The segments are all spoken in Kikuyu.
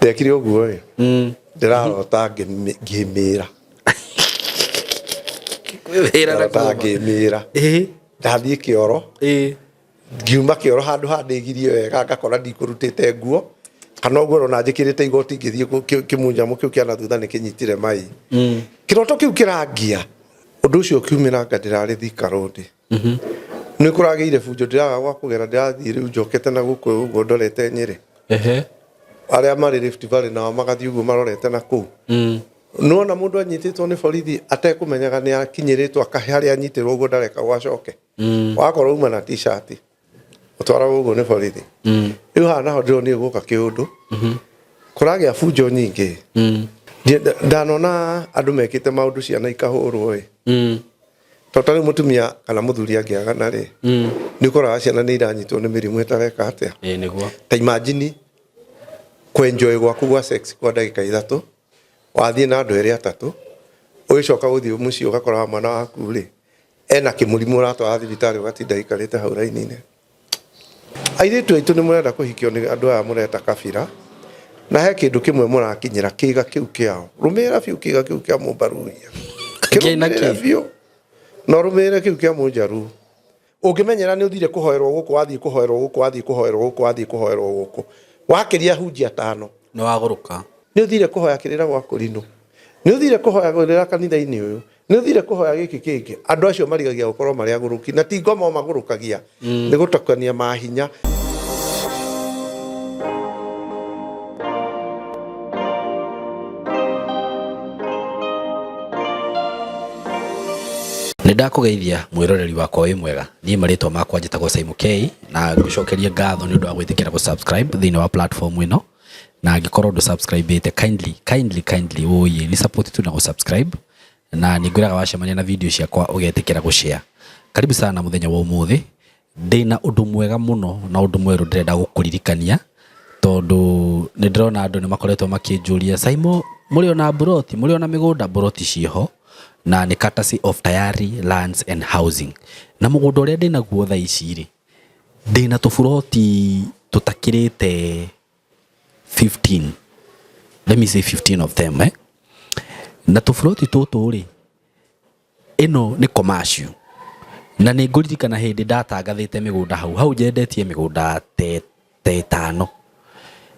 Ndekire ũguo ĩ, ndĩrarota ngĩmĩra. Wĩra na Ndĩrarota kuoma. ngĩmĩra. Ndathiĩ kĩoro, ngiuma kĩoro handũ ha ndĩgirie wega ngakora ndikũrutĩte nguo, kana ũguo ũrona njĩkĩrĩte igoti ngĩthiĩ kĩmunjamo kĩu kĩa na thutha nĩ kĩnyitire mai. Kĩroto kĩu kĩrangia. Ũndũ ũcio ũkiumĩra anga ndĩrarĩ Thika Road. Nĩ kũragĩire bunjo, ndĩraga gwa kũgera, ndĩrathiĩ rĩu njokete na gũkũ ũguo ndorete Nyĩrĩ. Arĩa marĩ Rift Valley nao magathiĩ ũguo marorete na kũu. Nĩwona mũndũ anyitĩtwo nĩ borithi atekũmenyaga nĩ akinyĩrĩtwo akahe harĩa anyitĩrwo ũguo ndarekagwo acoke. Wakorwo uma na t-shirt, ũtwaragwo ũguo nĩ borithi. Rĩu haha naho ndĩronire gũka kĩũndũ. Kũragĩa bunjo nyingĩ. Ndanona andũ mekĩte maũndũ ciana ikahũrwo ĩ. Tondũ ta rĩu mũtumia kana mũthuri angĩagana rĩ, nĩ ũkoraga ciana nĩ iranyitwo nĩ mĩrimũ ĩtareka atĩa. Ĩĩ nĩguo. Ta imagine kwenjoy gwaku gwa sex kwa ndagĩka ithatũ, wathiĩ na andũ erĩ atatũ, ũgĩcoka gũthiĩ mũciĩ ũgakora mwana waku rĩ, ena kĩmũrimũ ũratwara thibitarĩ ũgatinda aikarĩte hau raini-inĩ. Airĩtu aitũ nĩ mũrenda kũhikio nĩ andũ aya mũreta kabira, na he kĩndũ kĩmwe mũrakinyĩra kĩga kĩu kĩao. Rũmĩrĩra biũ kĩga kĩu kĩa mũmbaruhia. Kĩna Kĩrũmĩrĩre kĩ? biũ. Na ũrũmĩrĩre kĩu kĩa mũnjaruo. Ũngĩmenyera nĩ ũthire kũhoerwo gũkũ, wathiĩ kũhoerwo gũkũ, wathiĩ kũhoerwo gũkũ, wathiĩ kũhoerwo gũkũ. Wakĩria hunjia tano. Nĩ wagũrũka. Nĩ ũthire kũhoya kĩrĩra gwa kũrinũ. Nĩ ũthire kũhoya kĩrĩra kanitha-inĩ ũyũ. Nĩ ũthire kũhoya gĩkĩ kĩngĩ. Andũ acio marigagia gũkorwo marĩ agũrũki. Na ti ngoma o magũrũkagia. Nĩ gũtukania mahinya. Nĩ ndakũgeithia mwĩroreri wakwa wĩ mwega. Niĩ marĩtwa makwa njĩtagwo Simon K na ngũcokerie ngatho nĩ ũndũ wa gwĩtĩkĩra gũ subscribe thĩinĩ wa platform ĩno. Na angĩkorwo ndũ subscribe ĩte kindly, kindly, kindly ũyĩ ni support tu na gũ subscribe, na nĩ ngwĩraga wacemania na video ciakwa ũgetĩkĩra gũ share. Karibu sana mũthenya wa ũmũthĩ. Ndĩna ũndũ mwega mũno na ũndũ mwerũ ndĩrenda gũkũririkania, tondũ nĩ ndĩrona andũ nĩ makoretwo makĩnjũria Saimo, mũrĩ ona mburoti, mũrĩ ona mĩgũnda? Mburoti ciĩho na nĩ courtesy of Tayari Lands and Housing. Na mũgũnda ũrĩa ndĩnaguo thaa ici rĩ, ndĩna tũburoti tũtakĩrĩte 15, let me say 15 of them, eh? Na tũburoti tũtũ rĩ, ĩno nĩ commercial. Na nĩ ngũririkana hĩndĩ ndatangathĩte mĩgũnda hau, hau nyendetie mĩgũnda ta ĩtano.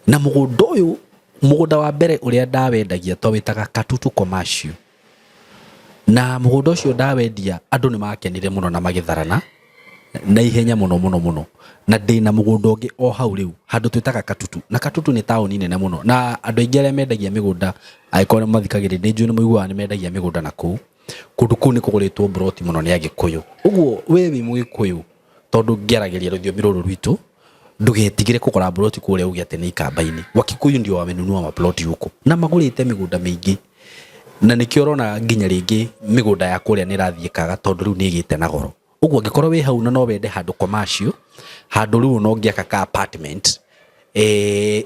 Na mũgũnda ũyũ, mũgũnda wa mbere ũrĩa ndawendagia twawĩtaga Katutu Commercial. Na mũgũnda ũcio ndawendia andũ nĩ makenire mũno na magĩtharana na ihenya mũno mũno mũno. Na ndĩna mũgũnda ũngĩ o hau rĩu handũ twĩtaga Katutu. Na Katutu nĩ taũni nene mũno. Na andũ aingĩ arĩa mendagia mĩgũnda angĩkorwo nĩ mathikagĩrĩria nĩ njũĩ nĩ mũiguaga nĩ mendagia mĩgũnda na kũu. Kũndũ kũu nĩ kũgũrĩtwo mburoti mũno nĩ Agĩkũyũ. Ũguo we wĩ Mũgĩkũyũ tondũ ngĩaragĩria rũthiomi rũrũ rwitũ, ndũgetigĩre kũgũra mburoti kũrĩa uge atĩ nĩ ikamba-inĩ. Wakikuyu ndio wamenunua maploti huko. Na magũrĩte mĩgũnda mĩingĩ. Na nĩkĩo ũrona nginya rĩngĩ mĩgũnda ya kũrĩa nĩ ĩrathiĩ ĩkaga tondũ rĩu nĩ ĩgĩte na goro. Ũguo angĩkorwo wĩ hau na no wende handũ commercial, handũ rĩu ona ũngĩaka ka apartment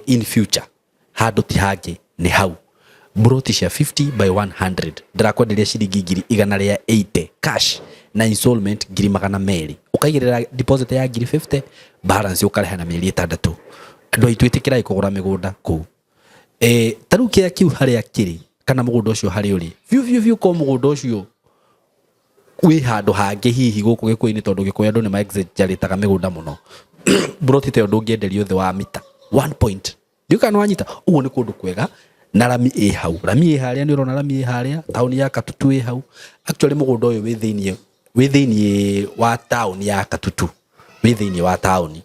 in future, handũ ti hangĩ nĩ hau. Mburoti cia 50 by 100 ndĩrakwenderia ciringi ngiri igana rĩa 80 cash na installment ngiri magana merĩ. Ũkaigĩrĩra deposit ya ngiri 50, balance ũkarĩha na mĩeri ĩtandatũ. Andũ aitũ ĩtĩkĩrai kũgũra mĩgũnda kũu. Ta rĩu kĩrĩa kĩu harĩa kĩrĩ kana mũgũnda ũcio harĩa ũrĩ biũ biũ biũ, korwo mũgũnda ũcio wĩ handũ hangĩ hihi gũkũ Gĩkũyũ-inĩ, tondũ Gĩkũyũ andũ nĩ ma exaggerate-aga mĩgũnda mũno, mburoti ta ĩyo ndũngĩenderio thĩ wa mita 1 point. Ndiũĩ kana nĩwanyita. Ũguo nĩ kũndũ kwega na rami ĩ hau, rami ĩ harĩa, nĩ ũrona rami ĩ harĩa, taũni ya Katutu ĩ hau. Actually mũgũnda ũyũ wĩ thĩiniĩ, wĩ thĩiniĩ wa taũni ya Katutu, wĩ thĩiniĩ wa taũni.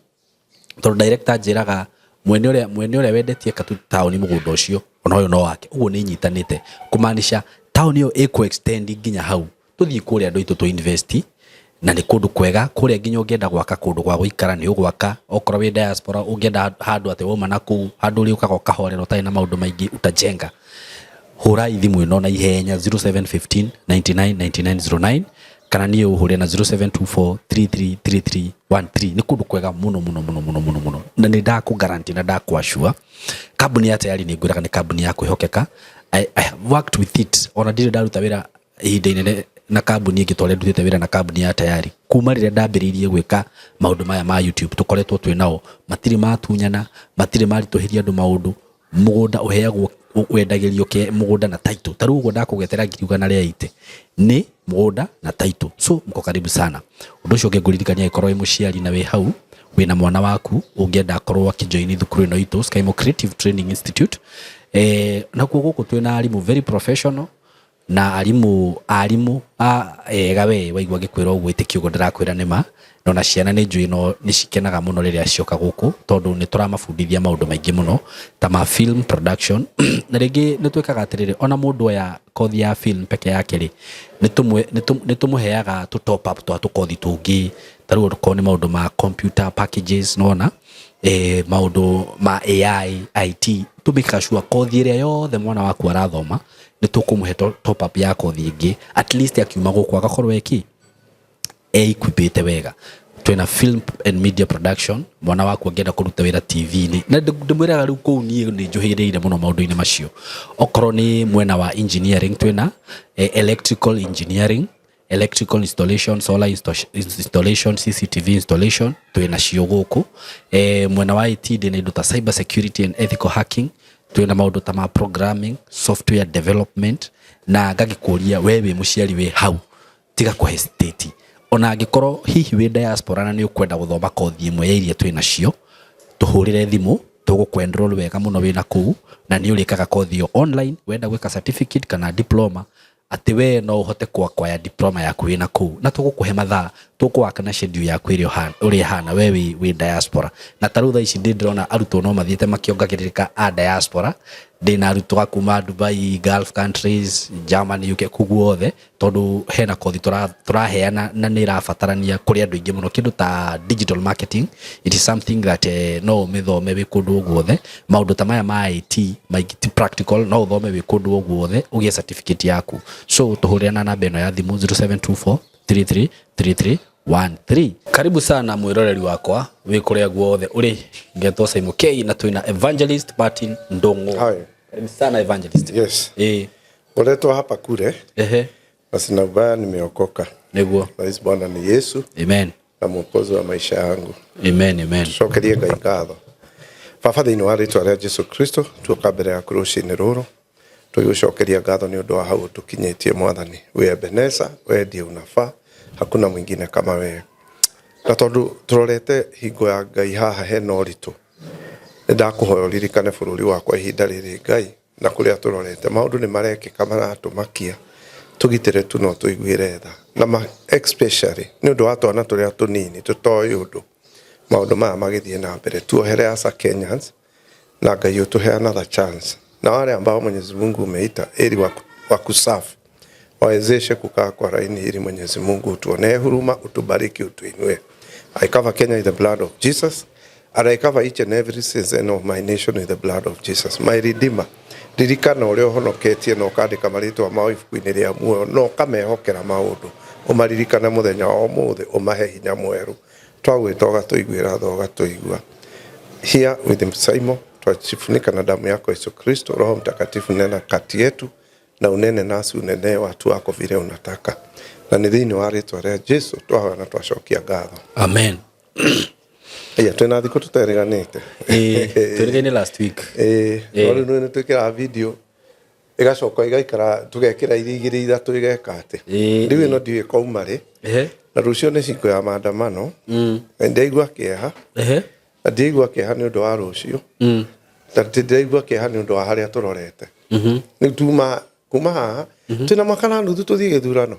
Tondũ director anjĩraga mwene ũrĩa, mwene ũrĩa wendetie Katutu taũni mũgũnda ũcio ona ũyũ no wake. Ũguo nĩ inyitanĩte kũmaanisha taũni ĩyo ĩkũ extend nginya hau. Tũthiĩ kũrĩa andũ aitũ tũ invest na nĩ kũndũ kwega. Kũrĩa nginya ũngĩenda gwaka kũndũ gwa gũikara nĩ ũgwaka. Okorwo wĩ diaspora ũngĩenda handũ atĩ wauma na kũu, handũ ũrĩũkaga ũkahorera ũtarĩ na maũndũ maingĩ utajenga. Hũrai thimũ ĩno na ihenya 0715 99 99 09 kana niĩ ũhũre na 0724 33 33 13. Nĩ kũndũ kwega mũno mũno mũno mũno mũno mũno, na nĩ ndakũ guarantee na ndakũ assure kambuni ya Tayari nĩ ngwĩraga nĩ kambuni ya kwĩhokeka. I have worked with it, ona ndirĩ ndaruta wĩra ihinda inene na kambuni ĩngĩ ta ũrĩa ndutĩte wĩra na kambuni ya Tayari. Kuma rĩrĩa ndambĩrĩirie gwĩka maũndũ maya ma YouTube tũkoretwo twĩ nao, matirĩ matunyana, matirĩ maritũhĩria andũ maũndũ. Mũgũnda ũheagwo, wendagĩrio mũgũnda na title. Ta rĩu ũguo ndakũgetera 180,000 nĩ mũgũnda na title. So mko karibu sana. Ũndũ ũcio ũngĩ ngũririkania, angĩkorwo wĩ mũciari na wĩ hau wĩna mwana waku ũngĩenda akorwo akĩjoini thukuru ĩno itũ, Skymo Creative Training Institute, nakuo gũkũ twĩna arimũ very professional na arimũ ega. We waigua ngĩkwĩra ũguo, ĩtĩkia ũguo ndĩrakwĩra nĩ ma. Na ona ciana nĩ njũĩ no nĩ cikenaga mũno rĩrĩa cioka gũkũ, tondũ nĩ tũramabundithia maũndũ maingĩ mũno ta ma film production. Na rĩngĩ nĩ twĩkaga atĩrĩrĩ, ona mũndũ oya kothi ya film peke yake rĩ, nĩ tũmũheaga tũ top up twa tũkothi tũngĩ. Ta rĩu okorwo nĩ maũndũ ma computer packages, nona maũndũ ma AI, IT, tũmĩkaga sure kothi ĩrĩa yothe mwana waku arathoma nĩ tũkũmũhe top up ya kothi ĩngĩ, at least akiuma gũkũ agakorwo eki equipĩte wega. Twĩna film and media production, mwana waku angĩenda kũruta wĩra TV-inĩ, na ndĩmwĩraga rĩu kũu niĩ nĩ njũhĩrĩire mũno maũndũ-inĩ macio. Okorwo nĩ mwena wa engineering, twĩna electrical engineering, electrical installation, solar installation, CCTV installation, twĩna cio gũkũ. Mwena wa IT ndĩna indo ta cyber security and ethical hacking, twĩna maũndũ ta ma programming, software development. Na ngagĩkũria, we wĩ mũciari wĩ hau, tiga kũ hesitate. Ona angĩkorwo hihi wĩ diaspora na nĩ ũkwenda gũthoma kothi ĩmwe ya iria twĩ nacio, tũhũrĩre thimũ, tũgũkũ enroll wega mũno wĩna kũu, na nĩ ũrĩkaga kothi ĩyo online. Wenda gwĩka certificate kana diploma, atĩ we no ũhote ku acquire diploma yaku wĩna kũu, na tũgũkũhe mathaa, tũkũwaka na schedule yaku ĩrĩa ũrĩa ĩhana we wĩ diaspora. Na ta rĩu thaa ici ndĩrona arutwo no mathiĩte makĩongagĩrĩrĩka a diaspora. Ndĩna arutwo a kuma Dubai, Gulf countries, Germany, UK, kũu guothe, tondũ hena kothi tũraheana na nĩ ĩrabatarania kũrĩ andũ aingĩ mũno. Kĩndũ ta digital marketing, it is something that no ũmĩthome wĩ kũndũ o guothe. Maũndũ ta maya ma IT maingĩ ti practical, no ũthome wĩ kũndũ o guothe ũgĩe certificate yaku. So tũhũrĩre na namba ĩno ya thimũ, 0724 33 33 13. Karibu sana mwĩroreri wakwa wĩ kũrĩa guothe ũrĩ. Ngetwo Simon K na twĩna Evangelist Martin Ndung'u. Hi. Karibu sana, Evangelist. Yes. Uletwa hapa kule na sina ubaya, nimeokoka. Rais Bwana ni Yesu na mwokozi wa maisha yangu. Amen, amen. Cokerie Ngai ngatho. Baba, thĩinĩ wa rĩtwa rĩa Jesu Kristo, tuoka mbere yaku rũcinĩ rũrũ tũgĩgũcokeria ngatho nĩ ũndũ wa hau ũtũkinyĩtie. Mwathani, we Ebeneza, we ndiye unafaa, hakuna mwingine kama wewe. Na tondũ tũrorete hingo ya Ngai haha hena ũritũ, nĩ ndakũhoya ũririkane bũrũri wakwa ihinda rĩrĩ, Ngai, na kũrĩa tũrorete maũndũ nĩ marekĩka maratũmakia. Tũgitĩre tu no tũiguĩre tha na especially nĩ ũndũ wa twana tũrĩa tũnini tũtoĩ ũndũ maũndũ maya magĩthiĩ na mbere. Tuohere as a Kenyans, na Ngai ũtũhe another chance, na wale ambao Mwenyezi Mungu umeita ili wakusafu wawezeshe kukaa kwa laini ili Mwenyezi Mungu utuonee huruma, utubariki, utuinue. I cover Kenya with the blood of Jesus and I cover each and every citizen of my nation with the blood of Jesus. My Redeemer, ririkana ũrĩa ũhonoketie na ũkandĩka marĩtwa mao ibuku-inĩ rĩa muoyo na ũkamehokera maũndũ. Ũmaririkane mũthenya wa ũmũthĩ, ũmahe hinya mwerũ. Twagwĩta ũgatũiguĩra tha, ũgatũigua. Here with Simon, twajifunika na damu yako Yesu Kristo. Roho Mtakatifu, nena kati yetu na unene nasi, unenee watu wako vile unataka, na nĩ thĩinĩ wa rĩtwa rĩa Jesu twahoya na twacokia ngatho. Amen. Aya, twĩna thikũ tũterĩganĩte. Twĩrĩgaine last week. Ĩĩ, no rĩu nĩ twĩkĩraga video ĩgacoka ĩgaikara, tũgekĩra iria igĩrĩ ithatũ ĩgeka atĩ rĩu ĩno ndiũĩ kwauma rĩ. Na rũciũ nĩ cingo ya maandamano na ndĩraigua kĩeha. Na ndĩraigua kĩeha nĩ ũndũ wa rũciũ, na ndĩraigua kĩeha nĩ ũndũ wa harĩa tũrorete. Rĩu tuma kuma haha twĩna mwaka na nuthu tũthiĩ gĩthurano,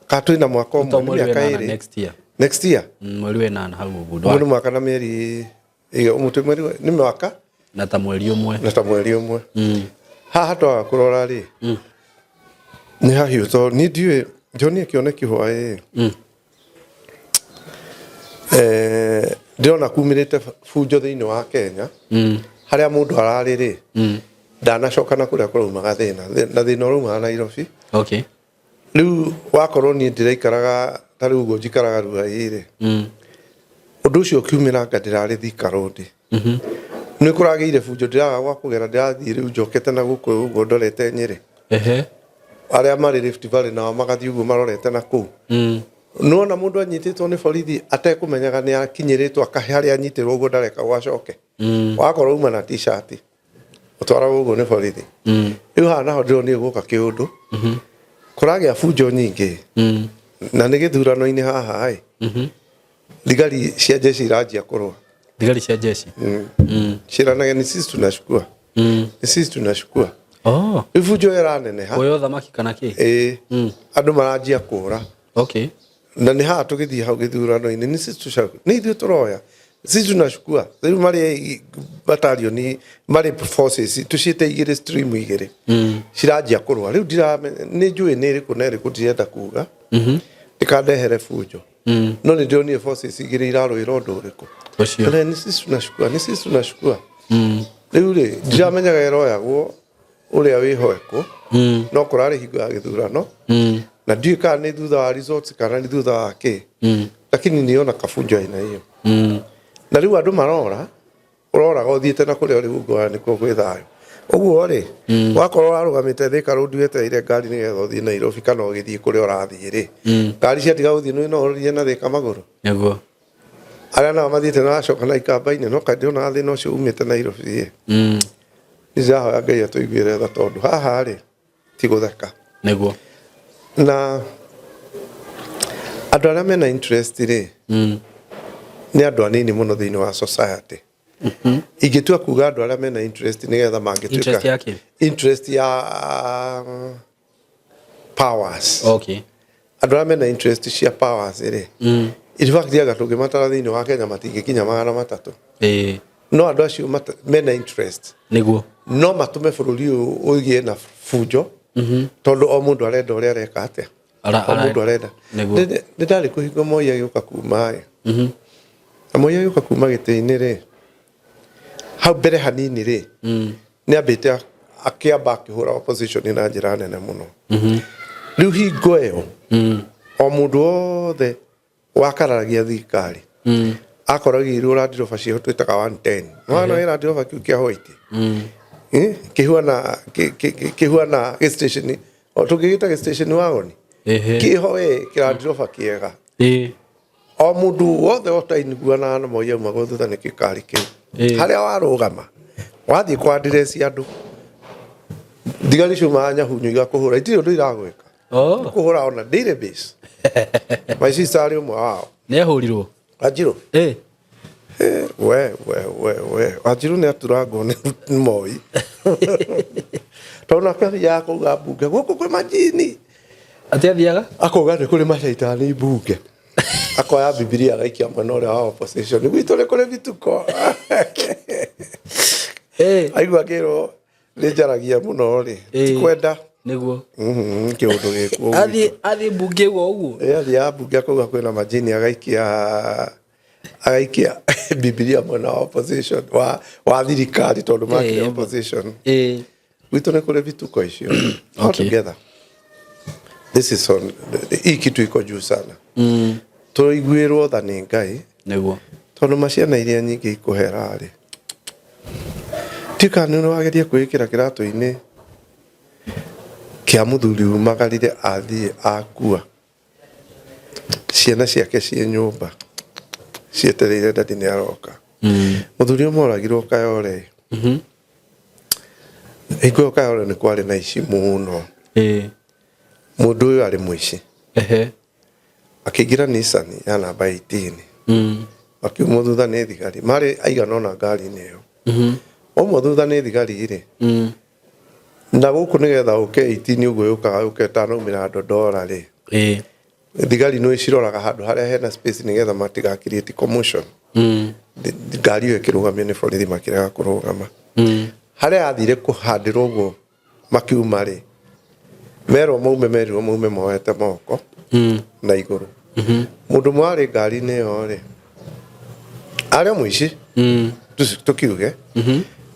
ka twĩna mwaka Ta ũmwe nĩ mweri mĩaka wenana ĩrĩ. Next year. Next year. Mweri wenana hau ũguo. Ũguo nĩ mwaka na mĩeri ĩyo, ũmwe mweri nĩ mwaka Na ta mweri ũmwe. Na ta mweri ũmwe. Haha twaga kũrora rĩ, nĩ hahiũ, tondũ niĩ ndiũĩ ndionire kĩoneki hwaĩ. Ndĩrona kumĩrĩte bunjo thĩinĩ wa Kenya harĩa mũndũ ararĩ rĩ, ndanacoka na kũrĩa kũraumaga thĩna. Na thĩna ũraumaga Nairobi. Rĩu wakorwo niĩ ndĩraikaraga ta rĩu ũguo njikaraga Ruai rĩ, ũndũ ũcio ũkiumĩra anga ndĩrarĩ Thika Road, nĩ kũragĩire bunjo, ndĩraga gwa kũgera, ndĩrathiĩ rĩu njokete na gũkũ ũguo ndorete Nyĩrĩ. Arĩa marĩ Rift Valley nao magathiĩ ũguo marorete na kũu. Nĩwona mũndũ anyitĩtwo nĩ borithi atekũmenyaga nĩ akinyĩrĩtwo akahe harĩa anyitĩrwo ũguo, ndareka gwacoke. Wakorwo uma na t-shirt. Ũtwaragwo ũguo nĩ borithi. Rĩu haha naho ndĩronire gũka kĩũndũ. Kũragĩa bunjo nyingĩ. Na nĩ gĩthurano-inĩ haha ĩ. Thigari cia jeshi iranjia kũrũa. Thigari cia jeshi. Ciĩranage ni sisi tunachukua. Ni sisi tunachukua. Oh. Rĩu bunjo ĩyo ĩraneneha. Kuoya ũthamaki kana kĩ? Ĩĩ. Andũ maranjia kũra. Okay. Na nĩ haha tũgĩthiĩ hau gĩthurano-inĩ nĩ sisi tuca- nĩ ithuĩ tũroya. Sisi tunachukua. Rĩu marĩ batalioni marĩ forces tũciĩte igĩrĩ stream igĩrĩ. Ciranjia kũrũa. Rĩu ndiramenya nĩ njũĩ nĩ ĩrĩkũ na ĩrĩkũ ndirenda kuga. Ndikandehere bunjo. No nĩ ndĩronire forces igĩrĩ irarũĩra ũndũ ũrĩkũ. Ũcio. Na nĩ sisi tunachukua, nĩ sisi tunachukua. Rĩu rĩ ndiramenyaga ĩroyagwo ũrĩa wĩho ekũ. No kũrarĩ hingo ya gĩthurano. Na ndiũĩ kana nĩ thutha wa results kana nĩ thutha wa kĩ. Lakini niona kabunjo aina hiyo. Na rĩu andũ marora ũroraga ũthiĩte na kũrĩa ũrĩ ũngoya nĩkuo gwĩ thayũ. Ũguo rĩ wakorwo warũgamĩte Thika Road wetereire ngari nĩgetha ũthiĩ Nairobi kana ũgĩthiĩ kũrĩa ũrathiĩ rĩ, ngari ciatiga gũthiĩ nĩ no ũrorire na Thika magũrũ. Nĩguo. Arĩa nao mathiĩte na wacoka na ikamba-inĩ no kaĩ ndĩrona thĩna ũcio umĩte Nairobi ĩ. Nĩ ndĩrahoya Ngai atũiguĩre tha tondũ haha rĩ ti gũtheka. Nĩguo. Na andũ arĩa mena interest rĩ nĩ andũ anini mũno thĩinĩ wa society. Ingĩtua kuga andũ arĩa mena interest nĩgetha mangĩtuĩka Interest ya kĩ? Interest ya powers. Okay. Andũ arĩa mena interest cia powers rĩ, in fact anga tũngĩmatara thĩinĩ wa Kenya matingĩkinya 300. Ĩĩ. No andũ acio mena interest. Nĩguo. No matũme bũrũri ũyũ ũgĩe na bunjo. Tondũ o mũndũ arenda ũrĩa areka atĩa. O mũndũ arenda. Nĩguo. Nĩ ndarĩ kũhingo Moi agĩũka kuma ĩ. Na Moi agĩũka kuma gĩtĩ-inĩ rĩ, hau mbere hanini rĩ, nĩ ambĩte akĩamba akĩhũra opposition na njĩra nene mũno. Rĩu hingo ĩyo, o mũndũ wothe wakararagia thirikari akoragĩirwo Land Rover ciao twĩtaga 110. Nĩwona wĩ Land Rover kĩu kĩa white? Kĩhuana kĩhuana gĩ station, o tũngĩgĩta gĩ station wagon. Kĩho we kĩ Land Rover kĩega. O mũndũ wothe ũtaiguanaga na Moi aumagwo thutha nĩ gĩkari kĩu. Harĩa warũgama wathiĩ kwa address andũ, thigari ciumaga nyahunyu igakũhũra, itirĩ ũndũ iragwĩka. Kũhũra on a daily basis. My sister arĩ ũmwe wao. Nĩ ahũrirwo? Wanjirũ? We, we, we, we. Wanjirũ nĩ aturangwo nĩ Moi. Tondũ nake athiaga kũuga mbunge, gũkũ kwĩ majini. Atĩ athiaga? Akauga nĩ kũrĩ macaitani mbunge. Akoya Bibilia agaikia mwena ũrĩa wa opposition. Gwitũ nĩ kũrĩ bituko. Aigua akĩrwo nĩ njaragia mũno rĩ. Ti kwenda. Nĩguo. Kĩũndũ gĩkuo. Athiĩ mbunge ũguo ũguo. Athiaga mbunge akauga kwĩna majini agaikia Bibilia mwena wa opposition wa thirikari tondũ makĩrĩ opposition. Gwitũ nĩ kũrĩ bituko icio. All together. This is on hii kitu iko juu sana. Tũiguĩrwo tha nĩ Ngai. Nĩguo. Tondũ maciana iria nyingĩ ikũhera rĩ. Tika nĩ wageria kwĩĩkĩra kĩratũ-inĩ kĩa mũthuri umagarire athiĩ akua. Ciana ciake ciĩ nyũmba cietereire ndadi nĩ aroka. Mũthuri ũmwe oragirwo Kayole. Hingo ĩyo Kayole nĩ kwarĩ na ici mũno. Mũndũ ũyũ arĩ mũici. Akĩingĩra Nissan ya namba 18. Akiumwo thutha nĩ thigari. Marĩ aigana ũna ngari-inĩ ĩyo. Waumwo thutha nĩ thigari rĩ, na gũkũ nĩgetha ũke 18 ũguo yũkaga yũke ĩtanaumĩra Dodora rĩ, thigari nĩ ciroraga handũ harĩa hena space nĩgetha matiga create commotion. Ngari ĩyo ĩkĩrũgamio nĩ borithi makĩrega kũrũgama. Harĩa yathire kũhandĩrwo ũguo makiuma rĩ, merwo maume, merirwo maume moete moko na igũrũ. Mũndũ ũmwe warĩ ngari-inĩ ĩyo rĩ, arĩ o mũici, tũkiuge,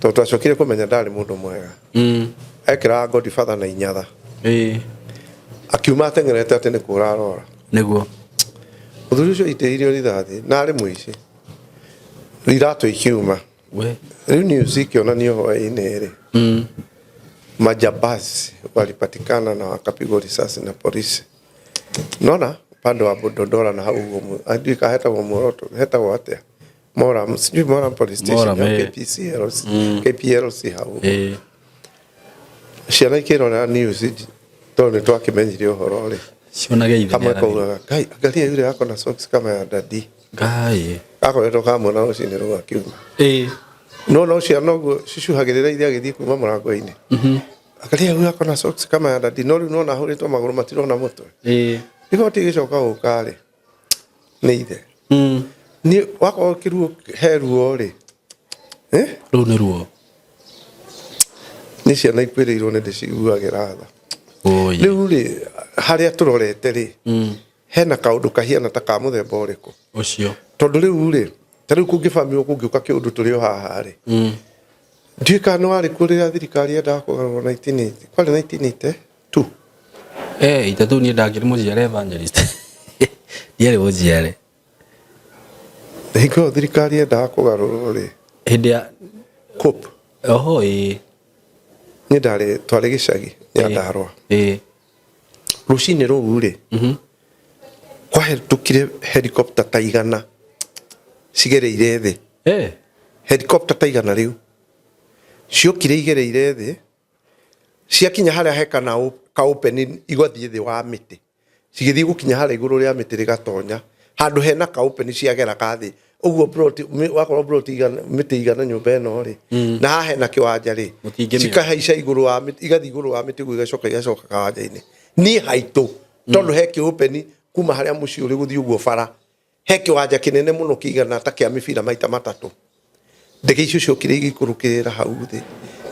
tondũ twacokire kũmenya ndarĩ mũndũ mwega. Ekĩraga Godfather na inyatha. Akiuma ateng'erete atĩ nĩ kũra arora. Nĩguo. Mũthuri ũcio aitĩrĩirio rithathi na arĩ mũici. Iratũ ikiuma. Rĩu news ikĩonanio hwaĩ-inĩ rĩ, majambazi walipatikana na wakapigwa risasi na polisi. Nona upande wa Dodora na hau ũguo ndiũĩ kana hetagwo muoroto, hetagwo atĩa? Moram, sijui Moram police station Moram, ya eh. KPCLC, KPLC hau. Ĩĩ. Ciana ikĩrora news tondũ nĩ twakĩmenyire ũhoro rĩ. Cionage ithe Kamwe nĩarathiĩ. kaugaga, Ngai, angalia yule ako na socks kama ya daddy. Ngai. Gakoretwo kamwona rũcinĩ rũu akiuma. Ĩĩ. No no ciana ũguo cicuhagĩrĩra ithe agĩthiĩ kuma mũrango-inĩ. Angalia huyu ako na socks kama ya daddy. No rĩu nona ahũrĩtwo magũrũ matirona mũtwe. Ĩĩ. Igoti igĩcoka gũka rĩ, nĩ ithe. Niĩ wakorwo kĩruo he ruo rĩ, eh? Rũu nĩ ruo. Nĩ ciana ikuĩrĩirwo nĩ ndĩciguagĩra tha. Oi. Rĩu rĩ, harĩa tũrorete rĩ, hena kaũndũ kahiana ta ka mũthemba ũrĩkũ? Ũcio. Tondũ rĩu rĩ, ta rĩu kũngĩbamiwo kũngĩũka kĩũndũ tũrĩ o haha rĩ, ndiũĩ kana nĩ warĩ kuo rĩrĩa thirikari yendaga kũgarũrwo 1980, kwarĩ 1982. Eh, itatũ niĩ ndakĩrĩ mũciare evangelist. Ndiarĩ mũciare. Hingo ĩyo thirikari yendaga kũgarũrwo rĩ, Hĩndĩ ya COPE, oho ĩĩ. niĩ ndarĩ twarĩ gĩcagi Nyandarũa. Ĩĩ. Rũcinĩ rũu rĩ, kwahĩtũkire helicopter ta 100 cigereire thĩ. Eh. Helicopter ta 100 rĩu ciokire igereire thĩ, ciakinya harĩa he kana ka opening igathiĩ thĩ wa mĩtĩ, cigĩthiĩ gũkinya harĩa igũrũ rĩa mĩtĩ rĩgatonya handũ hena ka opening ciagera ka thĩ ũguo plot wakorwo plot 100 mĩtĩ 100 nyũmba ĩno rĩ, na haha hena kĩwanja rĩ, Mũtingĩmĩona. cikahaica igũrũ wa mĩtĩ, igathiĩ igũrũ wa mĩtĩ ũguo igacoka igacoka kawanja-inĩ. Niĩ haitũ tondũ he kĩ opening kuma harĩa mũciĩ ũrĩ gũthiĩ ũguo bara, he kĩwanja kĩnene mũno kĩigana ta kĩa mĩbira maita matatũ. Ndege icio ciokire igĩikũrũkĩrĩra hau thĩ,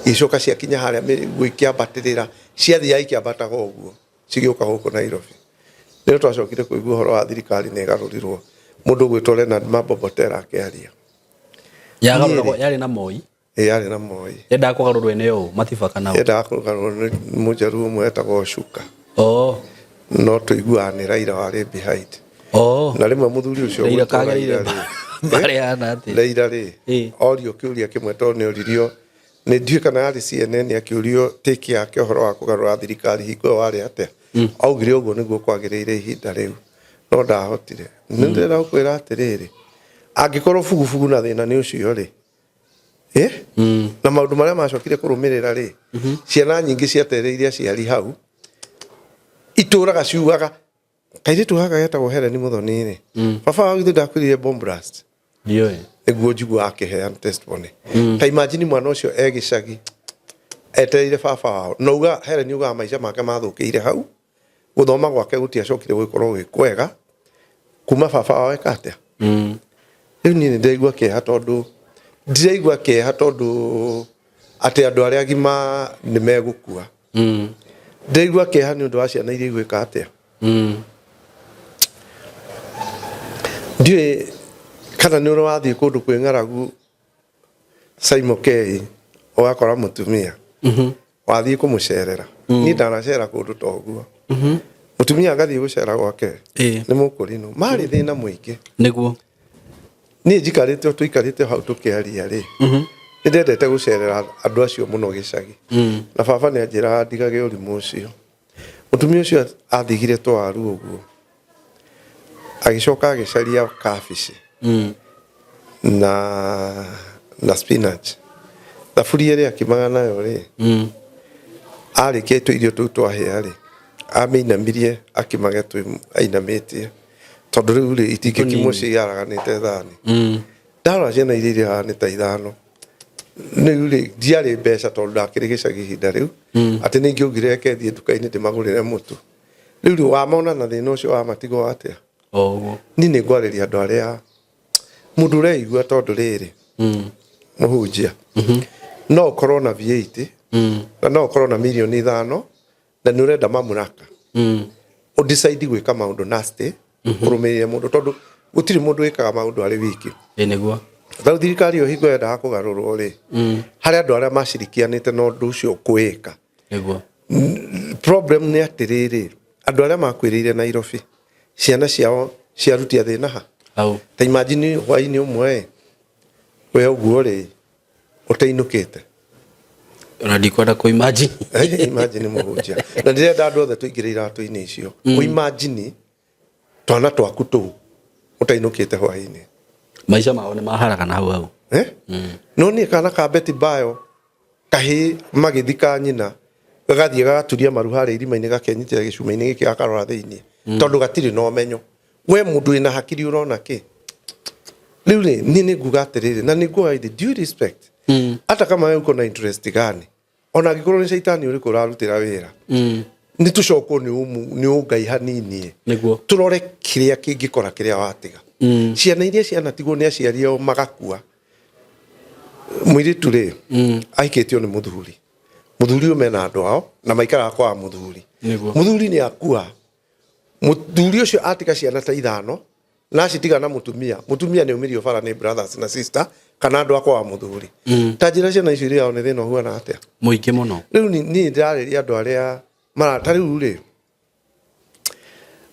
igĩcoka ciakinya harĩa mĩguo ikĩambatĩrĩra, ciathiaga ikĩambataga ũguo cigĩũka gũkũ Nairobi. Nĩrĩo twacokire kũigua ũhoro wa thirikari nĩ ĩgarũrirwo, mũndũ ũgwĩtwo Leonard Mambo Mbotela akĩaria. Yagarũragwo yarĩ na Moi. Ĩĩ yarĩ na Moi. Yendaga kũgarũrwo ene ũũ Matiba kana ũ? Yendaga kũgarũrwo nĩ mũjaruo ũmwe wetagwo Shuka. Oh. No tũiguaga nĩ Raila warĩ behind. Oh. Na rĩmwe mũthuri ũcio Raila ũgwĩtwo kagereire Raila rĩ, mbara ĩhana atĩa? Raila rĩ, Ĩĩ. orio kĩũria kĩmwe tondũ nĩ oririo nĩ ndiũĩ kana yarĩ CNN akĩũrio take yake ũhoro wa kũgarũra thirikari hingo ĩyo warĩ atĩa. Augire ũguo nĩguo kwagĩrĩire ihinda rĩu, no ndahotire. Nĩ ndĩrenda gũkwĩra atĩrĩrĩ, angĩkorwo bugubugu na thĩna nĩ ũcio rĩ, na maũndũ marĩa macokire kũrũmĩrĩra rĩ, ciana nyingĩ ciatereirie aciari hau, itũraga ciugaga kairĩtu gaka getagwo Helen Muthoni rĩ, baba wao githĩ ndakwĩrire bomb blast. Ndiũĩ. Nĩguo njiguaga akĩheana testimony. Ta imagine mwana ũcio e gĩcagi etereire baba wao, na uga Helen ugaga maica make mathũkĩire hau, gũthoma gwake gũtiacokire gũgĩkorwo gwĩ kwega kuma baba wao eka atĩa. Rĩu niĩ nĩ ndĩraigua kĩeha tondũ ndiraigua kĩeha tondũ atĩ andũ arĩa agima nĩ megũkua. Ndĩraigua kĩeha nĩ ũndũ wa ciana iria igwĩka atĩa. Ndiũĩ kana nĩ ũrĩ wathiĩ kũndũ kwĩ ng'aragu Simon K ũgakora mũtumia wathiĩ kũmũcerera. Niĩ ndanacera kũndũ ta ũguo. Mũtumia agathiĩ gũcera gwake nĩ mũkũrinũ, marĩ thĩna mũingĩ. Nĩguo. Niĩ njikarĩte o tũikarĩte hau tũkĩaria rĩ, nĩ ndendete gũcerera andũ acio mũno gĩcagi. Na baba nĩ anjĩraga ndigage ũrimũ ũcio. Mũtumia ũcio athigire twaru ũguo, agĩcoka agĩcaria kabici na spinach. Thaburia ĩrĩa akimaga nayo rĩ, arĩkia tũirio tũu twahĩa rĩ, amĩinamirie akimage ainamĩtie, tondũ rĩu rĩ itingĩkimwo ciaraganĩte thani. Ndarora ciana iria irĩ haha nĩ ta 5. Rĩu rĩ ndiarĩ mbeca tondũ ndakĩrĩ gĩcagi ihinda rĩu, atĩ nĩ ingĩaugire reke thiĩ nduka-inĩ ndĩmagũrĩre mũtu. Rĩu rĩ wamona na thĩna ũcio wa matigwo atĩa? O ũguo. Niĩ nĩ ngwarĩria andũ arĩa mũndũ ũreigua tondũ rĩrĩ, mũhunjia, no ũkorwo na V8, na no ũkorwo na mirioni 5, na nĩ ũrenda mamũraka. Ũdecide gwĩka maũndũ nasty, ũrũmĩrĩre mũndũ tondũ gũtirĩ mũndũ wĩkaga maũndũ arĩ wiki. Ĩĩ nĩguo. Rĩu thirikari ĩyo hingo yendaga kũgarũrwo rĩ, harĩ andũ arĩa macirikianĩte na ũndũ ũcio kwĩka. Nĩguo. Problem nĩ atĩrĩrĩ, andũ arĩa makuĩrĩire Nairobi, ciana ciao ciarutia thĩna ha? Hau. Ta imagine hwaĩ-inĩ ũmwe we ũguo rĩ, ũtainũkĩte. Ona ndikwenda kũ imagine. Imagine mũhunjia. Na ndĩrenda andũ othe tũingĩre iratũ-inĩ icio. Kũ imagine twana twaku tũu ũtainũkĩte hwaĩ-inĩ. Maica mao nĩ maharagana hau hau. Eh? No niĩ kana ka Betty Bayo kahĩ magĩthika nyina gagathiĩ gagaturia maru harĩa irima-inĩ gakenyitĩra gĩcuma-inĩ gĩkĩ gakarora thĩinĩ tondũ gatirĩ na ũmenyo. We mũndũ wĩna hakiri ũrona kĩ? Rĩu rĩ, niĩ nĩ nguga atĩrĩrĩ, na nĩ nguoya with due respect, hata kama wewe uko na interest gani, ona angĩkorwo nĩ caitani ũrĩkũ ũrarutĩra wĩra, nĩ tũcokwo nĩ nĩ ũngai hanini Nĩguo. Tũrore kĩrĩa kĩngĩkora kĩrĩa watiga. Ciana iria cianatigwo nĩ aciari ao magakua, mũirĩtu rĩ, ahikĩtio nĩ mũthuri, mũthuri ũyũ mena andũ ao na maikaraga kwa mũthuri. Mũthuri nĩ akua, mũthuri ũcio atiga ciana ta ithano na acitiga na mũtumia. Mũtumia nĩ aumirio bara nĩ brothers na sister kana andũ akwa wa mũthuri. Ta njĩra, ciana icio irĩao nĩ thĩna ũhuana atĩa? Mũingĩ mũno. Rĩu niĩ ndĩrarĩria andũ arĩa mara ta rĩu rĩ,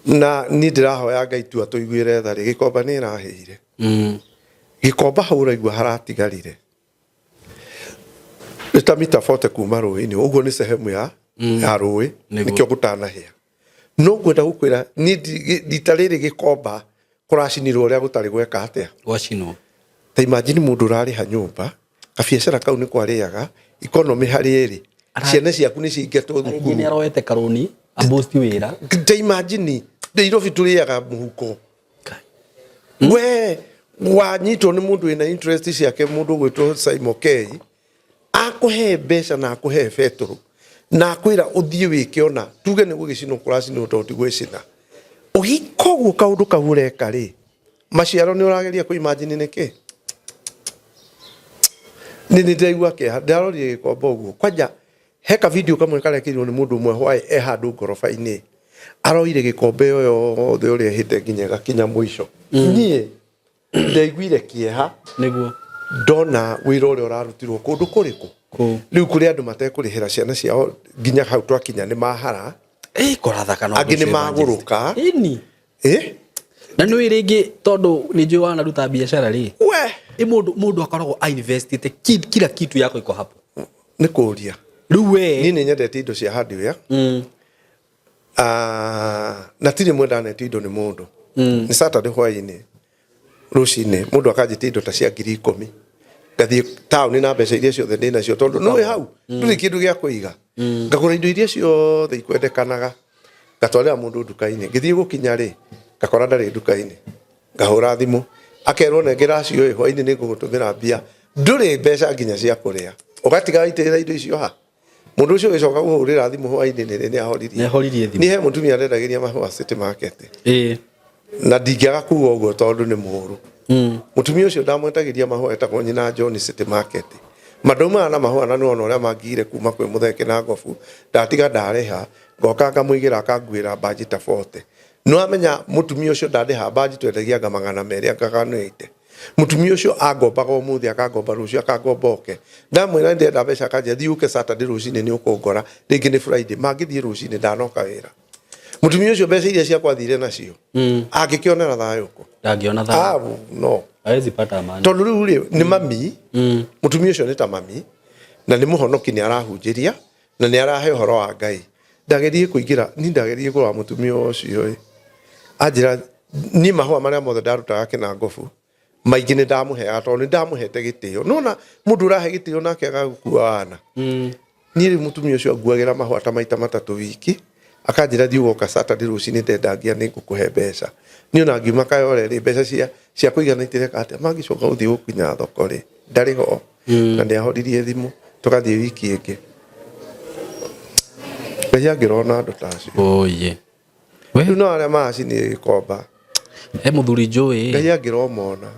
na niĩ ndĩrahoya Ngai tu atũiguĩre tha rĩ. Gĩkomba nĩ ĩrahĩire. Gĩkomba hau ũraigua haratigarire nĩ ta mita 40 kuma rũĩ-inĩ, ũguo nĩ sehemu ya rũĩ. Nĩkĩo gũtanahĩa. No ngwenda gũkwĩra niĩ rita rĩrĩ Gĩkomba kũracinirwo ũrĩa gũtarĩ gweka atĩa. Gwacinwo. Ta imagine mũndũ ũrarĩha nyũmba, kabiacara kau nĩ kwarĩaga economy harĩ ĩrĩ, ciana ciaku nĩ ciingatwo Rĩngĩ thukuru. Nĩ aroete karũni aboost wĩra. Ta imagine Nairobi tũrĩaga mũhuko. Kai. We wanyitwo nĩ mũndũ wĩna interest ciake, mũndũ ũgwĩtwo Simon K, akũhe mbeca na akũhe betũrũ na akwĩra ũthiĩ wĩke, ona tuge nĩ gũgĩcinwo kũracinwo, tondũ ti gwĩcina ũgĩka ũguo kaũndũ kau ũreka rĩ, maciaro nĩ ũrageria kũ imagine nĩkĩ. Nĩ ndĩraigua kĩeha ndĩrarorire Gĩkomba ũguo. Kwanja he ka video kamwe karekĩrirwo nĩ mũndũ ũmwe hwaĩ e handũ ngoroba-inĩ, aroire Gĩkombe ĩyo yothe ũrĩa ĩhĩte nginya ĩgakinya mũico. Niĩ ndaiguire kĩeha ndona wĩra ũrĩa ũrarutirwo kũndũ kũrĩkũ. Kũ. Rĩu kũrĩ andũ matekũrĩhĩra ciana ciao nginya hau twakinya nĩ mahara. Ĩ kũrathaka no Angĩ nĩ magũrũka. Ĩni. Ĩ. Na nĩ rĩngĩ tondũ nĩ njũĩ wanaruta biacara rĩ, we ĩ mũndũ akoragwo ainvestĩte kila kitu yako iko hapo. Nĩ kũria. Rĩu we Niĩ nĩ nyendete indo cia hardware. Ah, na tirĩ mwe ndanetio indo nĩ mũndũ. Nĩ Saturday hwainĩ rũcinĩ mũndũ akanjĩtia indo ta cia 10,000, ngathiĩ taũni na mbeca iria ciothe ndĩ nacio, tondũ nĩũĩ hau ndũrĩ kĩndũ gĩa kũiga. Ngagũra indo iria ciothe ikwendekanaga, ngatwarĩra mũndũ nduka-inĩ. Ngĩthiĩ gũkinya rĩ, ngakora ndarĩ nduka-inĩ. Ngahũra thimũ, akerwo nengera acio ĩ hwainĩ nĩ ngũgũtũmĩra mbia. Ndũrĩ mbeca nginya cia kũrĩa, ũgatiga waitĩrĩra indo icio ha. Mũndũ ũcio ũgĩcoka kũhũrĩra thimũ hwainĩ nĩ nĩ ahoririe. Nĩ ahoririe thimũ. Niĩ he mũtumia ndendagĩria mahũa City Market. Na ndingĩaga kuga ũguo tondũ nĩ mũũru. Mũtumia ũcio ndamwetagĩria mahũa etagwo nyina John City Market. Mandaumaga na mahũa na nĩwona ũrĩa mangigire kuma kwĩ mũtheke na ngobu. Ndatiga ndarĩha, ngoka ngamũigĩra akanguĩra mbanji ta 40. Nĩwamenya mũtumia ũcio ndandĩha mbanji twendagia anga 200 anga 180. Mũtumia ũcio angombaga ũmũthĩ, akangomba rũciũ, akangomba oke. Ndamwĩra ndĩrenda mbeca akanjĩra thiĩ ũke Saturday rũcinĩ nĩ ũkũngora, rĩngĩ nĩ Friday. Mangĩthiĩ rũcinĩ ndanoka wĩra. Mũtumia ũcio mbeca iria ciakwa athire nacio, angĩkĩonera thayũ kũ? Ndangĩona thayũ. Ah, no. Hawezi pata amani. Tondũ rĩu rĩ, nĩ mami. Mũtumia ũcio nĩ ta mami na nĩ mũhonoki, nĩ arahunjĩria na nĩ arahe ũhoro wa Ngai. Ndageririe kũingĩra, niĩ ndageririe kũrora mũtumia ũcio ĩ. Anjĩra niĩ mahũa marĩa mothe ndarutaga kĩnangobu maingĩ nĩ ndamũheaga tondũ nĩ ndamũhete gĩtĩo. Nĩwona mũndũ ũrahe gĩtĩo nake agagũkua wana. Niĩ rĩu mũtumia ũcio anguagĩra mahũa ta maita matatũ wiki, akanjĩra thiĩ ũgoka Saturday rũcinĩ ndendangia nĩ ngũkũhe mbeca. Niĩ ona ngiuma Kayole rĩ, mbeca cia kũigana itireka atĩa, mangĩcoka gũthiĩ gũkinya thoko rĩ, ndarĩ ho. Na nĩ ahoririe thimũ, tũgathiĩ wiki ĩngĩ. Ngai angĩrona andũ ta acio. Oye. Rĩu no arĩa maracinire Gĩkomba. He mũthuri njũĩ. Ngai angĩromona.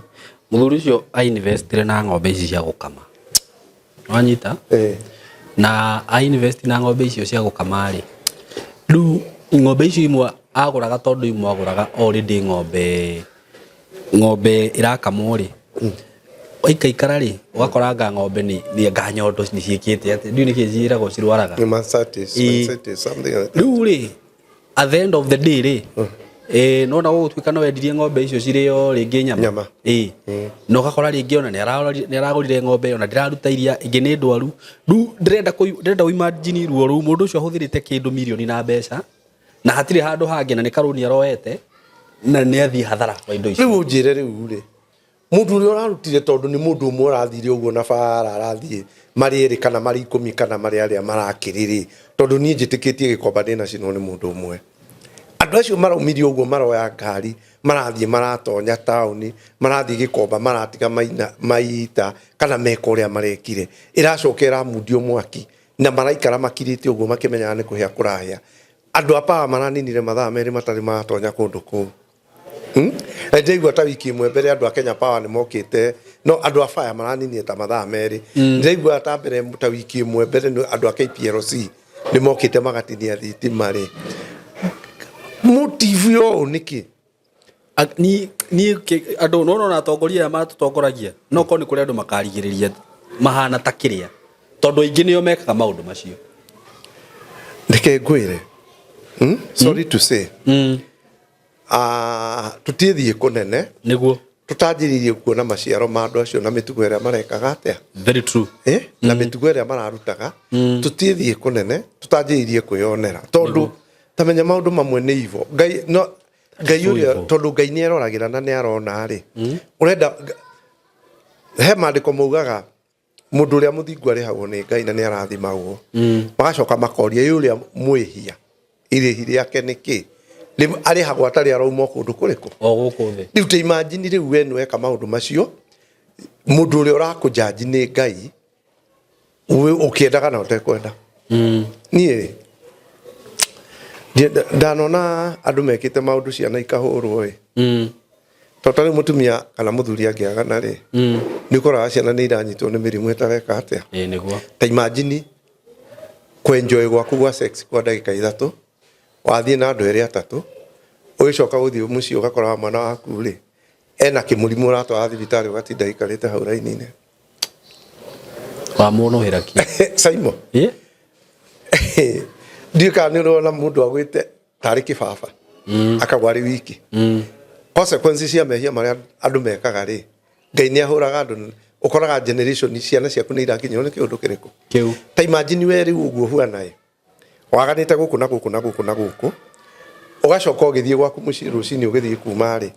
Mũthuri ũcio ainvestire na ng'ombe ici cia gũkama. Wanyita? Eh. Na ainvest na ng'ombe icio cia gũkama rĩ, rĩu ng'ombe icio imwe agũraga, tondũ imwe agũraga already ng'ombe ĩrakamwo rĩ, waikaikara rĩ, ũgakora ng'ombe nĩ anga nyondo nĩ ciĩkĩte atĩ ndiũĩ nĩkĩ ciĩragwo cirwaraga. Nĩ mastitis, mastitis, something like that. Rĩu rĩ, at the end of the day rĩ, nona gũgũtuĩka no wendirie ng'ombe icio cirĩo rĩngĩ nyama. Nyama. Ĩĩ. Na ũgakora rĩngĩ ona nĩ aragũrire ng'ombe ona ndĩraruta iria, ĩngĩ nĩ ndwaru. Rĩu ndĩrenda ũimagine ruo rũu mũndũ ũcio ahũthĩrĩte kĩndũ mirioni na mbeca na hatirĩ handũ hangĩ na nĩ karũni aroete na nĩ athiĩ hathara wa indo icio. Rĩu ũnjĩre rĩu rĩ, Mundu uria urarutire tondu ni mundu umwe urathire uguo na bara arathie mari eri kana mari ikumi kana mari aria marakiriri, tondu nie njitikitie Gikomba ndinacinwo ni mundu umwe. Andu acio maraumirie uguo maroya ngari marathie maratonya taoni marathie Gikomba maratiga maina maita kana meka uria marekire, iracoka iramundio mwaki na maraikara makirite uguo makimenyaga ni kuhia kurahia. Andu a power maraninire mathaa meri matari maratonya kundu kuu. Na ndĩraigua ta wiki ĩmwe mbere andũ a Kenya Power nĩ mokĩte, no andũ a Fire maraninire ta mathaa merĩ. Ndĩraigua ta mbere ta wiki ĩmwe mbere andũ a KPLC nĩ mokĩte magatinia thitima rĩ. Motive yo ũũ nĩkĩ? Ni ni andũ no na atongoria aya matũtongoragia no korwo nĩ kũrĩ andũ makarigĩrĩria mahana ta kĩrĩa, tondũ aingĩ nĩo mekaga maũndũ macio. Reke ngwĩre. Sorry to say. Tũtithiĩ kũnene. Nĩguo. Tũtanjĩrĩirie kuona maciaro ma andũ acio na mĩtugo ĩrĩa marekaga atĩa. Very true. Na mĩtugo ĩrĩa mararutaga. Tũtithiĩ kũnene, tũtanjĩrĩirie kwĩyonera. Tondũ tamenya maũndũ mamwe nĩ ivo. Ngai no Ngai ũrĩa, tondũ Ngai nĩ eroragĩra na nĩ arona rĩ. Ũrenda he maandĩko maugaga mũndũ ũrĩa mũthingu arĩhagwo nĩ Ngai na nĩ arathimagwo. Magacoka makoria ĩ ũrĩa mwĩhia irĩhi rĩake nĩ kĩ? Arĩhagwo atarĩ arauma kũndũ kũrĩkũ? O gũkũ thĩ. Rĩu ta imagine rĩu we nĩweka maũndũ macio, mũndũ ũrĩa ũrakũnjanji nĩ Ngai, ũkĩendaga na ũtekwenda. Niĩ ndanona andũ mekĩte maũndũ ciana ikahũrwo ĩ. Tondũ ta rĩu mũtumia kana mũthuri angĩagana rĩ, nĩ ũkoraga ciana nĩ iranyitwo nĩ mĩrimũ ĩtareka atĩa. Ĩĩ nĩguo. Ta imagine kwenjoy gwaku gwa sex kwa ndagĩka ithatũ, wathiĩ na andũ erĩ atatũ, ũgĩcoka gũthiĩ mũciĩ ũgakora mwana waku rĩ, ena kĩmũrimũ ũratwara thibitarĩ ũgatinda aikarĩte hau raini-inĩ. Wamũnũhĩra kĩ? Simon. Ĩ? Ndiũĩ kana nĩ ũrona mũndũ agwĩte tarĩ kĩbaba. Akagwa arĩ wiki. Consequences cia mehia marĩa andũ mekaga rĩ, Ngai nĩ ahũraga andũ, ũkoraga generation ciana ciaku nĩ irakinyĩrwo nĩ kĩũndũ kĩrĩkũ? Kĩu. Ta imagine we rĩu ũguo huana ĩ. Waganĩte gũkũ na gũkũ na gũkũ na gũkũ. Ũgacoka ũgĩthiĩ gwaku mũciĩ rũcinĩ ũgĩthiĩ kuma rĩ,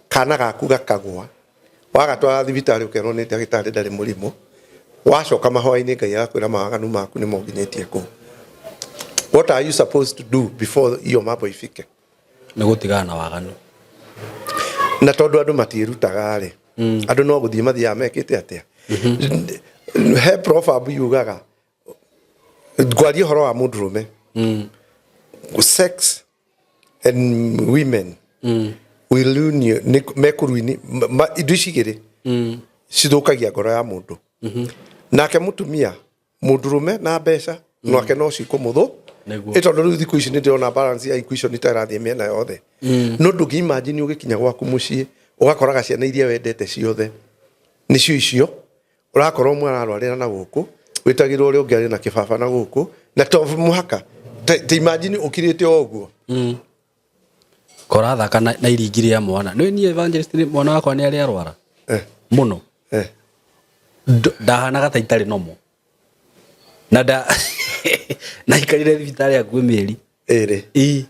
kana gaku gakagwa. Wagatwara thibitarĩ ũkerwo nĩ ndagĩtarĩ ndarĩ mũrimũ. Wacoka mahoya-inĩ Ngai agakwĩra mawaganu maku nĩ monginyĩtie kũu. What are you supposed to do before hiyo mambo ifike? Nĩ gũtigana na waganu. Na tondũ andũ matiĩrutaga rĩ, andũ no gũthiĩ mathiaga mekĩte atĩa? He proverb yugaga, ngwaria ũhoro wa mũndũrũme. Sex and women will ruin you, nĩ mekũruini, indo ici igĩrĩ cithũkagia ngoro ya mũndũ. Nake mũtumia, mũndũrũme na mbeca, nake no cikũmũthũ. Nĩguo. Ĩ tondũ rĩu thikũ ici nĩ ndĩrona balance ya equation ta ĩrathiĩ mĩena yothe. No ndũngĩ imagine ũgĩkinya gwaku mũciĩ, ũgakoraga ciana iria wendete ciothe nĩcio icio, ũrakora ũmwe ararwarĩra na gũkũ, wĩtagĩrwo ũrĩa ũngĩ arĩ na kĩbaba na gũkũ, na to mũhaka. Ta imagine ũkirĩte o ũguo. Korathaka na iringi rĩa mwana. Nĩ niĩ evangelist mwana wakwa nĩ arĩ arwara. Mũno. Ndahanaga ta itarĩ nomo. Na na ikarire thibitarĩ hakuhĩ mĩeri. Ĩrĩ. Ĩĩ.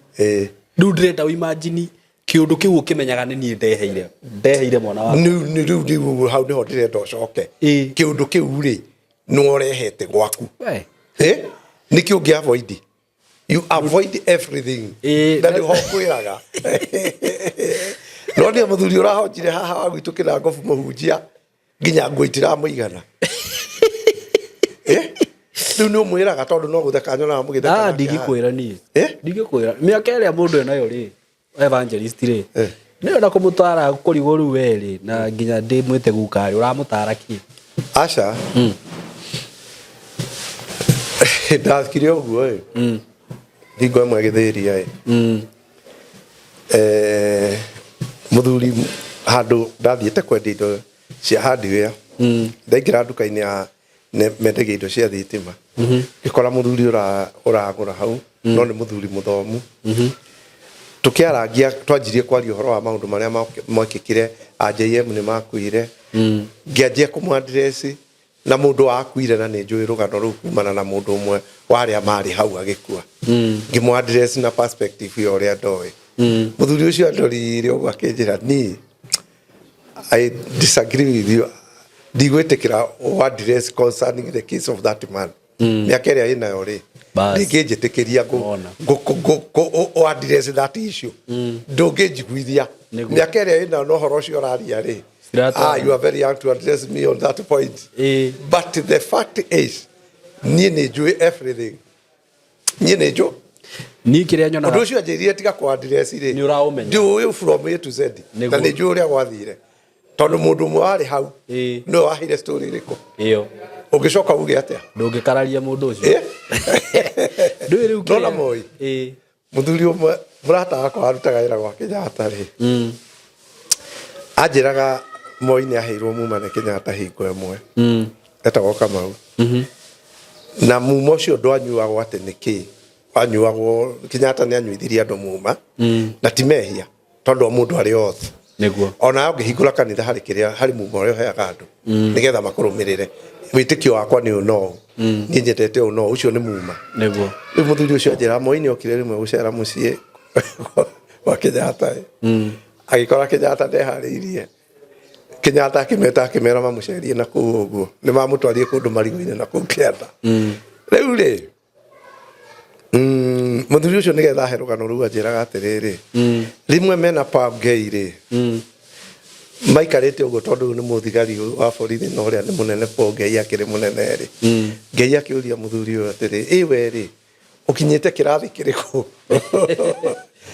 Rĩu ndĩrenda ũ imagine kĩũndũ kĩu ũkĩmenyaga nĩ niĩ ndeheire. Ndeheire mwana wakwa. Nĩ rĩu rĩu hau nĩho ndĩrenda ũcoke. Kĩũndũ kĩu rĩ, nĩ ũrehete gwaku. Nĩkĩ ũngĩ avoid? You avoid everything. Na nĩho ngwĩraga. No nĩ mũthuri ũrahonjire haha wa gwitũ kĩnangobu mũhunjia nginya nguo itiramũigana. Rĩu nĩ ũmwĩraga tondũ no gũtheka nyonaga mũgĩtheka nake haha. Ndingĩkwĩra niĩ. Ndingĩkwĩra. Mĩaka ĩrĩa mũndũ enayo rĩ, evangelist rĩ, nĩ ona kũmũtara kũrigwo rĩu we rĩ, na nginya ndĩmwĩte guka rĩ, ũramũtara kĩ? Aca. Ndakire ũguo ĩ. Hingo ĩmwe gĩthĩria ĩ. Mũthuri handũ ndathiĩte kwendia indo cia hardware. Ndaingĩra nduka-inĩ ya mendagia indo cia thitima. Ngĩkora mũthuri ũragũra hau, no nĩ mũthuri mũthomu. Tũkĩarangia, twanjirie kwaria ũhoro wa maũndũ marĩa mekĩkire, a JM nĩ makuire. Ngĩanjia kũmũ-address na mũndũ wakuire na nĩ njũĩ rũgano rũu kumana na mũndũ ũmwe wa arĩa marĩ hau agĩkua. Ngĩmũ-address na perspective ya ũrĩa ndoĩ. Mũthuri ũcio andorire ũguo akĩnjĩra, niĩ I disagree with you. Ndigwĩtĩkĩra address concerning the case of that man. Mĩaka ĩrĩa ĩnayo rĩ, Bas. ndingĩnjĩtĩkĩria Wona. address that issue. Ndũngĩnjiguithia. Nĩguo. Mĩaka ĩrĩa ĩnayo na ũhoro ũcio ũraria rĩ, Ciratwarana. ah, you are very young to address me on that point. Ĩĩ. But the fact is, niĩ nĩ njũĩ everything. Niĩ nĩ njũĩ Niĩ kĩrĩa nyonaga ũndũ ũcio anjĩrire tiga kũ-address rĩ, Nĩ ũraũmenya. ndiũĩ from A to Z. Nĩguo. Na nĩ njũĩ ũrĩa gwathire, tondũ mũndũ ũmwe warĩ hau Ĩĩ. nĩwe waheire story ĩrĩkũ. Ĩyo. Ũngĩcoka uge atĩa? Ndũngĩkararia mũndũ ũcio. Eh? Ndũĩ rĩu kĩrĩa- Ndona Moi. Ĩĩ. Mũthuri ũmwe mũrata wakwa warutaga wĩra gwa Kenyatta rĩ, anjĩraga Moi nĩ aheirwo muma nĩ Kenyatta hingo ĩmwe, etagwo Kamau, na muma ũcio ndwanyuagwo atĩ nĩ kĩ wanyuagwo. Kenyatta nĩ anyuithirie andũ muma, na ti mehia tondũ o mũndũ arĩ othe. Nĩguo. Ona ũngĩhingũra kanitha, harĩ kĩrĩa, harĩ muma ũrĩa ũheaga andũ nĩgetha makũrũmĩrĩre. Wĩtĩkio wakwa nĩ ũũ no ũũ, niĩ nyendete ũũ no ũũ, ũcio nĩ muma. Nĩguo. Rĩu mũthuri ũcio anjĩra Moi nĩ okire rĩmwe gũcera mũciĩ gwa Kenyatta ĩ. Agĩkora Kenyatta ndeharĩirie. Kenyatta akĩmeta, akĩmera mamũcerie na kũu ũguo nĩ mamũtwarie kũndũ marigũ-inĩ na kũu kĩanda. Rĩu rĩ, mũthuri ũcio nĩgetha ahe rũgano rũu anjĩraga atĩrĩrĩ, rĩmwe mena Paul rĩ, maikarĩte ũguo, tondũ ũyũ nĩ mũthigari wa borithi na ũrĩa nĩ mũnene, Paul Ngei akĩrĩ mũnene rĩ, Ngai akĩũria mũthuri ũyũ atĩrĩ, ĩ we rĩ, ũkinyĩte kĩrathi kĩrĩkũ?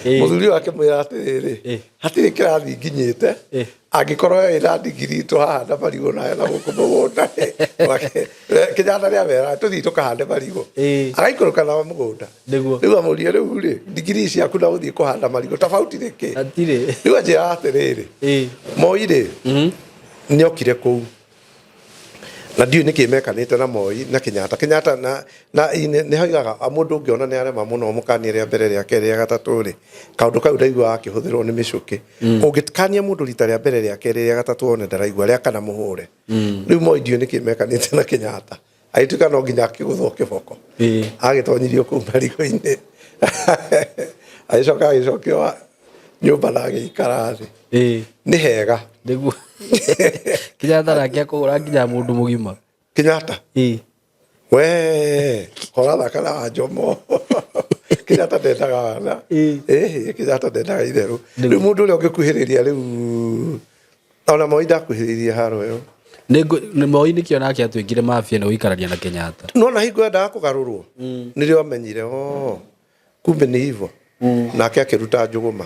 Mũthuri ũyũ akĩmwĩra atĩrĩrĩ, hatirĩ kĩrathi nginyĩte, angĩkorwo we wĩna ndigiri tũhahanda marigũ nayo na gũkũ mũgũnda. Kenyatta nĩ amera tũthiĩ tũkahande marigũ. Agaikũrũka nao mũgũnda. Rĩu amũrie, rĩu rĩ, ndigiri ciaku na gũthiĩ kũhanda marigũ tofauti nĩ kĩ? Hatirĩ. Rĩu anjĩra atĩrĩrĩ, Moi rĩ, nĩ okire kũu na ndiũĩ nĩkĩ mekanĩte na Moi na Kenyatta. Kenyatta na nĩ hoigaga mũndũ ũngĩona nĩ arema mũno mũkanie rĩa mbere, rĩa kerĩ, rĩa gatatũ rĩ, kaũndũ kau ndaiguaga akĩhũthĩrwo nĩ mĩcũkĩ. Ũngĩkania mũndũ rita rĩa mbere, rĩa kerĩ, rĩa gatatũ, one ndaraigua, rĩa kana mũhũre. Rĩu Moi ndiũĩ nĩkĩ mekanĩte na Kenyatta, agĩtuĩka no nginya akĩgũthwo kĩboko. Agĩtonyirio kũu marigũ-inĩ, agĩcoka agĩcokio nyũmba na agĩikara thĩ. Nĩ hega. Nĩguo. Kenyatta nake akũhũra nginya mũndũ mũgima. Kenyatta, we horathaka na wa Njomo. Kenyatta ndendaga wana. Ĩhĩ, Kenyatta ndendaga itherũ. Rĩu mũndũ ũrĩa ũngĩkuhĩrĩria, rĩu ona Moi ndakuhĩrĩirie haro ĩyo. Nĩ Moi nĩkĩo nake atuĩkire mafia nĩ gũikarania na Kenyatta. Nona hingo endaga kũgarũrwo nĩrĩo amenyire, oh, kumbe nĩ hivyo, nake akĩruta njũgũma.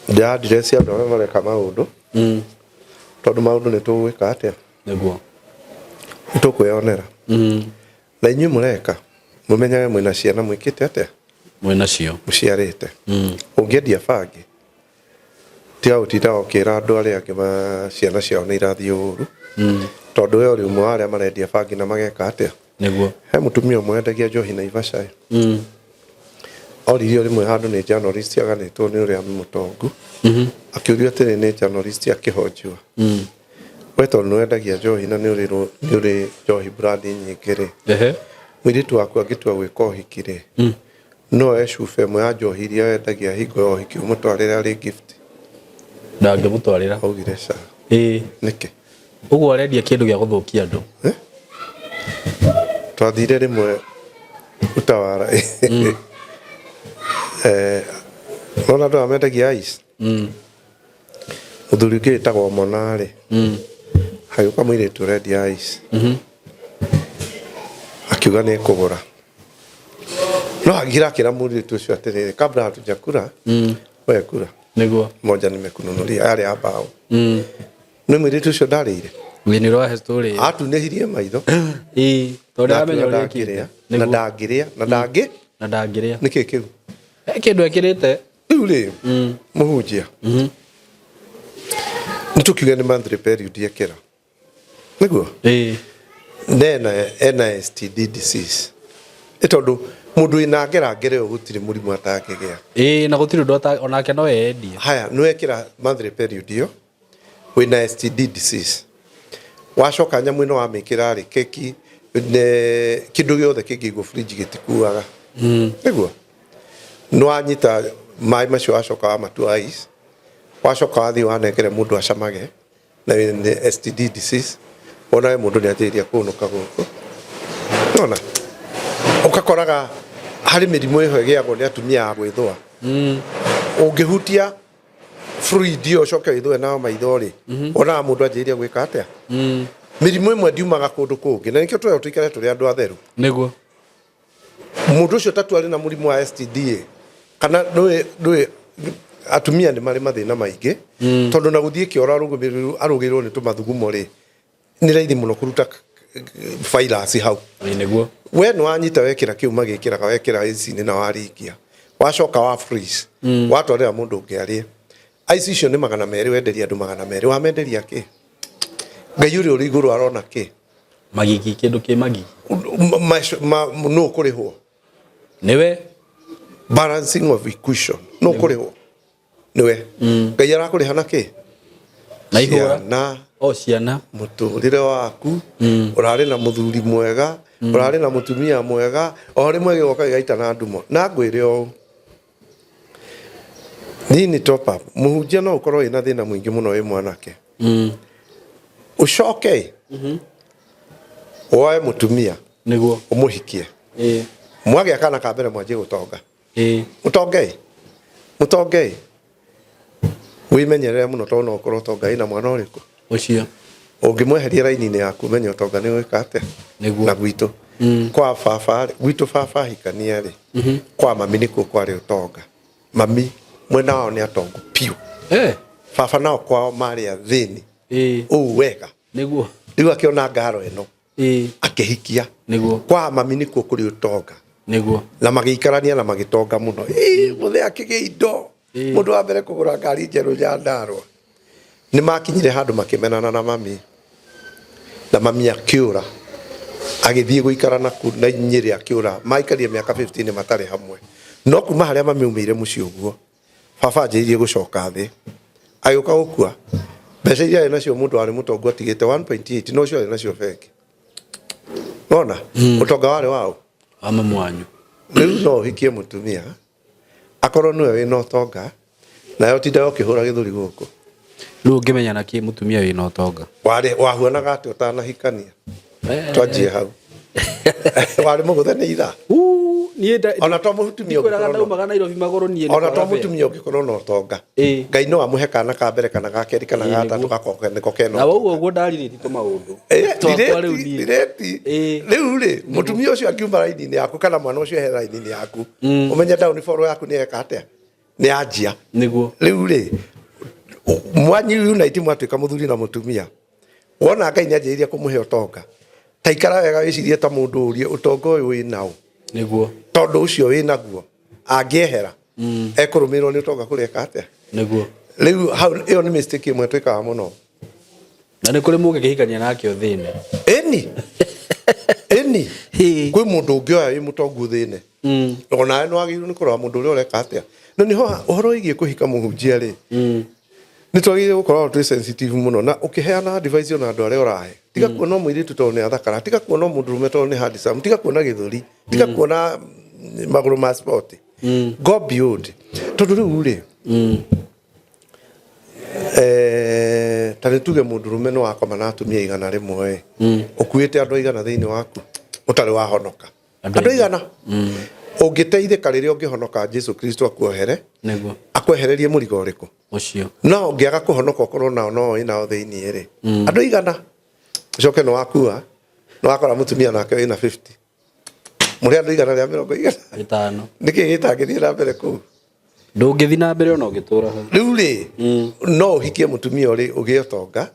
Ndĩrandire cia andũ arĩa mareka maũndũ, tondũ maũndũ nĩ tũgwĩka atĩa? Nĩguo. Nĩ tũkwĩyonera. Na inyuĩ mũreka mũmenyage mwĩna ciana mwĩkĩte atĩa? Mwĩnacio. Mũciarĩte. Ũngĩendia bangi, tiga gũtinda ũkĩra andũ arĩa angĩ ma ciana ciao nĩ irathiĩ ũru, tondũ we ũrĩ ũmwe wa arĩa marendia bangi na mageka atĩa? Nĩguo. He mũtumia ũmwe wendagia njohi Naivasha ĩ. Oririo rĩmwe handũ nĩ journalist aganĩtwo nĩ ũrĩa mũtongu, akĩũrio atĩrĩ nĩ journalist akĩhonjwo, we tondũ nĩ wendagia njohi na nĩ ũrĩ njohi brand nyingĩ rĩ, mũirĩtu waku angĩtua gwĩka ũhiki rĩ, no oe cuba ĩmwe ya njohi iria wendagia hingo ya ũhiki ũmũtwarĩre arĩ gift? Ndangĩmũtwarĩra. Augire ca. Nĩkĩ? Ũguo arendia kĩndũ gĩa gũthũkia andũ. Eh? Twathire rĩmwe Utawara, nona andũ aya mendagia ice. Mũthuri ũngĩ wĩtagwo Mona rĩ, hagĩũka mũirĩtu ũrendia ice, akiuga nĩ ekũgũra, no agira akĩra mũirĩtu ũcio atĩrĩrĩ, kabla hatujakula, we kula moja nimekununulia, yarĩ ya mbaũ. Nĩ mũirĩtu ũcio ndarĩire. Wĩ nĩ ũrahe story ĩyo. Atunĩhirie maitho. Ĩĩ, tondũ Na aramenya akiuga ũrĩa ekĩte. ndangĩrĩa na ndangĩrĩa na ndangĩ Na ndangĩrĩa. Nĩkĩ kĩu? He kĩndũ ekĩrĩte. Rĩu rĩ, mũhunjia, nĩ tũkiuge nĩ monthly period ekĩra nĩguo na ena STD disease, nĩ tondũ mũndũ wĩna ngera ngere ĩyo gũtirĩ mũrimũ atangĩgĩa. Ĩĩ, na gũtirĩ ũndũ onake no eyendie. Haya, nĩ wekĩra monthly period ĩyo, wĩna STD disease, wacoka nyamũ ĩno wamĩkĩra rĩ, keki kĩndũ gĩothe kĩngĩigwo fridge gĩtikuaga. Nĩguo nĩ wanyita maĩ macio, wacoka wamatua ice, wacoka wathiĩ wanengere mũndũ acamage. Na nĩ STD disease. Wona we mũndũ nĩ anjĩrĩria kũnũka gũkũ. Nona ũgakoraga harĩ mĩrimũ ĩho ĩgĩagwo nĩ atumia a gwĩthũa. Ũngĩhutia fluid ĩyo ũcoke wĩthũe nayo maitho rĩ, wonaga mũndũ anjĩrĩria gwĩka atĩa. Mĩrimũ ĩmwe ndiumaga kũndũ kũngĩ, na nĩkĩo tũrerwo tũikare tũrĩ andũ atheru. Mũndũ ũcio tatu arĩ na mũrimũ wa STD ĩ, kana ndũĩ ndũĩ atumia nĩ marĩ mathĩna maingĩ, tondũ na gũthiĩ kĩoro arũgĩrĩrwo nĩ tũmathugumo rĩ, nĩ raithi mũno kũruta virus hau. We nĩ wanyita wekĩra kĩu magĩkĩraga, wekĩra ici-inĩ na waringia, wacoka wa freeze, watwarĩra mũndũ ũngĩ arĩe. Ice icio nĩ 200, wenderia andũ 200, wamenderia kĩ? Ngai ũrĩa ũrĩ igũrũ arona kĩ? Magigi, kĩndũ kĩ magigi. Nũ ũkũrĩhwo? Nĩwe. Balancing of equation. Nũ ũkũrĩhwo? Nĩwe. Ngai arakũrĩha na kĩ? Na ihũra. Ciana. O ciana. Mũtũrĩre waku, ũrarĩ na mũthuri mwega, ũrarĩ na mũtumia mwega, o rĩmwe gĩgoka gĩgaita na ndumo. Na ngwĩre ũũ, niĩ nĩ top up. Mũhunjia no ũkorwo wĩna thĩna mũingĩ mũno wĩ mwanake. Ũcoke woe mũtumia, ũmũhikie. Mwagĩa kana ka mbere mwanjie gũtonga. Mũtonge, mũtonge. Wĩmenyerere mũno tondũ no ũkorwo ũtonga wĩna mwana ũrĩkũ. Ũcio. Ũngĩmweheria raini-inĩ yaku ũmenye ũtonga nĩ ũgwĩka atĩa. Na gwitũ. Kwa baba rĩ, gwitũ baba ahikania rĩ, kwa mami nĩkuo kwarĩ ũtonga. Mami mwena wao nĩ atongu piũ. Baba nao kwao marĩ athĩni. Ũũ wega. Rĩu akĩona ngaro ĩno. Akĩhikia. Kwa mami nĩkuo kũrĩ ũtonga. Na magĩikarania na magĩtonga mũno. Mũthee akĩgĩa indo. Mũndũ wa mbere kũgũra ngari njerũ Nyandarũa. Nĩ makinyire handũ makĩmenana na mami. Na mami akĩũra. Agĩthiĩ gũikara na kũ, na Nyĩrĩ akĩũra. Maikarire mĩaka 15 matarĩ hamwe. No kuma harĩa mami aumĩire mũciĩ ũguo, baba anjĩrĩirie gũcoka thĩ. Agĩũka gũkua. Mbeca iria arĩ nacio mũndũ warĩ mũtongu atigĩte 1.8, no ũcio arĩ nacio bengi. Wona? Ũtonga warĩ waũ? Wa mamu wanyu. Rĩu no ũhikie mũtumia, akorwo nĩwe wĩna ũtonga, nawe ũtindaga ũkĩhũra gĩthũri gũkũ. Rĩu ũngĩmenya na kĩ mũtumia wĩna ũtonga? Warĩ, wahuanaga atĩa ũtanahikania? Twanjie hau. Warĩ mũgũthe nĩ ithaa? Niĩ nda- Ona to mũtumia ndikwĩraga ũngĩkorwo na- ndaumaga Nairobi magũrũ niĩ nĩ Ona to kwaga bea. mũtumia ũngĩkorwo na ũtonga. Ngai no amũhe kana ka mbere kana ga kerĩ kana ga gatatũ gakoke nĩko kena Na ũtonga. woguo ũguo ndarirĩti tũmaũndũ. Twakwa rĩu niĩ. Ndirĩti. Rĩu rĩ, mũtumia ũcio angiuma raini-inĩ yaku kana mwana ũcio ehere raini-inĩ yaku, ũmenye downfall yaku nĩ yeka atĩa? Nĩ yanjia. Rĩu rĩ, mwanyu unite mwatuĩka mũthuri na mũtumia, wona Ngai nĩ anjĩrĩirie kũmũhe ũtonga, ta ikara wega wĩcirie ta mũndũ ũrie ũtonga ũyũ wĩ naũ. Tondũ ũcio wĩ naguo angĩehera, ekũrũmĩrĩrwo nĩ ũtonga kũreka atĩa? Rĩu hau ĩyo nĩ mistake ĩmwe twĩkaga mũno. Na nĩ kũrĩ mũngĩkĩhikania nake ũthĩne. Ĩni. Ĩni. Kwĩ mũndũ ũngĩoya wĩ mũtongu ũthĩne. Onawe nĩ wagĩrĩirwo nĩ kũrora mũndũ ũrĩa ũreka atĩa. Na nĩho ũhoro wĩgiĩ kũhika mũhunjia rĩ, nĩ twagĩrĩire gũkorwo twĩ sensitive mũno na ũkĩheana advice ona andũ arĩa ũrahe. Tiga kuona mũirĩtu tondũ nĩ athakara, tiga kuona mũndũrũme tondũ nĩ handsome, tiga kuona gĩthũri, tiga kuona magũrũ ma sport. Go beyond. Tondũ rĩu rĩ, ta nĩ tuge mũndũrũme nĩ wakoma na atumia 100 ĩ, ũkuĩte andũ aigana thĩinĩ waku ũtarĩ wahonoka. Andũ aigana. Ũngĩteithĩka rĩrĩa ũngĩhonoka Jesu Kristo akuohere, akwehererie mũrigo ũrĩkũ? Ũcio. No ũngĩaga kũhonoka ũkorwo nao no wĩ nao thĩinĩ rĩ, andũ aigana. Ũcoke nĩ wakua, nĩ wakora mũtumia nake wĩna 50. Mũrĩ andũ 150. 5. Nĩkĩ gĩtangĩthiĩ na mbere kũu? Ndũngĩthiĩ na mbere ona ũngĩtũra hau. Rĩu rĩ, no ũhikie mũtumia ũrĩ ũgĩe ũtonga,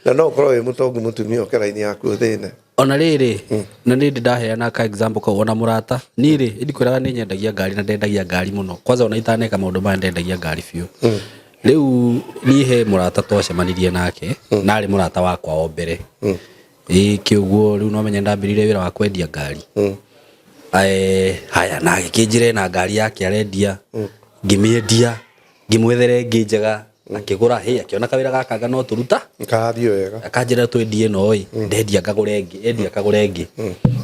na no ũkorwo wĩ mũtongu mũtumia ũke raini yaku ũthĩne. Ona rĩrĩ, na nĩ ndĩ ndaheana ka example kau ona mũrata. Niĩ rĩ, ndikwĩraga nĩ nyendagia ngari na ndendagia ngari mũno. Kwanza ona itaneka maũndũ maya ndendagia ngari biũ. Rĩu niĩ he mũrata twacemanirie nake, na arĩ mũrata wakwa wa mbere. Ĩĩ kĩũguo rĩu no menye ndambĩrĩirie wĩra wa kwendia ngari. Haya na agĩkĩnjĩra ena ngari yake arendia, ngĩmĩendia, ngĩmwethera ĩngĩ njega, akĩgũra, hĩ akĩona kawĩra gaka anga no tũruta. Karathiĩ wega. Akanjĩra twendie ĩno ĩ, ndendia ngagũra ĩngĩ, endia ngagũra ĩngĩ.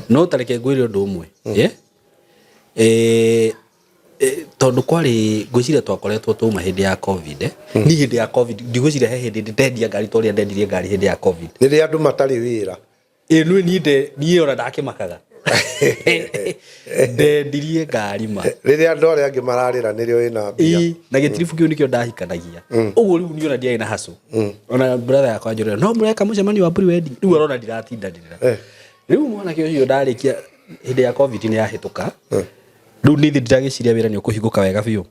No ta reke ngwĩre ũndũ ũmwe. Tondũ kwarĩ, ngwĩciria twakoretwo twauma hĩndĩ ya Covid, eh. Niĩ hĩndĩ ya Covid ndigwĩciria he hĩndĩ ndendia ngari ta ũrĩa ndendirie ngari hĩndĩ ya Covid. Rĩrĩa andũ matarĩ wĩra. Ĩ nĩ niĩ nde niĩ ona ndakĩmakaga. Ndendirie ngari ma. Rĩrĩa andũ arĩa angĩ mararĩra nĩrĩo wĩna mbia. Ĩ, na gĩtiribu kĩu nĩkĩo ndahikanagia. Ũguo rĩu niĩ ona ndiarĩ na hustle. Ona brother yakwa anjũrĩra, no mũreka mũcemanio wa pre-wedding? Rĩu arona ndiratindanĩrĩra. Rĩu mwanake ũcio ndarĩkia hĩndĩ ya Covid nĩ yahĩtũka. Rĩu niĩ ndiragĩciria wĩra nĩ ũkũhingũka wega biũ.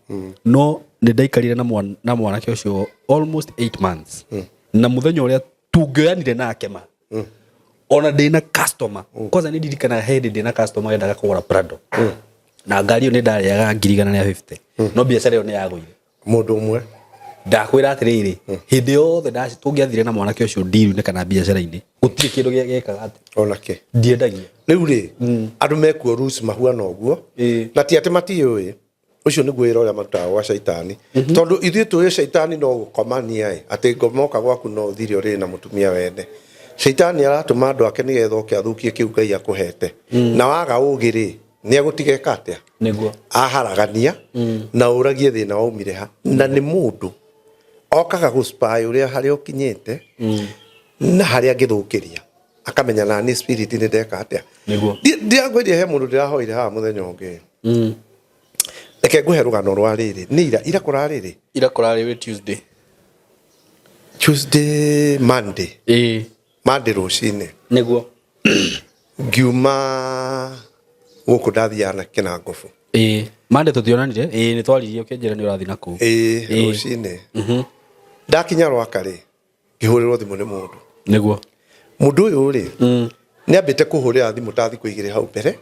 No nĩ ndaikarire na mwanake ũcio almost 8 months. Na mũthenya ũrĩa tũngĩoyanire nake ma. Ona ndĩna customer. Kwanza nĩ ndirikanaga he hĩndĩ ndĩna customer endaga kũgũra Prado. Na ngari ĩyo nĩ ndarĩaga 150,000. No biacara ĩyo nĩ yagũire. Mũndũ ũmwe. Ndakwĩra atĩrĩrĩ, hĩndĩ yothe tũngĩathire na mwanake ũcio ndiru-inĩ kana biacara-inĩ, gũtirĩ kĩndũ gĩekaga atĩ. Ona kĩ. Ndiendagia. Rĩu rĩ, andũ mekuo rules mahuana ũguo, na ti atĩ matiũĩ, ũcio nĩguo wĩra ũrĩa marutaga gwa caitani. Tondũ ithuĩ tũĩ caitani no gũkomania ĩ, atĩ ngoma oka gwaku no ũthire ũrĩrĩ na mũtumia wene. Caitani aratũma andũ ake nĩgetha oke athũkie kĩu Ngai akũhete. Na waga ũgĩ rĩ, nĩ agũtiga eka atĩa? Nĩguo. Aharagania na ũragie thĩna waumire ha. Na nĩ mũndũ okaga gũ spy ũrĩa harĩa ũkinyĩte na harĩa angĩthũkĩria. Akamenya na niĩ spirit nĩ ndeka atĩa. Nĩguo. Ndirakwĩria he mũndũ ndĩrahoire haha mũthenya ũngĩ. Reke ngũhe rũgano rwa rĩrĩ. Nĩ ira, ira kũrarĩ rĩ? Ira kũrarĩ wĩ Tuesday. Tuesday, Monday. Ĩĩ. Monday rũcinĩ. Nĩguo. Ngiuma gũkũ ndathiaga na Kĩnangobu. Ĩĩ. Monday tũtionanire? Ĩĩ, nĩ twaririe ũkĩnjĩra nĩ ũrathiĩ na kũu. Ĩĩ, rũcinĩ. Ndakinya Rwaka rĩ, ngĩhũrĩrwo thimũ nĩ mũndũ. Nĩguo. Mũndũ ũyũ rĩ, nĩ ambĩte kũhũrĩra thimũ ta thikũ igĩrĩ hau mbere.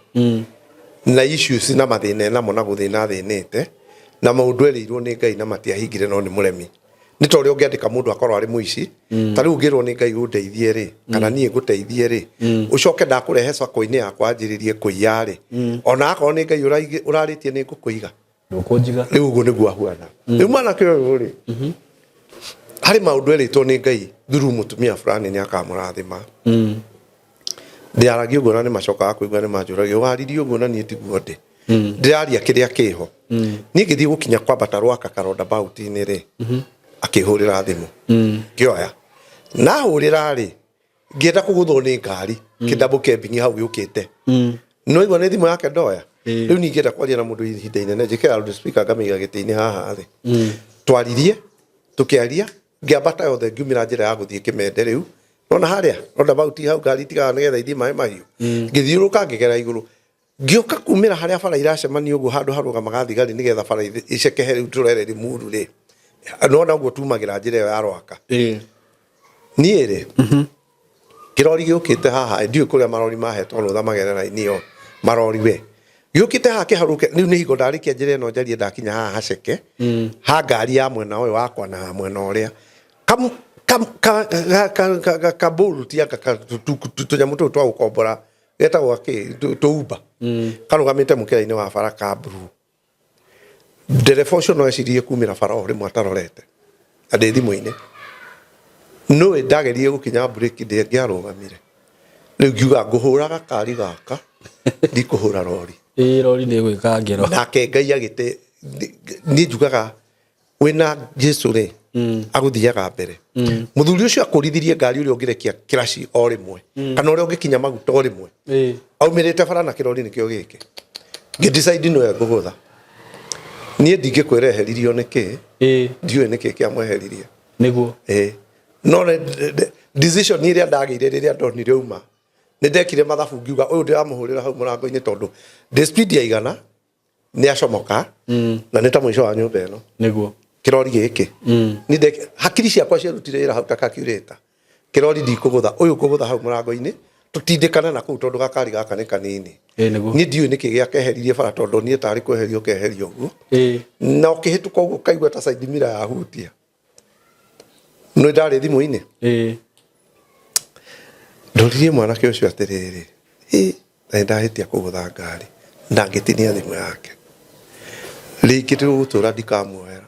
Na issues na mathĩna enamo na gũthĩna athĩnĩte, na maũndũ erĩirwo nĩ Ngai na matiahingire no nĩ mũremi. Nĩ ta ũrĩa ũngĩandĩka mũndũ akorwo arĩ mũici, ta rĩu ũngĩrwo nĩ Ngai ũndeithie rĩ, kana niĩ ngũteithie rĩ, ũcoke ndakũrehe sacco-inĩ yakwa anjĩrĩrie kũiya rĩ, ona akorwo nĩ Ngai ũrarĩtie nĩ ngũkũiga. Ndũkũnjiga. Rĩu ũguo nĩguo ahuana. Rĩu mwanake ũyũ rĩ, harĩ maũndũ erĩtwo nĩ Ngai through mũtumia fulani nĩ akamũrathima. Ndĩaragia ũguo na nĩ macokaga kũigua nĩ manjũragia waririe ũguo na niĩ tiguo ndĩ. Ndĩraria kĩrĩa kĩho. Niĩ ngĩthiĩ gũkinya kwambata Rwaka ka roundabout-inĩ rĩ, akĩhũrĩra thimũ. Ngĩoya. Na ahũrĩra rĩ, ngĩenda kũgũthwo nĩ ngari, kĩ double cabin hau gĩũkĩte. No igua nĩ thimũ yake ndoya. Rĩu niĩ ingĩenda kwaria na mũndũ ihinda inene, njĩkĩra loudspeaker ngamĩiga gĩtĩ-inĩ haha thĩ. Twaririe, tũkĩaria, ngĩambata yothe ngiumĩra njĩra ya gũthiĩ Kĩmende rĩu. Nona harĩa roundabout hau ngari itigaga nĩgetha ithiĩ maĩ mahiũ. Ngĩthiũrũrũka ngĩgera igũrũ. Ngĩũka kumĩra harĩa bara iracemania ũguo handũ harũgamaga thigari nĩgetha bara icekehe rĩu tũrere Limuru rĩ. Nona ũguo tumagĩra njĩra ĩyo ya Rwaka. Niĩ rĩ, kĩrori gĩũkĩte haha, ndiũĩ kũrĩa marori mahetwo rũtha magere raini ĩyo, marori we. Gĩũkĩte haha kĩharũke, rĩu nĩ hingo ndarĩkia njĩra ĩno njarie ndakinya haha haceke, ha ngari ya mwena ũyũ wakwa na ha mwena ũrĩa. Kabũruti anga tũnyamũ tũtũ twa gũkombora getagwo gakĩ, tũumba. Karũgamĩte mũkĩra-inĩ wa bara ka blue. Ndereba ũcio no ecirie kumĩra bara o rĩmwe atarorete. Na ndĩ thimũ-inĩ. Nũĩ ndageririe gũkinya breki ndĩngĩarũgamire. Rĩu ngiuga ngũhũra gakari gaka, ndikũhũra rori. Ĩĩ rori nĩ ĩgwĩka ngero. Nake Ngai agĩte, niĩ njugaga wĩna Jesu rĩ, agũthiaga mbere. Mũthuri ũcio akũrithirie ngari ũrĩa ũngĩrekia kĩraci o rĩmwe, kana ũrĩa ũngĩkinya maguta o rĩmwe. Aumĩrĩte bara na kĩrori nĩkĩo gĩkĩ. Ngĩ decide nĩwe ngũgũtha. Niĩ ndingĩkwĩra eheririo nĩkĩ, ndiũĩ nĩkĩ kĩamweheririe. Nĩguo. Ĩĩ. No decision ĩrĩa ndagĩire rĩrĩa ndonire auma, nĩ ndekire mathabu ngiuga ũyũ ndĩramũhũrĩra hau mũrango-inĩ tondũ ndĩ speed ya igana, nĩ acomoka, na nĩ ta mũico wa nyũmba ĩno. Nĩguo. Kĩrori gĩkĩ. Nĩ ndeke, hakiri ciakwa ciarutire wĩra hau ta calculator. Kĩrori ndikũgũtha, ũyũ ngũgũtha hau mũrango-inĩ, tũtindĩkane na kũu tondũ gakari gaka nĩ kanini. Ĩĩ nĩguo. Niĩ ndiũĩ nĩkĩ gĩakeheririe bara tondũ niĩ tarĩ kweherio keherio ũguo. Na ũkĩhĩtũka ũguo ũkaigua ta side mirror yahutia. Nĩ ndarĩ thimũ-inĩ. Ndoririe mwanake ũcio atĩrĩrĩ, ĩ na nĩndahĩtia kũgũtha ngari na ngĩtinia thimũ yake. Rĩngĩ tũgũtũra ndikamuoera.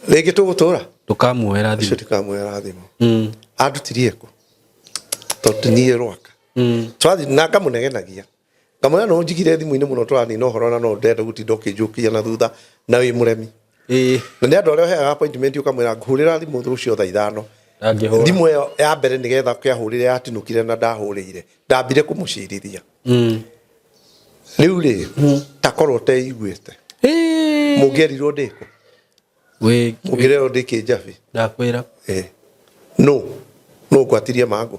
Rĩngĩ tũgũtũra? Ndũkamuoera thimũ. Ũcio ndikamuoera thimũ. Andutirie kũ? Tondũ niĩ Rwaka. Twathiĩ na ngamũnegenagia. Ngamwĩra no njigire thimũ-inĩ mũno tũranina ũhoro na no ndĩrenda gũtinda ũkĩnjũkia na thutha na wĩ mũremi. Na nĩ andũ arĩa ũheaga appointment ũkamwĩra ngũhũrĩra thimũ rũciũ thaa 5. Ndangĩhũra. Thimũ ĩyo ya mbere nĩgetha kĩahũrĩre yatinũkire na ndahũrĩire ndambire kũmũcirithia. Rĩu rĩ, ta korwo ũteiguĩte, mũngĩerirwo ndĩkũ? Wĩ Mũngĩrerwo ndĩ kĩnjabi? Ndakwĩra. Eh. No no ngwatirie mangũ.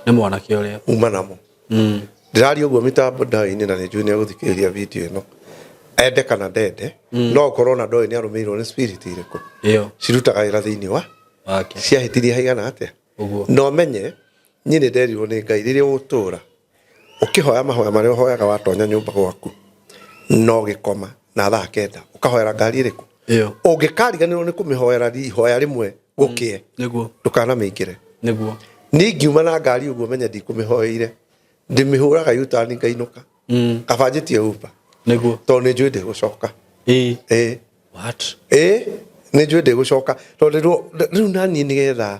Nĩ mwanake ũrĩa. Uma namo. Ndĩraria ũguo mĩtambo ndawa-inĩ na nĩ njũĩ nĩ egũthikĩrĩria video ĩno, ende kana ndende. No ũkorwo na ndoĩ nĩ arũmĩirwo nĩ spirit irĩkũ Ĩyo. cirutaga wĩra thĩinĩ wa Wake. Ciahĩtirie haigana atĩa? Ũguo. Na ũmenye niĩ nĩ nderirwo nĩ Ngai, rĩrĩa ũgũtũra ũkĩhoya mahoya marĩa ũhoyaga watonya nyũmba gwaku na ũgĩkoma na thaa 9, ũkahoera ngari ĩrĩkũ? Ĩyo. Ũngĩkariganĩrwo nĩ kũmĩhoera ihoya rĩmwe gũkĩe, ndũkanamĩingĩre. Niĩ ngiuma na ngari ũguo menye ndikũmĩhoeire, ndĩmĩhũraga U-turn ngainũka. Kaba njĩtie Uber. Tondũ nĩ njũĩ ndĩgũcoka. Ĩĩ. What? Ĩĩ, nĩ njũĩ ndĩgũcoka, tondũ rĩu naniĩ nĩgetha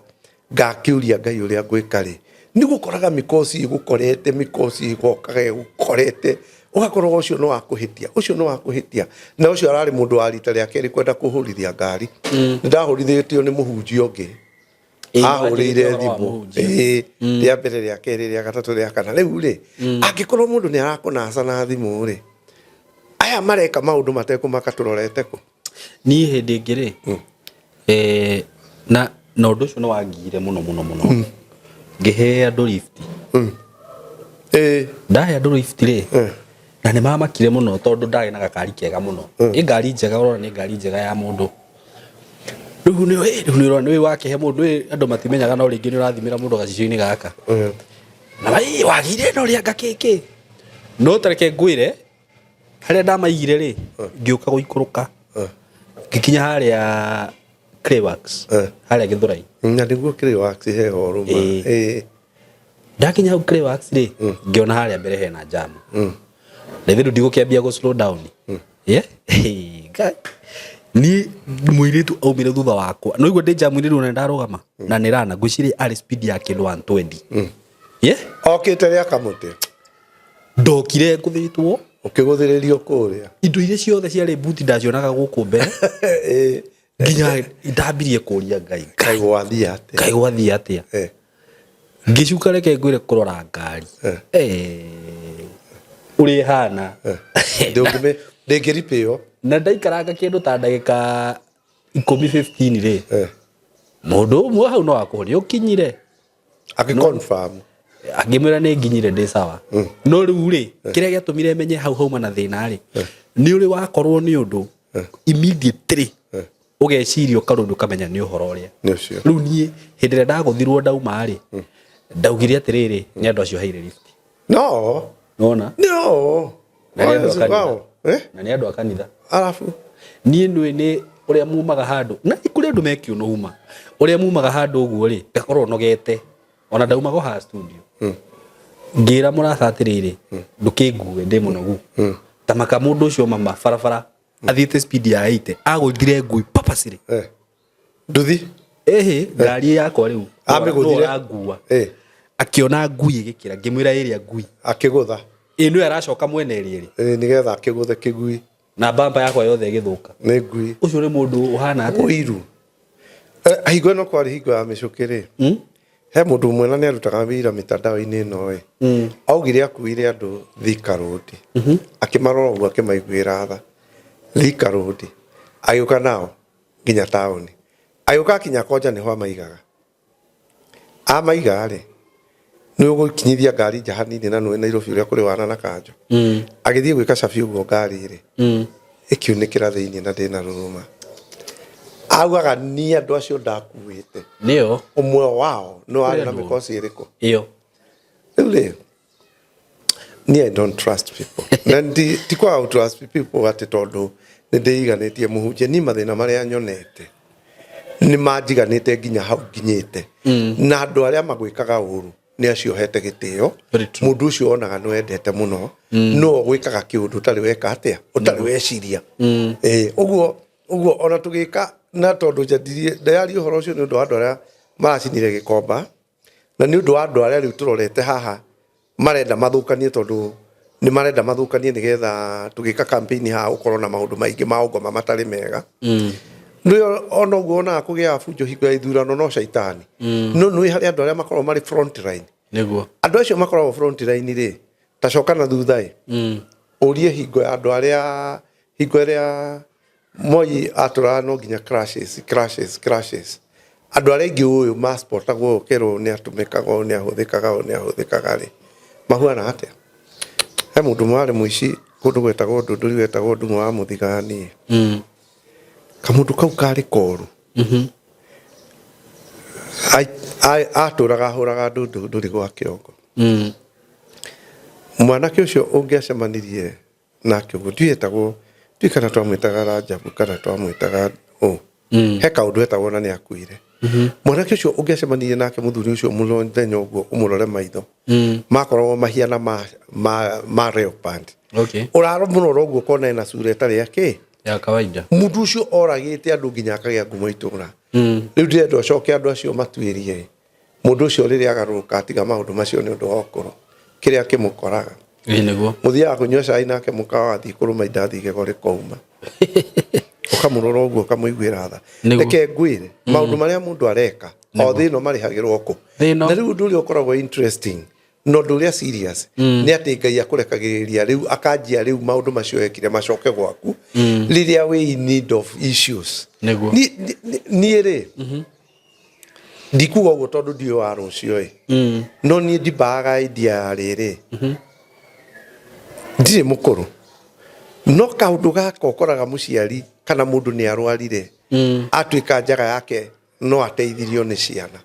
ngakĩũria Ngai ũrĩa ngwĩka rĩ, nĩ gũkoraga mĩkoci ĩgũkorete, mĩkoci ĩgokaga ĩgũkorete, ũgakorwo ũcio nĩ wa kũhĩtia, ũcio nĩ wa kũhĩtia, na ũcio ararĩ mũndũ wa rita rĩa kerĩ kwenda kũhũrithia ngari. Nĩ ndahũrithĩtio nĩ mũhunjia ũngĩ. Nĩwanjĩrĩte Ahũrĩire ũhoro wa thimũ. mũhunjia. Ĩĩ, rĩa mbere, rĩa kerĩ, rĩa gatatũ, rĩa kana. Rĩu rĩ, angĩkorwo mũndũ nĩ arakũnaca na thimũ rĩ, aya mareka maũndũ matekũmaka tũrorete kũ? Niĩ hĩndĩ ĩngĩ rĩ, na ũndũ ũcio nĩ wangiire mũno mũno mũno, ngĩhe andũ lift. Ndahe andũ lift rĩ, na nĩ mamakire mũno tondũ ndarĩ na gakari kega mũno. Ĩ ngari njega, ũrona nĩ ngari njega ya mũndũ. Rĩu nĩ rĩu nĩ ũrona nĩ wakĩhe mũndũ, andũ matimenyaga no rĩngĩ nĩ ũrathimĩra mũndũ gacicio-inĩ gaka. Na wagĩire no rĩanga kĩkĩ. No ta reke ngwĩre, harĩa ndamaigire rĩ, ngĩũka gũikũrũka. Ngĩkinya harĩa Clayworks, harĩa Gĩthũrai. Na nĩguo Clayworks he ũru ma. Ndakinya hau Clayworks rĩ, ngĩona harĩa mbere hena jam. Na ithe rĩu ndigũkĩambia gũ slow down. Yeah? Ngai. Ni mũirĩtu aumire thutha wakwa. No igua ndĩ jamu-inĩ rĩu na ndarũgama. Na nĩ rana ngwĩciria arĩ speed ya kĩndũ 120. Yeah? Okĩte rĩa kamũtĩ. Ndokire ngũthĩtwo. Ũkĩgũthĩrĩrio kũrĩa. Indo iria ciothe ciarĩ buti ndacionaga gũkũ mbere. Nginya ndambirie kũria Ngai. Ngai gwathiĩ atĩa? Ngai gwathiĩ atĩa? Ngĩcuka reke ngwĩre kũrora ngari. Ũrĩa ĩhana. Ndĩngĩripĩo. Na ndaikaranga kĩndũ ta ndagĩka 10 15 rĩ. Mũndũ ũmwe hau no akũhũrie ũkinyire. Akĩ confirm. Angĩmwĩra nĩ nginyire ndĩ sawa. No rĩu rĩ, kĩrĩa gĩatũmire menye hau hauma na thĩna rĩ, nĩ ũrĩ wakorwo nĩ ũndũ immediately ũgeciria ũkarũndũ ũkamenya nĩ ũhoro ũrĩa. Nĩ ũcio. Rĩu niĩ hĩndĩ ĩrĩa ndagũthirwo ndauma rĩ, ndaugire atĩrĩrĩ, nĩ andũ acio heire lift. No. Nona? No. Na nĩ andũ a kanitha. Wow. Na nĩ andũ a kanitha. Arabu. Niĩ nĩ nĩ ũrĩa mumaga handũ. Na nĩ kũrĩ andũ mekiũnũhuma. Ũrĩa mumaga handũ ũguo rĩ, ngakorwo nogete. Ona ndaumaga haha studio. Ngĩra mũrata atĩrĩrĩ, ndũkĩngue ndĩ mũnogu. Ta maka mũndũ ũcio mama barabara athiĩte speed ya 80 agũthire ngui purposely. Nduthi. Ĩhĩ, ngari yakwa rĩu. Amĩgũthire. Nũũ ũrangua. Akĩona ngui ĩgĩkĩra, ngĩmwĩra ĩrĩa ngui. Akĩgũtha. Ĩ nĩwe aracoka mwena ĩrĩa ĩrĩ. Nĩgetha akĩgũthe kĩgui. Na bamba yakwa yothe ĩgĩthũka. Nĩ ngui. Ũcio nĩ mũndũ ũhana atĩa? Ũiru. Hingo ĩno kwarĩ hingo ya mĩcũkĩ rĩ. He mũndũ ũmwe na nĩ arutaga wĩra mĩtandao-inĩ ĩno ĩ. Augire akuire andũ Thika Road. Akĩmarora ũguo akĩmaiguĩra tha. Thika Road. Agĩũka nao nginya taũni. Agĩũka akinya Konja nĩho amaigaga. Amaiga rĩ, nĩ ũgũkinyithia ngari nja hanini na nĩũĩ Nairobi ũrĩa kũrĩ wana na kanjũ. Agĩthiĩ gwĩka cabi ũguo ngari rĩ, ĩkiunĩkĩra thĩinĩ na ndĩna rũrũma. Augaga niĩ andũ acio ndakuĩte. Nĩo. Ũmwe wao nĩ warĩ na Kũrĩ andũ. mĩkoci ĩrĩkũ? Ĩyo. Rĩu rĩ, niĩ I don't trust people. Na ti kwaga gũ trust people atĩ tondũ nĩ ndĩiganĩtie mũhunjia, niĩ mathĩna marĩa nyonete nĩ manjiganĩte nginya hau nginyĩte. Na andũ arĩa magwĩkaga ũru nĩ acio hete gĩtĩo. Very true. Mũndũ ũcio wonaga nĩ wendete mũno, no ũgwĩkaga kĩũndũ ũtarĩ weka atĩa, ũtarĩ weciria. Ũguo ona tũgĩka na tondũ njandirie ndĩraria ũhoro ũcio nĩ ũndũ wa andũ arĩa maracinire gĩkomba, na nĩ ũndũ wa andũ arĩa rĩu tũrorete haha marenda mathũkanie tondũ Nĩ marenda mathũkanie nĩgetha tũgĩka campaign haha gũkorwo na maũndũ maingĩ ma ũngoma matarĩ mega. Nĩ ona ũguo wonaga kũgĩaga bunjo hingo ya ithurano no caitani. No nĩ harĩ andũ arĩa makoragwo marĩ front line. Andũ acio makoragwo front line rĩ, ta coka na thutha ĩ, ũrie hingo ya andũ arĩa hingo ĩrĩa Moi atũraga no nginya crashes, crashes, crashes. Andũ arĩa aingĩ ũyũ maspotagwo ũkerwo nĩ atũmĩkaga ũũ, nĩ ahũthĩkaga ũũ, nĩ ahũthĩkaga rĩ, mahuana atĩa? He mũndũ ũmwe warĩ mũici kũndũ gwetagwo Ndũndũri wetagwo Ndung'u wa Mũthigani. Kamũndũ kau karĩ koru. Atũraga ahũraga andũ Ndũndũri gwa kĩongo. Mwanake ũcio ũngĩacemanirie nake ũguo ndiũĩ etagwo, ndiũĩ kana twamwĩtaga Rajabu kana twamwĩtaga ũ. He kaũndũ etagwo na nĩ akuire. Mwanake ũcio ũngĩacemanirie nake mũthuri ũcio mũthenya ũguo ũmũrore maitho, makoragwo mahiana ma leopard. Ũramũrora ũguo ũkona ena sura ĩtarĩ ya kĩ? Ya kawaida. Mũndũ ũcio oragĩte andũ nginya akagĩa ngumo itũra. Rĩu ndĩrenda ũcoke andũ acio matuĩrie mũndũ ũcio rĩrĩa agarũrũka atiga maũndũ macio nĩ ũndũ wa ũkũrũ, kĩrĩa kĩmũkoraga. Ĩĩ nĩguo. Mũthiaga kũnyua cai nake mũkawa athiĩ kũrũma indathi igego rĩkauma. Ũkamũrora ũguo ũkamũiguĩra tha. Reke ngwĩre, maũndũ marĩa mũndũ areka, o thĩ ĩno marĩhagĩrwo kũ? Thĩ ĩno. Na rĩu ũndũ ũrĩa ũkoragwo interesting, na ũndũ ũrĩa serious, nĩ atĩ Ngai akũrekagĩrĩria rĩu, akanjia rĩu maũndũ macio wekire macoke gwaku, rĩrĩa wĩ in need of issues. Niĩ rĩ, ndikuga ũguo tondũ ndiũĩ wa rũciũ ĩ, no niĩ ndimbaga idea ya rĩrĩ, ndirĩ mũkũrũ, no kaũndũ gaka ũkoraga mũciari kana mũndũ nĩ arwarire, atuĩka njaga yake no ateithirio nĩ ciana.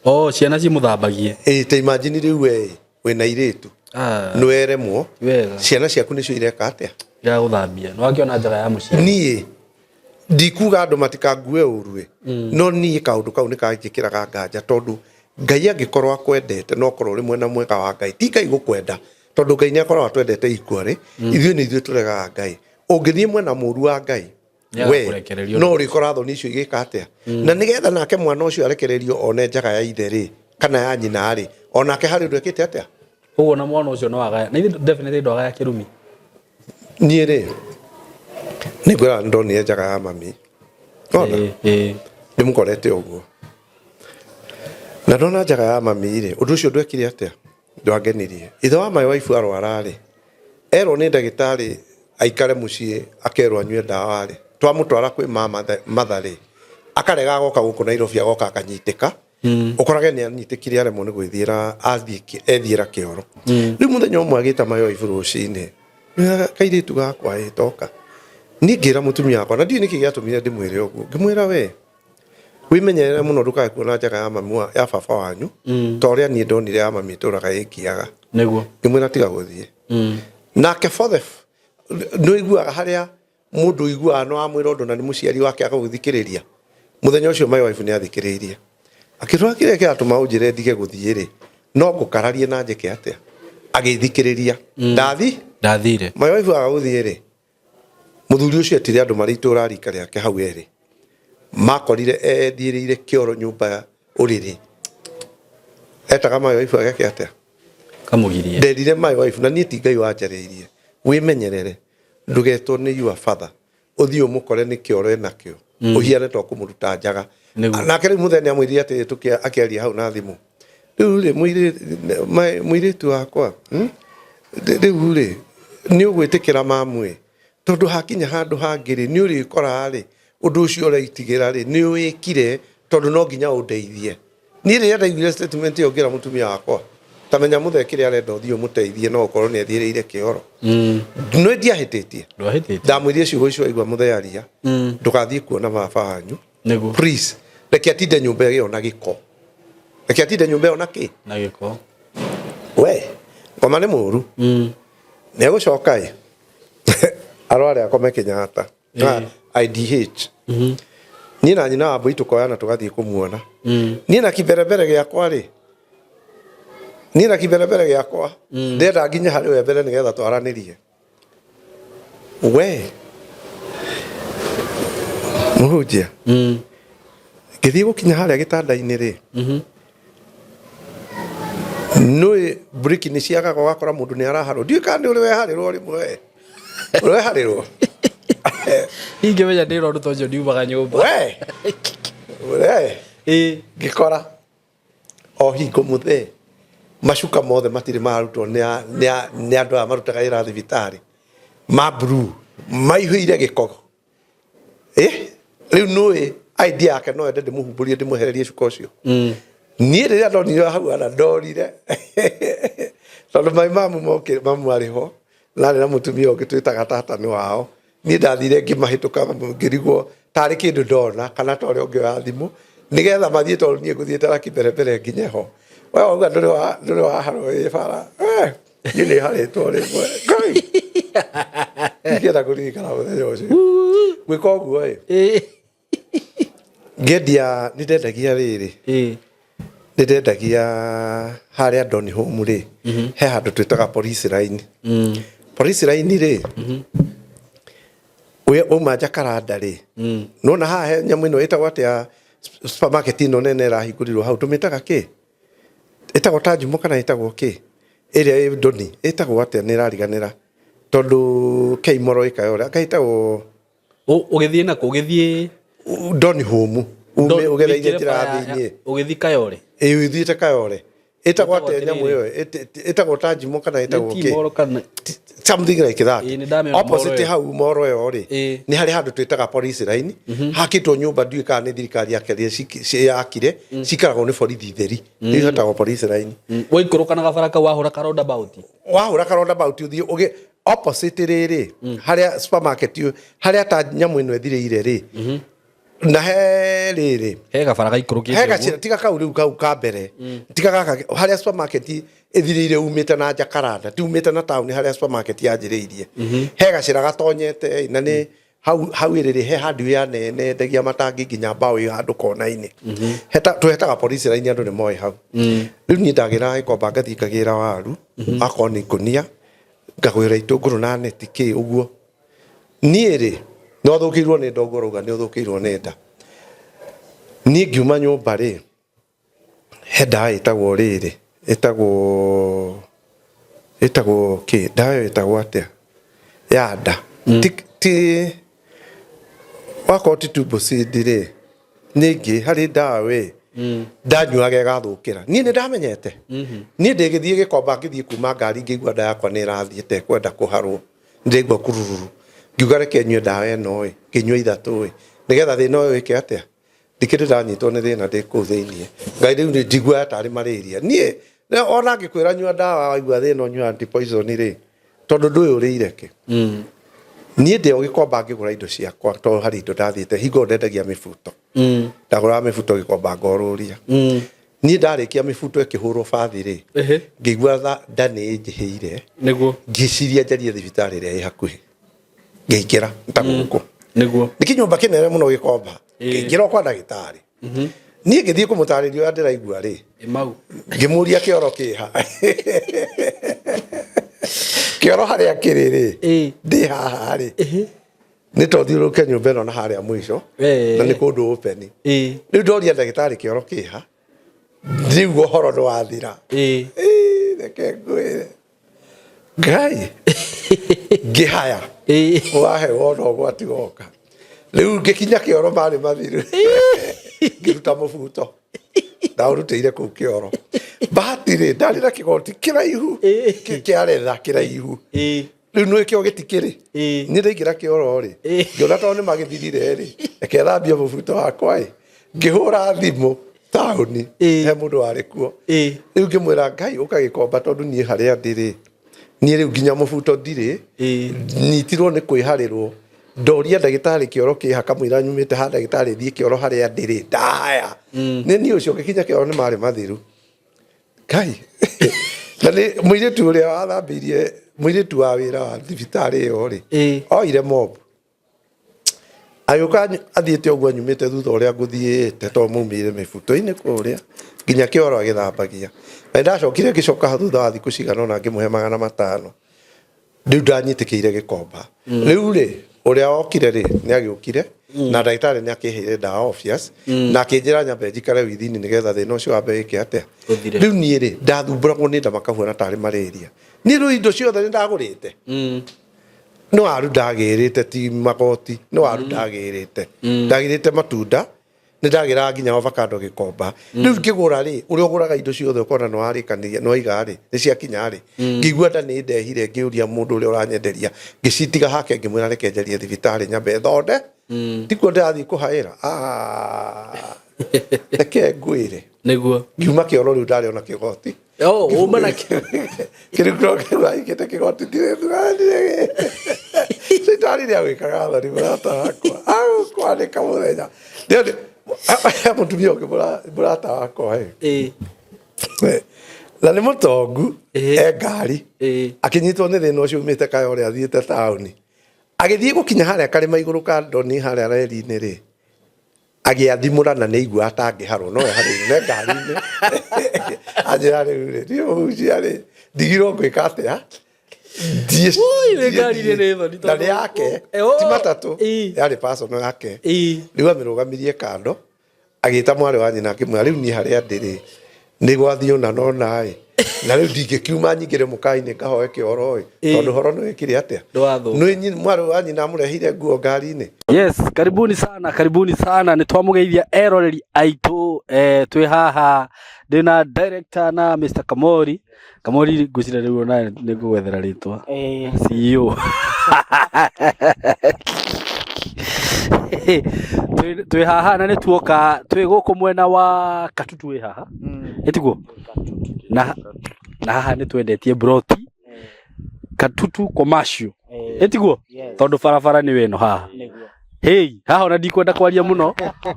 Oh, ciana cimũthambagie. Ĩ, ta imagine rĩu we wĩna airĩtu, nĩ weremwo, ciana ciaku nĩcio ireka atĩa? Iragũthambia. Nĩ wakĩona njaga ya mũciari. Niĩ ndikuga andũ matikangue ũru ĩ, no niĩ kaũndũ kau nĩ kanjĩkĩraga nganja, tondũ Ngai angĩkorwo akwendete no korwo ũrĩ mwena mwega wa Ngai, ti Ngai gũkwenda, tondũ Ngai nĩ akoragwo atwendete equally, ithuĩ nĩ ithuĩ tũregaga Ngai. Ũngĩthiĩ mwena mũru wa Ngai, we no ũrĩkora thoni icio igĩka atĩa? Na nĩgetha nake mwana ũcio arekererio one njaga ya ithe rĩ, kana ya nyina rĩ, onake harĩ ũndũ ekĩte atĩa? Koguo na mwana ũcio no agaya. Na ithe definitely ndwagaya kĩrumi. Niĩ rĩ, nĩ ngwĩra ndonire njaga ya mami. Ona? Ndĩmũkorete ũguo. Na ndona njaga ya mami rĩ, ũndũ ũcio ndwekire atĩa? Ndwangenirie. Ithe wa my wife arwara rĩ, erwo nĩ ndagĩtarĩ aikare mũciĩ akerwo anyue ndawa rĩ, twamũtwara kwĩ mama mother rĩ, akarega agoka gũkũ Nairobi agoka akanyitĩka. Ũkorage nĩ anyitĩkire aremwo nĩ gwĩthiĩra, athiĩ ethiĩra kĩoro. Rĩu mũthenya ũmwe agĩta my wife rũcinĩ, kairĩtu gakwa ĩ toka. Niĩ ngĩra mũtumia wakwa, na ndiũĩ nĩkĩ gĩatũmire ndĩmwĩre ũguo, ngĩmwĩra we, wĩmenyerere mũno ndũkae kuona njaga ya mami wa, ya baba wanyu, ta ũrĩa niĩ ndonire ya mami ĩtũraga ĩngiaga. Ngĩmwĩra tiga gũthiĩ. Nake for the nĩ ũiguaga harĩa mũndũ ũiguaga no amwĩra ũndũ na nĩ mũciari wake agagũthikĩrĩria. Mũthenya ũcio my wife nĩ athikĩrĩirie. Akĩrora kĩrĩa kĩratũma ũnjĩre ndige gũthiĩ rĩ, no ngũkararie na njĩke atĩa? Agĩthikĩrĩria. Ndathi? Ndathire. My wife aga gũthiĩ rĩ, mũthuri ũcio etire andũ marĩ itũra rika rĩake hau erĩ. Makorire ethiĩrĩire kĩoro nyũmba ya ũrĩrĩ. Etaga my wife ageke atĩa? Kamũgirie. Nderire my wife, na niĩ ti Ngai wanjarĩirie, wĩmenyerere ndũgetwo nĩ your father ũthiĩ ũmũkore nĩ kĩoro enakĩo, ũhiane to kũmũruta njaga. Nake rĩu mũthenya nĩ amwĩrire atĩrĩ, akĩaria hau na thimũ, rĩu rĩ mũirĩtu wakwa, rĩu rĩ nĩ ũgwĩtĩkĩra mamu ĩ, tondũ hakinya handũ hangĩ rĩ nĩ ũrĩkora rĩ ũndũ ũcio ũreitigĩra rĩ nĩ ũwĩkire, tondũ no nginya ũndeithie. Niĩ rĩrĩa ndaiguire statement ĩyo ngĩra mũtumia wakwa, ta menya mũthee kĩrĩa arenda ũthiĩ ũmũteithie no ũkorwo nĩ athiĩrĩire kĩoro. Nĩ ndiahĩtĩtie. Ndwahĩtĩtie. Ndamwĩrire ciugo icio aigua mũthee aria, ndũgathiĩ kuona baba wanyu. Please, reke atinde nyũmba ĩyo na gĩko. Reke atinde nyũmba ĩyo na kĩ? Na gĩko. We, ngoma nĩ mũru. Nĩ egũcoka ĩ. Arware akome Kenyatta. IDH. Niĩ na nyina wa mbũi tũkoyana tũgathiĩ kũmuona. Niĩ na kiberebere gĩakwa rĩ, niĩ na kiberebere gĩakwa, ndĩrenda nginye harĩ we mbere nĩgetha twaranĩrie. We, mũhunjia, ngĩthiĩ gũkinya harĩa gĩtanda-inĩ rĩ, Nũĩ briki nĩ ciagaga ũgakora mũndũ nĩ araharwo. Ndiũĩ kana nĩ ũrĩ weharĩrwo rĩmwe we. Ũrĩ weharĩrwo? Ingĩmenya ndĩra ũndũ ta ũcio ndiumaga nyũmba. We. We. Ĩĩ. Ngĩkora o hingo mũthee macuka mothe matirĩ marutwo nĩ a- nĩ a- nĩ andũ aya marutaga wĩra thibitarĩ ma blue maihũire gĩko. Eh, rĩu nũĩ idea yake no ende ndĩmũhumbũrie ndĩmwehererie cuka ũcio. Niĩ rĩrĩa ndonire hau ana ndorire tondũ mai mamu moke mamu arĩ ho na arĩ na mũtumia ũngĩ twĩtaga tata nĩ wao. Niĩ ndathire ngĩmahĩtũka ngĩrigwo tarĩ kĩndũ ndona kana ta ũrĩa ũngĩoya thimũ nĩgetha mathiĩ tondũ niĩ ngũthiĩte raki mbere mbere nginye ho. We wauga ndũrĩ wa ndũrĩ waharwo wĩ bara. Eh, niĩ nĩ harĩtwo rĩmwe. Ngai! Ndingĩenda kũririkana mũthenya ũcio. Gwĩka ũguo ĩ. Ĩĩ. Ngĩendia nĩ ndendagia rĩrĩ. Ĩĩ. Nĩ ndendagia harĩa Don Home rĩ, he handũ twĩtaga police line. Police line rĩ, wauma Jacaranda rĩ, nĩwona haha he nyamũ ĩno ĩtagwo atĩa supermarket ĩno nene ĩrahingũrirwo hau, tũmĩtaga kĩ? Ĩtagwo Tajimo kana ĩtagwo kĩ? Ĩrĩa ĩ Ndoni, ĩtagwo atĩa nĩ ĩrariganĩra tondũ Keimoro ĩ Kayole, anga ĩtagwo Ũgĩthiĩ nakũ? Ũgĩthiĩ Don Home, ume ũgereire njĩra ya thĩiniĩ. Ũgĩthiĩ Kayole? Ĩĩ ũthiĩte Kayole. Ĩtagwo atĩa nyamũ ĩyo? Ĩtagwo Tajimo kana ĩtagwo kĩ? Moro kana Something like that. Ĩĩ, nĩ ndamĩona moro Opposite ĩyo. hau moro ĩyo rĩ, nĩ harĩ handũ twĩtaga police line. Hakĩtwo nyũmba ndiũĩ kana nĩ thirikari yakĩrire yakire, cikaragwo nĩ borithi theri. Rĩu hetagwo police line. Waikũrũka na gabara kau wahũra ka roundabout. Wahũra ka roundabout ũthiĩ ũgĩ opposite rĩrĩ, harĩa supermarket ĩyo, harĩa ta nyamũ ĩno ĩthirĩire rĩ, na he rĩrĩ He gabara gaikũrũkĩte he ũguo. gacĩra tiga kau rĩu kau ka mbere, tiga gaka harĩa supermarket ĩthirĩire umĩte na Jacaranda, ti umĩte na taũni harĩa supermarket yanjĩrĩirie, he gacĩra gatonyete na nĩ hau hau ĩrĩrĩ he handũ ya nene endagia matangi nginya mbaũ ĩ handũ kona-inĩ. Tũhetaga police line andũ nĩ moĩ hau. Rĩu niĩ ndagĩraga gĩkomba ngathiĩ ngagĩra waru, akorwo nĩ ikũnia ngagwĩra itũngũrũ na neti kĩ ũguo. Niĩ rĩ no thũkĩirwo nĩ nda ũguo ũrauga nĩ ũthũkĩirwo nĩ nda. Niĩ ngiuma nyũmba rĩ, he ndawa ĩtagwo rĩrĩ, ĩtagwo ĩtagwo kĩ, ndawa ĩyo ĩtagwo atĩa ya nda. Ti ti wakorwo ti Tumbocid rĩ, nĩ ĩngĩ harĩ ndawa we ndanyuaga ĩgathũkĩra. Niĩ nĩ ndamenyete. Niĩ ndĩgĩthiĩ gĩkomba ngĩthiĩ kuma ngari ngĩigua nda yakwa nĩ ĩrathiĩ ta ĩkwenda kũharwo. Ndĩraigua kurururu. Ngiuga reke nyue ndawa ĩno ĩ, ngĩnyua ithatũ ĩ, nĩgetha thĩna ũyũ wĩke atĩa? Ndikĩrĩ ndanyitwo nĩ thĩna ndĩ kũu thĩiniĩ. Ngai rĩu nĩ njiguaga tarĩ malaria. Niĩ ona ngĩkwĩra nyua ndawa waigua thĩna ũnyue anti poison rĩ, tondũ ndũĩ ũrĩire kĩ. Niĩ ndĩ o gĩkomba ngĩgũra indo ciakwa tondũ harĩ indo ndathiĩte hingo ĩyo ndendagia mĩbuto. Ndagũraga mĩbuto gĩkomba ngorũria. Niĩ ndarĩkia mĩbuto ĩkĩhũrwo bathi rĩ, ngĩigua nda nĩ ĩnjĩhĩire. Nĩguo. Ngĩciria njarie thibitarĩ ĩrĩa ĩ hakuhĩ. Ngĩingĩra ta gũkũ. Nĩguo. Nĩ kĩnyũmba kĩnene mũno gĩkomba. Ngĩingĩra o kwa ndagĩtarĩ. Niĩ ngĩthiĩ kũmũtarĩria ũrĩa ndĩraigua rĩ, Mau. Ngĩmũria kĩoro kĩha. Kĩoro harĩa kĩrĩ rĩ, ndĩ haha rĩ, nĩ to thiũrũrũke nyũmba ĩno na harĩa mũico, na nĩ kũndũ open. Rĩu ndoria ndagĩtarĩ kĩoro kĩha, rĩu ũhoro nĩ wathira. Reke ngwĩre. Ngai ngĩhaya wahe wona ũgwati woka. Rĩu ngĩkinya kĩoro marĩ mathiru, ngĩruta mũbuto ndaũrutĩire kũu kĩoro. Bahati rĩ, ndarĩ na kĩgoti kĩraihu kĩa retha kĩraihu. Rĩu nĩ kĩo gĩtikĩrĩ. Niĩ ndaingĩra kĩoro rĩ, ngĩona tondũ nĩ magĩthirire rĩ, reke thambie mũbuto wakwa ĩ. Ngĩhũra thimũ taũni he mũndũ warĩ kuo. Rĩu ngĩmwĩra Ngai ũka gĩkomba tondũ niĩ harĩa ndĩ rĩ, niĩ rĩu nginya mũbuto ndirĩ, nyitirwo nĩ kwĩharĩrwo. Ndoria ndagĩtarĩ kĩoro kĩha kamũira nyumĩte ha ndagĩtarĩ thiĩ kĩoro harĩa ndĩ rĩ, ndahaya. Nĩ niĩ ũcio ngĩkinya kĩoro nĩ marĩ mathiru. Ngai. Na nĩ mũirĩtu ũrĩa wathambĩirie, mũirĩtu wa wĩra wa thibitarĩ ĩyo rĩ, oire mob. Agĩũka athiĩte ũguo anyumĩte thutha ũrĩa ngũthiĩte tondũ maumĩire mĩbuto-inĩ kũrĩa nginya kĩoro agĩthambagia. Na nĩndacokire ngĩcoka hau thutha wa thikũ cigana ũna ngĩmũhe 500. Rĩu ndanyitĩkĩire gĩkomba. Rĩu rĩ, ũrĩa okire rĩ, nĩ agĩũkire. Na ndagĩtarĩ nĩ akĩheire ndawa obvious, na akĩnjĩra nyambe njikare withini nĩgetha thĩna ũcio wambe wĩke atĩa? Ũthire. Rĩu niĩ rĩ, ndathumbũragwo nĩ nda makahuana tarĩ malaria. Niĩ rĩu indo ciothe nĩ ndagũrĩte. Nĩ waru ndagĩrĩte, ti magoti, nĩ waru ndagĩrĩte. Ndagĩrĩte matunda, nĩ ndagĩraga nginya avocado gĩkomba. Rĩu ngĩgũra rĩ, ũrĩa ũgũraga indo ciothe ũkona nĩ warĩkanĩria, nĩ waiga rĩ, nĩ ciakinya rĩ. Ngĩigua nda nĩ ndehire, ngĩũria mũndũ ũrĩa ũranyenderia, ngĩcitiga hake, ngĩmwĩra reke njarie thibitarĩ nyambe thonde. Tikuo ndĩrathiĩ kũhaĩra. Ah, reke ngwĩre. Nĩguo. Ngiuma kĩoro rĩu ndarĩ ona kĩgoti. Oh, uma na kĩo. Kĩrĩ kĩro kĩu kĩgoti ndirĩ ndirĩ. Caitani nĩ agwĩkaga thoni mũrata wakwa. Agũkwanĩka mũthenya. Ndio mũtumia ũngĩ mũrata wakwa ĩ. Na nĩ mũtongu, e ngari. Akĩnyitwo nĩ thĩna ũcio umĩte Kayore athiĩte taũni. Agĩthiĩ gũkinya harĩa karĩma igũrũ ka Ndoni harĩa reri-inĩ rĩ, agĩathimũra na nĩ aiguaga atangĩharwo no we harĩa ne ngari-inĩ. Anjĩra rĩu rĩ, niĩ mũhunjia rĩ, ndigirwo ngwĩka atĩa? Thiĩ Ui, nĩ ngari-inĩ nĩ thoni na nĩ yake, ti matatũ, yarĩ personal yake. Rĩu amĩrũgamirie kando, agĩta mwarĩ wa nyina akĩmwĩra rĩu niĩ harĩa ndĩ rĩ, nĩ gwathiĩ ũna na ũna ĩ, na rĩu ndingĩkiuma nyingĩre mũkawa-inĩ ngahoe kĩoro ĩ, tondũ ũhoro nĩ wĩkire atĩa? Ndwathũka. Nĩ mwarĩ wa nyina amũreheire nguo ngari-inĩ. Yes, karibuni sana, karibuni sana. Nĩ twamũgeithia eroreri aitũ, twĩ haha ndĩna director na Mr. Kamori. Kamori, ngwĩciria rĩu ona nĩ ngũgwethera rĩtwa. CEO. Twĩ haha na nĩ tuoka twĩ gũkũ mwena wa Katutu wĩ haha. Ĩtiguo? Na haha nĩ twendetie broti Katutu commercial. Ĩtiguo? Tondũ barabara nĩ ĩno haha. Hey, haha ona ndikwenda kwaria muno.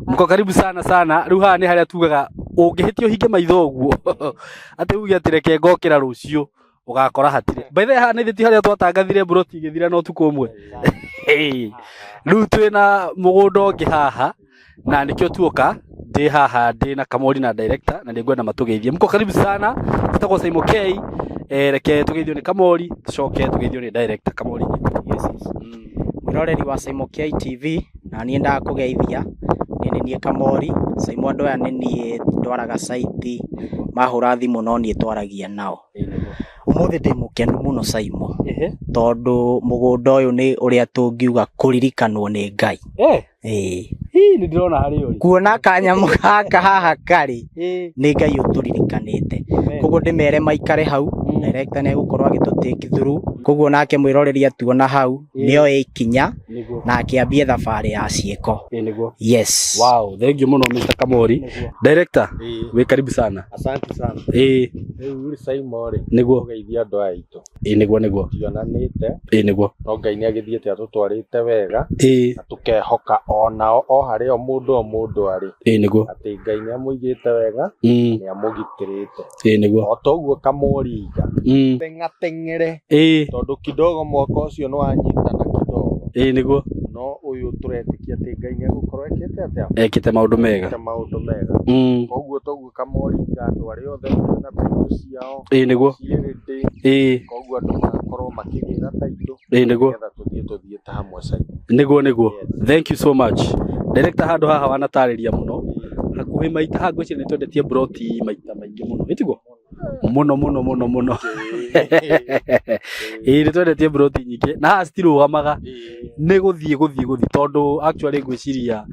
Mko karibu sana sana. Rĩu haha nĩ harĩa tugaga ũngĩhĩtia ũhinge maitho ũguo. Atĩ uge atĩ reke ngokĩra rũciũ ũgakora hatirĩ. By the way, haha nĩ ti harĩa twatangathire broti igĩthira na ũtukũ ũmwe. Hey. Rĩu twĩna mũgũnda ũngĩ haha na nĩkĩo tuoka ndĩ haha ndĩ na Kamori na director na nĩngwenda matũgeithie. Mko karibu sana. Njĩtagwo Simon K. Reke tũgeithio nĩ Kamori tũcoke tũgeithio nĩ director Kamori. Yes. Mwĩroreri wa Simon K TV, na niĩ ndakũgeithia, niĩ nĩ niĩ Kamori. Simon, andũ aya nĩ niĩ ndwaraga site, mahũra thimũ no niĩ twaragia nao. Ũmũthĩ ndĩ mũkenu mũno Simon, tondũ mũgũnda ũyũ nĩ ũrĩa tũngiuga kũririkanwo nĩ Ngai. Ĩĩ. Hii nĩ ndĩrona harĩa ũrĩ. Kuona kanyamũ gaka haha karĩ, nĩ Ngai ũtũririkanĩte. Koguo ndĩmere maikare hau, director nĩ egũkorwo agĩtũ take through. Koguo nake mwĩroreri atuona hau, nĩoe ikinya na akĩambie thabarĩ ya ciĩko. Nĩguo. Yes. Wow, thank you mũno Mr. Kamori. Director, wĩ karibu sana. Asante sana. Rĩu rĩ Simon rĩ, ũgeithia andũ aya aitũ. Nĩguo nĩguo. Tionanĩte. Nĩguo. No Ngai nĩ agĩthiĩte atũtwarĩte wega. Na tũkehoka onao o harĩa o mũndũ o mũndũ arĩ. Nĩguo. Atĩ Ngai nĩ amũigĩte wega, nĩ amũgitĩrĩte. Nĩguo. O toguo Kamori iga. Teng'ateng'ere. Tondũ kidogo mwaka ũcio nĩ wanyitana kidogo. Nĩguo. No ũyũ tũretĩkia atĩ Ngai nĩ egũkorwo ekĩte atĩa? Ekĩte maũndũ mega. Ekĩte maũndũ mega. Koguo toguo Kamori iga andũ arĩa othe mena taitũ ciao. Nĩguo. Ciĩ ready. Koguo andũ magakorwo makĩgĩra taitũ. Nĩguo. Nĩgetha tũthiĩ tũthiĩte hamwe Simon. Nĩguo nĩguo. Thank you so much. Director, handũ haha wanatarĩria mũno. Hakuhĩ maita haha ngwĩciria nĩ twendetie broti maita maingĩ mũno. Ĩtiguo? Mũno mũno mũno mũno. Ĩĩ nĩ twendetie broti nyingĩ na haha citirũgamaga, nĩ gũthiĩ gũthiĩ gũthiĩ, tondũ actually ngwĩciria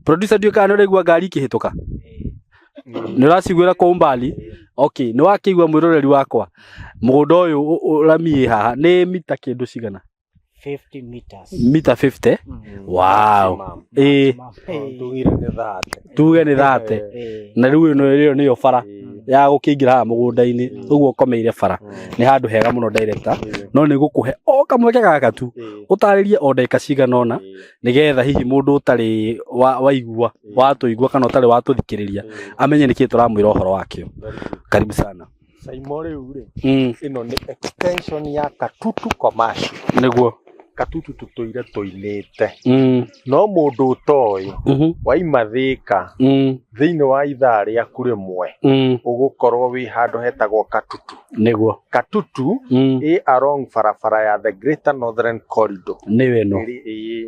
producer ndiũĩ kana nĩ ũraigua ngari ikĩhĩtũka, nĩ ũraciguĩra kwa umbali. Okay, nĩ wakĩigua mwĩroreri wakwa, mũgũnda ũyũ rami ĩ haha nĩ mita kĩndũ cigana? 50 meters. Mita 50, wow. Tugire nĩ 30. Tuge nĩ 30. Na rĩu ĩno ĩyo nĩyo bara ya gũkĩingĩra haha mũgũnda-inĩ, ũguo ũkomeire bara. Nĩ handũ hega mũno director, no nĩ gũkũhe o kamweke gaka tu ũtarĩrie o ndagĩka cigana ũna, nĩgetha hihi mũndũ ũtarĩ waigua watũigua kana ũtarĩ watũthikĩrĩria amenye nĩkĩĩ tũramwĩra ũhoro wakĩo. Karibu sana. Simon, rĩu rĩ, ĩno nĩ extension ya Katutu Commercial. Nĩguo. Katutu tũtũire tũinĩte. No mũndũ ũtoĩ waima Thĩka thĩinĩ wa ithaa rĩaku rĩmwe ũgũkorwo wĩ handũ hetagwo Katutu. Nĩguo. Katutu ĩ along barabara ya the Greater Northern Corridor. Nĩyo ĩno.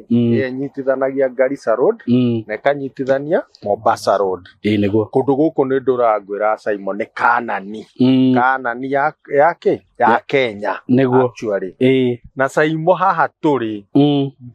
Ĩrĩa ĩnyitithanagia Garissa Road na ĩkanyitithania Mombasa Road. Ĩĩ nĩguo. Kũndũ gũkũ nĩ ndũrangwĩra Simon nĩ Kanani. Kanani ya kĩ? Ya Kenya. Nĩguo. Actually. Ĩĩ. Na Saimo haha tũrĩ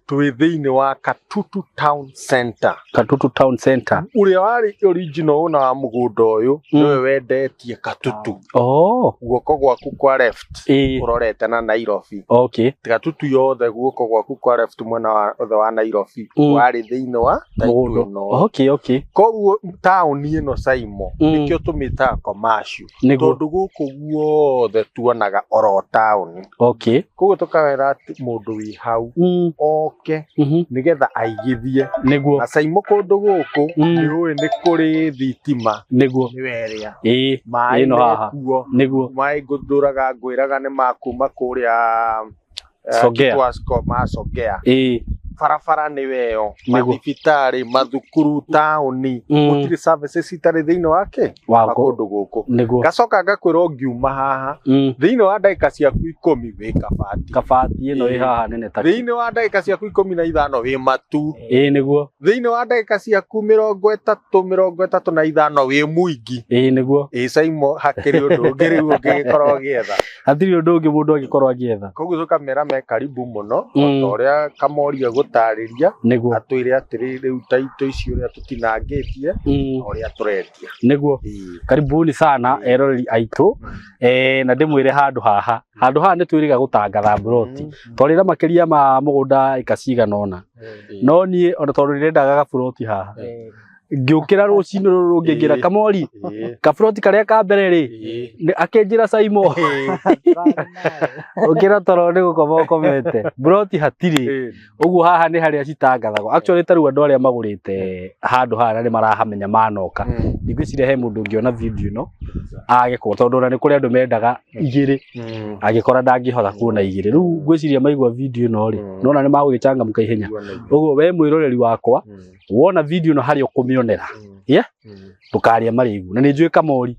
twĩ thĩinĩ wa Katutu Town Center. Katutu Town Center. Ũrĩa warĩ original owner wa mũgũnda ũyũ nĩwe wendetie Katutu. Oh. Guoko gwaku kwa left ũrorete na Nairobi. Okay. Katutu yothe guoko gwaku kwa left mwena wa othe wa Nairobi warĩ thĩinĩ wa title ĩno. Okay, okay. Koguo taũni ĩno Saimo nĩkĩo tũmĩtaga commercial. Tondũ gũkũ guothe tuonaga oro taũni. Okay. Koguo tũkawĩra atĩ mũndũ wĩ hau oke nĩgetha aigithie. Nĩguo. Na Saimo kũndũ gũkũ nĩ ũĩ nĩ kũrĩ thitima. Nĩguo. Nĩwe ĩrĩa. Ĩĩ. Maĩ Ĩno haha. mekuo. Nĩguo. Maĩ ngũthũraga ngwĩraga nĩ makuma kũrĩa Songea. Kitwasco ma Songea. Ĩĩ. Barabara nĩwe ĩyo, Nĩguo. mathibitarĩ, mathukuru, taũni, gũtirĩ services itarĩ thĩinĩ wake wa kũndũ gũkũ. Nĩguo. Ngacoka ngakwĩra ũngiuma haha thĩinĩ wa ndagĩka ciaku 10 wĩ Kabati. Kabati ĩno ĩ haha nene ta Thĩinĩ wa ndagĩka ciaku 15 wĩ Matu. Ĩĩ nĩguo. Thĩinĩ wa ndagĩka ciaku 30 35 wĩ Mwingi. Ĩĩ nĩguo. Ĩĩ Saimo hakĩrĩ ũndũ ũngĩ rĩu ũngĩgĩkorwo ũgĩetha. Hatirĩ ũndũ ũngĩ mũndũ angĩkorwo agĩetha. Koguo tũkamera me karibu mũno o ta ũrĩa Kamori egũtarĩria. Nĩguo. Atwĩre atĩrĩ rĩu taito ici ũrĩa tũtinangĩtie na ũrĩa tũrendia. Nĩguo. Karibuni sana eroreri aitũ. Na ndĩmwĩre handũ haha. Handũ haha nĩ twĩrĩga gũtangatha mburoti. Twarĩra makĩria ma mũgũnda ĩka cigana ũna. No niĩ ona tondũ ndĩrendaga gaburoti haha. Ngĩũkĩra rũcinĩ rũrũ rũngĩ ngĩra Kamori kaburoti karĩa ka mbere rĩ akĩnjĩra Saimo ũkĩra toro nĩ gũkoma ũkomete buroti hatirĩ. Ũguo haha nĩ harĩa citangathagwo. Actually ta rĩu andũ arĩa magũrĩte handũ haha na nĩ marahamenya manoka. Ngwĩciria he mũndũ ũngĩona video ĩno agĩkwo tondũ ona nĩ kũrĩ andũ mendaga igĩrĩ agĩkora ndangĩhota kuona igĩrĩ. Rĩu ngwĩciria maigua video ĩno rĩ nona nĩ magũgĩcangamũka ihenya. Ũguo we mwĩroreri wakwa wona video ĩno harĩa ũkũmĩonera yeah? Ndũkarĩe marĩgu na nĩ njũĩ Kamori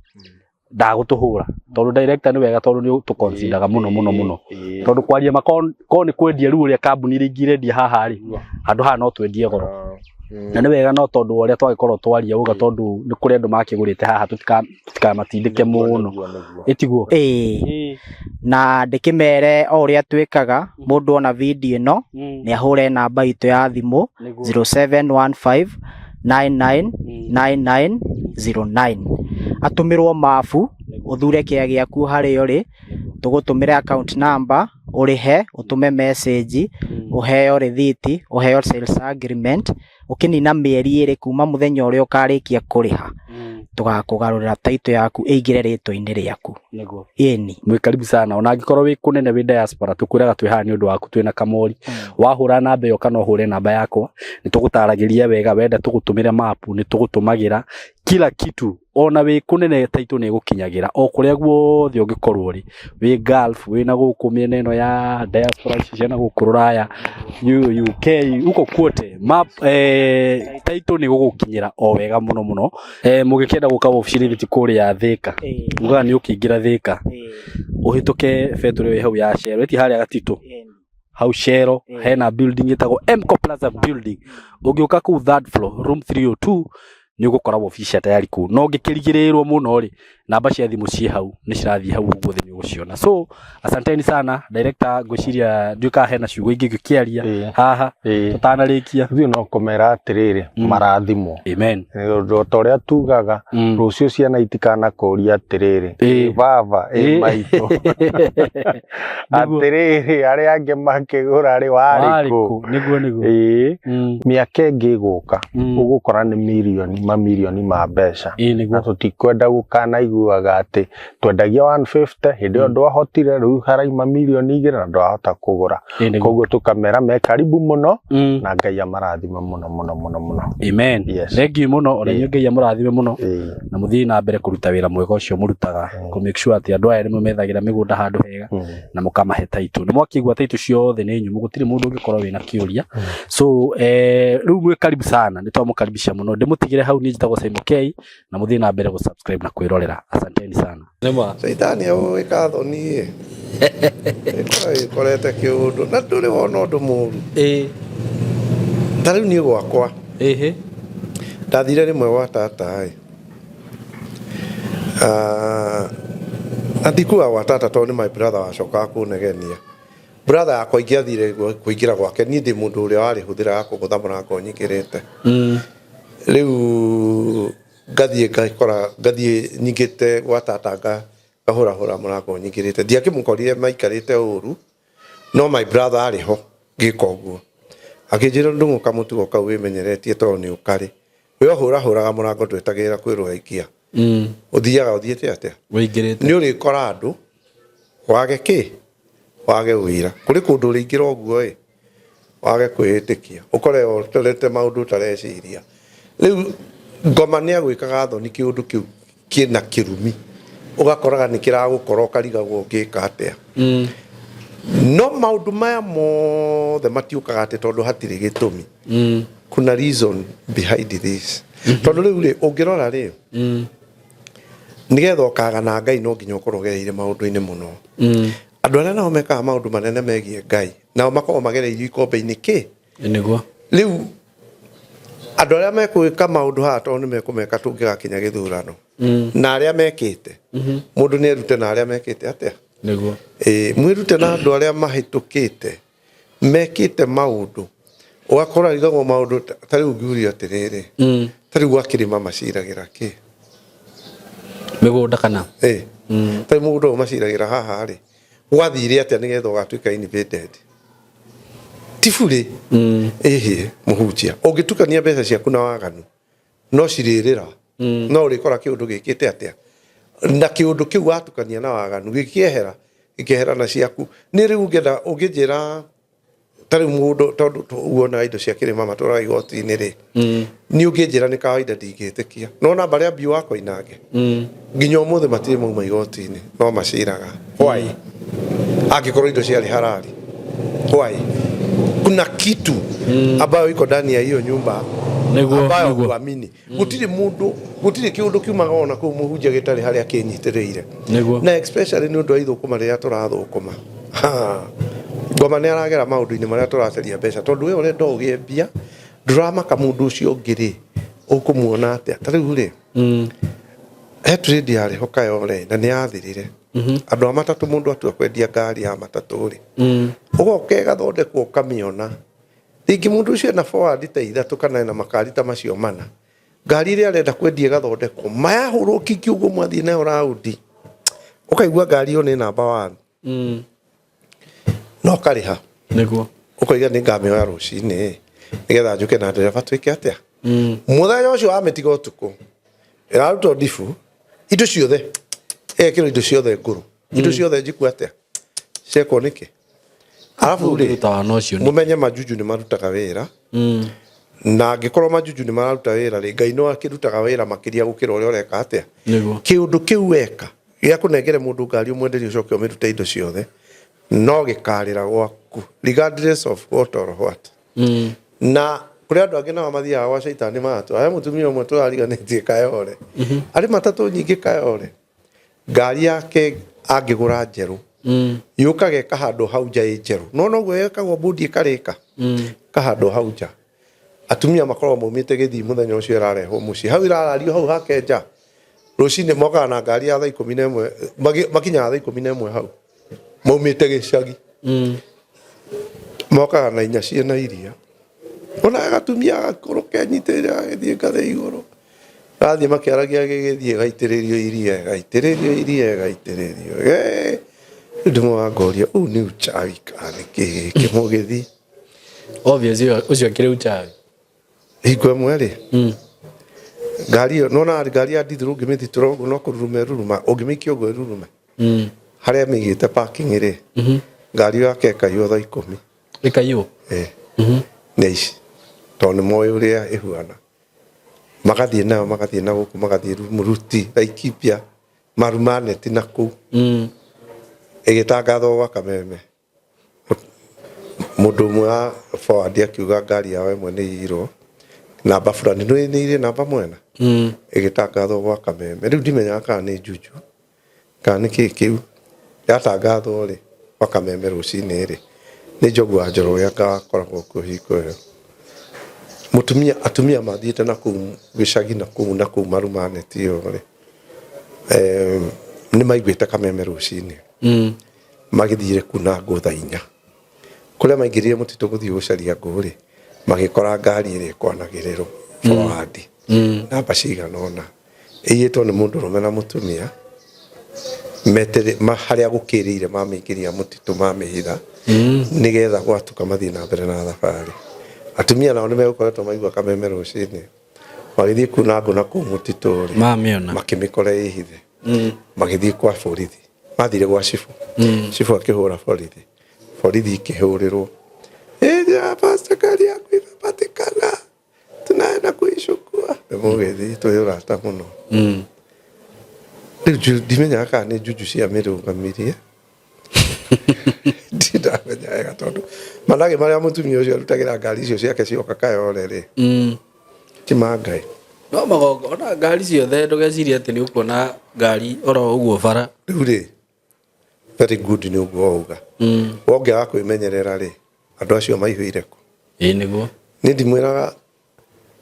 ndagũtũhũra tondũ director nĩ wega tondũ nĩ tũconsideraga mũno mũno mũno tondũ kwaria ma ko nĩ kwendia rĩu ũrĩa kambuni iria ingĩ irendia haha rĩ handũ haha no twendie goro na nĩ wega no tondũ ũrĩa twagĩkorwo twaria uga tondũ nĩ kũrĩ andũ makĩgũrĩte haha tũtikamatindĩke mũno ĩtiguo. Ĩĩ. Na ndĩkĩmere o ũrĩa twĩkaga mũndũ ona video ĩno nĩ ahũre namba itũ ya thimũ 0715 999909 atũmĩrwo mabu ũthure kĩa gĩaku harĩa ũrĩ tũgũtũmĩre account number ũrĩhe ũtũme message ũheo rĩthiti ũheo sales agreement ũkĩnina mĩeri ĩrĩ kuma mũthenya ũrĩa ũkarĩkia kũrĩha tũgakũgarũrĩra title yaku ĩingĩre rĩtwa-inĩ rĩaku. Nĩguo. Ĩni. Mwĩ karibu sana ona angĩkorwo wĩ kũnene wĩ diaspora tũkwĩraga twĩ haha nĩ ũndũ waku twĩna Kamori. Wahũra namba ĩyo kana ũhũre namba yakwa nĩ tũgũtaragĩria wega wenda tũgũtũmĩre mapu nĩ tũgũtũmagĩra kila kitu ona wĩ kũnene taitũ nĩ ĩgũkinyagĩra o kũrĩa guothe ũngĩkorwo ũrĩ wĩ Gulf wĩ na gũkũ mĩena ĩno ya diaspora ici cia na gũkũ rũraya UK huko kwote map taitũ nĩ gũgũkinyĩra o wega mũno mũno. Mũgĩkĩenda gũka wabici-inĩ ti kũrĩa Thĩka ugaga nĩ ũkĩingĩra Thĩka ũhĩtũke betũrĩ ĩyo ĩ hau ya Shell ĩti harĩa Gatitũ hau Shell hena building ĩtagwo Mco Plaza building ũngĩũka kũu third floor room 302 nĩ ũgũkora wabici cia tayari kũu no ũngĩkĩrigĩrĩrwo mũno rĩ namba cia thimũ ciĩ hau nĩ cirathiĩ hau ũguo thĩ nĩ ũgũciona. So asanteni sana director ngwĩciria ndiũĩ kana hena ciugo ingĩ ngĩkĩaria haha tũtanarĩkia. Ithuĩ no kũmera atĩrĩrĩ marathimwo. Amen. Ũndũ ta ũrĩa tugaga rũciũ ciana itikanakũria atĩrĩrĩ ĩ baba ĩ maitũ atĩrĩrĩ arĩa angĩ makĩgũra rĩ warĩ kũ. Nĩguo nĩguo. Ĩĩ mĩaka ĩngĩ ĩgũka ũgũkora nĩ mirioni mamirioni ma mbeca na tũtikwenda gũkanaigua Ũiguaga atĩ twendagia 150 hĩndĩ ĩyo ndwahotire, rĩu haraima 2 mirioni na ndwahota kũgũra. Koguo tũkamera me karibu mũno na Ngai amarathime mũno mũno mũno mũno. Amen. Yes. Thank you mũno ona inyuĩ, Ngai amũrathime mũno na mũthiĩ na mbere kũruta wĩra mwega ũcio mũrutaga, kũ make sure atĩ andũ aya nĩ methagĩra mĩgũnda handũ hega na mũkamahe title. Nĩ mwakĩigua title ciothe nĩ nyũmũ, gũtirĩ mũndũ ũngĩkorwo wĩna kĩũria. So rĩu mwĩ karibu sana, nĩ twamũkaribisha mũno. Ndĩmũtigĩre hau, niĩ njĩtagwo Simon K, na mũthiĩ na mbere gũ-subscribe na kwĩrorera. Asanteni sana. Nĩma. Caitani agũgĩka thoni ĩ, ĩkorwo ĩkorete kĩũndũ na ndũrĩ wona ũndũ mũru. Ta rĩu niĩ gwakwa, ndathire rĩmwe gwa tata ĩ. Ah, na ndikuga gwa tata tondũ nĩ my brother wacokaga kũnegenia. Brother yakwa ingĩathire kũingĩra gwake, niĩ ndĩ mũndũ ũrĩa warĩ hũthĩra kũgũtha mũrango nyingĩrĩte. Rĩu ngathiĩ ngakora, ngathiĩ nyingĩte gwa tata, ngahũrahũra mũrango nyingĩrĩte. Ndiakĩmũkorire maikarĩte ũru, no my brother arĩ ho ngĩka ũguo. Akĩnjĩra, "Ndũng'ũ, kamũtugo kau wĩmenyeretie tondũ nĩ ũkarĩ. We ũhũrahũraga mũrango, ndwetagĩrĩra kwĩrwo aikia. Ũthiaga ũthiĩte atĩa?" Wĩingĩrĩte. Nĩ ũrĩkora andũ wage kĩ, wage wĩra. Kũrĩ kũndũ ũrĩingĩra ũguo ĩ, wage kwĩĩtĩkia, ũkore ũtorete maũndũ ũtareciria. Rĩu ngoma nĩ agwĩkaga thoni, kĩũndũ kĩu kĩna kĩrumi, ũgakoraga nĩ kĩragũkora, ũkarigagwo ũngĩka atĩa. No maũndũ maya mothe matiũkaga atĩ tondũ hatirĩ gĩtũmi. Kuna reason behind this. Tondũ rĩu rĩ, ũngĩrora rĩ, nĩgetha ũkaga na Ngai no nginya ũkorwo ũgereire maũndũ-inĩ mũno. Andũ arĩa nao mekaga maũndũ manene megiĩ Ngai nao makoragwo magereirio ikombe-inĩ kĩ. Rĩu andũ arĩa mekũĩka maũndũ haha, tondũ nĩ mekũmeka tũngĩgakinya gĩthurano, na arĩa mekĩte, mũndũ nĩ erute na arĩa mekĩte atĩa. Ĩĩ, mwĩrute na andũ arĩa mahĩtũkĩte, mekĩte maũndũ, ũgakora rigagwo maũndũ ta rĩu ngiuria atĩrĩrĩ, ta rĩu gwakĩrĩma maciragĩra kĩ? Mĩgũnda kana? Ĩ, ta rĩu mũgũnda ũyũ maciragĩra haha rĩ, gwathire atĩa nĩgetha ũgatuĩka invaded? Ti burĩ. Ĩhĩ, mũhunjia, ũngĩtukania mbeca ciaku na waganu no cirĩrĩra, no ũrĩkora kĩũndũ gĩkĩte atĩa na kĩũndũ kĩu watukania na waganu gĩkĩehera, gĩkehera na ciaku. Nĩ rĩu ũngĩenda ũngĩnjĩra ta rĩu mũndũ, tondũ wonaga indo cia kĩrĩma matwaraga igoti-inĩ rĩ, nĩ ũngĩnjĩra nĩ kawaida, ndingĩtĩkia. No namba rĩa mbiũ wa Koinange nginya ũmũthĩ matirĩ mauma igoti-inĩ, no maciraga. Why? Angĩkorwo indo ciarĩ harari, why? Kuna kitu ambayo iko ndani ya hiyo nyumba ambayo huamini. Gũtirĩ mũndũ, gũtirĩ kĩũndũ kiumaga ona kũu, mũhunjia, gĩtarĩ harĩa kĩnyitĩrĩire. Na especially nĩ ũndũ wa ithũkũma rĩrĩa tũrathũkũma. Ha. Ngoma nĩ aragera maũndũ-inĩ marĩa tũracaria mbeca, tondũ we ũrenda ũgĩe mbia, ndũramaka mũndũ ũcio ũngĩ rĩ, ũkũmuona atĩa. Ta rĩu rĩ, he trade yarĩ ho Kayole na nĩ yathirire. Andũ a matatũ, mũndũ atua kwendia ngari ya matatũ rĩ, ũgoka ĩgathondekwo, ũkamĩona rĩngĩ mũndũ ũcio ena forward ta ithatũ kana ena makari ta macio mana. Ngari ĩrĩa arenda kwendia ĩgathondekwo, mayahũrwo kiki ũguo, mwathiĩ nayo raundi, ũkaigua ngari ĩyo nĩ number one. No ũkarĩha. Ũkoiga nĩ ngamĩoya rũcinĩ nĩgetha njũke na ndereba twĩke atĩa. Mũthenya ũcio wamĩtiga ũtukũ, ĩrarutwo ndibu, indo ciothe ĩgekĩrwo, indo ciothe ngũrũ, indo ciothe njiku atĩa, ciekwo nĩkĩ? Arabu rĩ, Ũngĩruta wana ũcio nĩ mũmenye majuju nĩ marutaga wĩra. Na angĩkorwo majuju nĩ mararuta wĩra rĩ, Ngai no akĩrutaga wĩra makĩria gũkĩra ũrĩa ũreka atĩa. Kĩũndũ kĩu weka gĩa kũnengere mũndũ ngari, ũmwenderie, ũcoke ũmĩrute indo ciothe, no gĩkarĩra gwaku regardless of what or what. Na kũrĩ andũ angĩ nao mathiaga gwa caitani matua. He mũtumia ũmwe tũrariganĩtie Kayore, arĩ matatũ nyingĩ Kayore. Ngari yake angĩgũra njerũ, yũkaga ĩkahandwo hau nja ĩ njerũ, no noguo yekagwo mbũndi ĩkarĩka, ĩkahandwo hau nja. Atumia makoragwo maumĩte gĩthii mũthenya ũcio ĩrarehwo mũciĩ, hau ĩrarario hau hake nja. Rũcinĩ mokaga na ngari ya thaa 11, makinyaga thaa 11 hau maumĩte gĩcagi. Mokaga na inya ciĩna iria, ona gatumia gakũrũ kenyitĩrĩire gagĩthiĩ ngathĩ igũrũ, gathiĩ makĩaragia, gĩgĩthiĩ gaitĩrĩrio iria, gaitĩrĩrio iria, gaitĩrĩrio. Rĩu ndĩmwaga ngoria, ũũ nĩ uchawi kana nĩ kĩ gĩkĩ mũgĩthiĩ? Obvious ũcio akĩrĩ uchawi. Hingo ĩmwe rĩ, Ngari ĩyo nona ngari ya ndithũrũ ũngĩmĩthitũra ũguo no kũruruma ĩruruma, ũngĩmĩikia ũguo ĩrurume. Harĩa mĩigĩte parking rĩ, ngari ĩyo yake ĩkaiywo thaa 10. Ĩkaiywo? Ĩĩ. Nĩ aici. Tondũ nĩ moĩ ũrĩa ĩhuana. Magathiĩ nayo, magathiĩ na gũkũ, magathiĩ Muruti, Laikipia, Marumaneti na kũu. Ĩgĩtangathwo gwa Kameme. Mũndũ ũmwe wa forward akiuga ngari yao ĩmwe nĩ iyirwo namba fulani, nĩ nĩ irĩ namba mwena, ĩgĩtangathwo gwa Kameme. Rĩu ndimenyaga kana nĩ juju kana nĩ kĩĩ kĩu. Yatangathwo rĩ gwa Kameme rũcinĩ rĩ, nĩ Njogu wa Njoroge anga wakoragwo kuo hingo ĩyo. Mũtumia, atumia mathiĩte na kũu gĩcagi na kũu na kũu Marumaneti ĩyo rĩ, nĩ maiguĩte Kameme rũcinĩ. Magĩthiire kuna ngũ thaa 4. Kũrĩa maingĩrire mũtitũ gũthiĩ gũcaria ngũ rĩ, magĩkora ngari ĩrĩa ĩkwanagĩrĩrwo forward, namba cigana ũna, ĩiyĩtwo nĩ mũndũrũme na mũtumia, metere, harĩa gũkĩrĩire mamĩingĩria mũtitũ mamĩhitha, nĩgetha gwatuka mathiĩ na mbere na thabarĩ. Atumia nao nĩmegũkoretwo maigua Kameme rũcinĩ, magĩthiĩ kuna ngũ na kũu mũtitũ rĩ, Mamĩona. makĩmĩkora ĩhithe. Magĩthiĩ kwa borithi. Mathire gwa cibũ. Cibũ akĩhũra borithi. Borithi ikĩhũrĩrwo. Ĩja pastor, ngari yaku imepatikana. Tunaenda kuichukua. Nĩ mũgĩthiĩ twĩ ũrata mũno. Rĩu ndimenyaga kana nĩ juju cia mĩrũgamirie. Ndindamenya wega tondũ managĩ marĩa mũtumia ũcio arutagĩra ngari icio ciake cioka Kayole rĩ. Ti ma Ngai. No magongona ngari ciothe ndũgecirie atĩ nĩ ũkuona ngari oro ũguo bara. Rĩu rĩ, very good nĩ ũguo wauga. Wongĩaga kwĩmenyerera rĩ, andũ acio maihũire kũ? Ĩĩ nĩguo. Niĩ ndimwĩraga,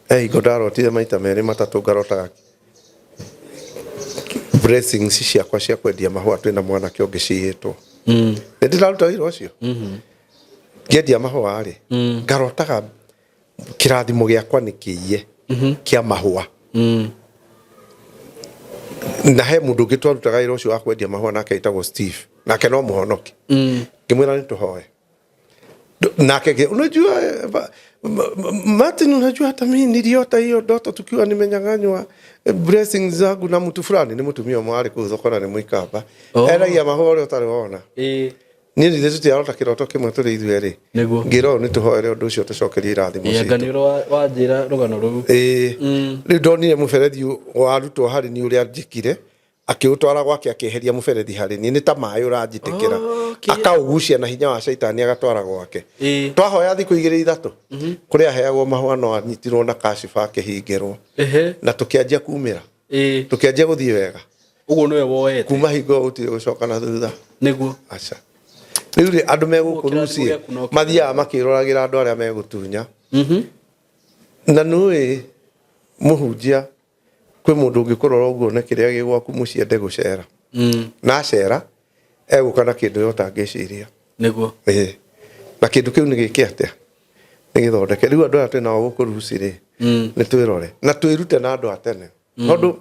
hingo ndarotire maita merĩ matatũ ngarotaga blessings ciakwa cia kwendia mahũa twĩna mwanake ũngĩ ciyĩtwo. Nĩ ndĩraruta wĩra ũcio. Ngĩendia mahũa rĩ, ngarotaga kĩrathimo gĩakwa nĩ kĩiye kĩa mahũa. Na he mũndũ ũngĩ twarutaga wĩra ũcio wa kwendia mahũa nake etagwo Steve, nake no mũhonoki. Ngĩmwĩra nĩ tũhoe. Nake unajua Martin, unajua hata mimi niliota hiyo ndoto tukiwa nimenyang'anywa blessings zangu na mtu fulani. Nĩ mũtumia ũmwe warĩ kũu thoko na nĩ mũikamba. Endagia mahũa ũrĩa ũtarĩ wona. Niĩ ndirĩ tũtiarota kĩroto kĩmwe tũrĩ ithuĩ erĩ. Nĩguo. Ngĩra ũũ nĩ tũhoere ũndũ ũcio tũcokerie irathimo Anga citũ. nĩ ũrĩa wanjĩra rũgano rũu. Ĩĩ. Rĩu ndonire mũberethi warutwo harĩ niĩ ũrĩa njĩkire, akĩũtwara gwake akĩeheria mũberethi harĩ niĩ, nĩ ta maĩ ũranjitĩkĩra. Akaũgucia na hinya wa caitani agatwara gwake. Twahoya thikũ igĩrĩ ithatũ, kũrĩa aheagwo mahũa no anyitirwo na kashiba akĩhingĩrwo. Na tũkĩanjia kumĩra. Tũkĩanjia gũthiĩ wega. Ũguo nĩwe woete. Kuma hingo ĩyo gũtirĩ gũcoka na thutha. Nĩguo. Aca. Rĩu rĩ, andũ megũkũ Ũguo kĩrathimo Rusi gĩaku no kĩnene. mathiaga makĩroragĩra andũ arĩa megũtunya. Na nĩũĩ mũhunjia kwĩ mũndũ ũngĩkũrora ũguo na kĩrĩa gĩ gwaku mũciĩ ende gũcera. Na acera egũka na kĩndũ we ũtangĩciria. Nĩguo. Ĩĩ. Na kĩndũ kĩu nĩ gĩke atĩa? Nĩ gĩthondeke. Rĩu andũ aya twĩ nao gũkũ Rusi rĩ, nĩ twĩrore na twĩrute na andũ a tene. Tondũ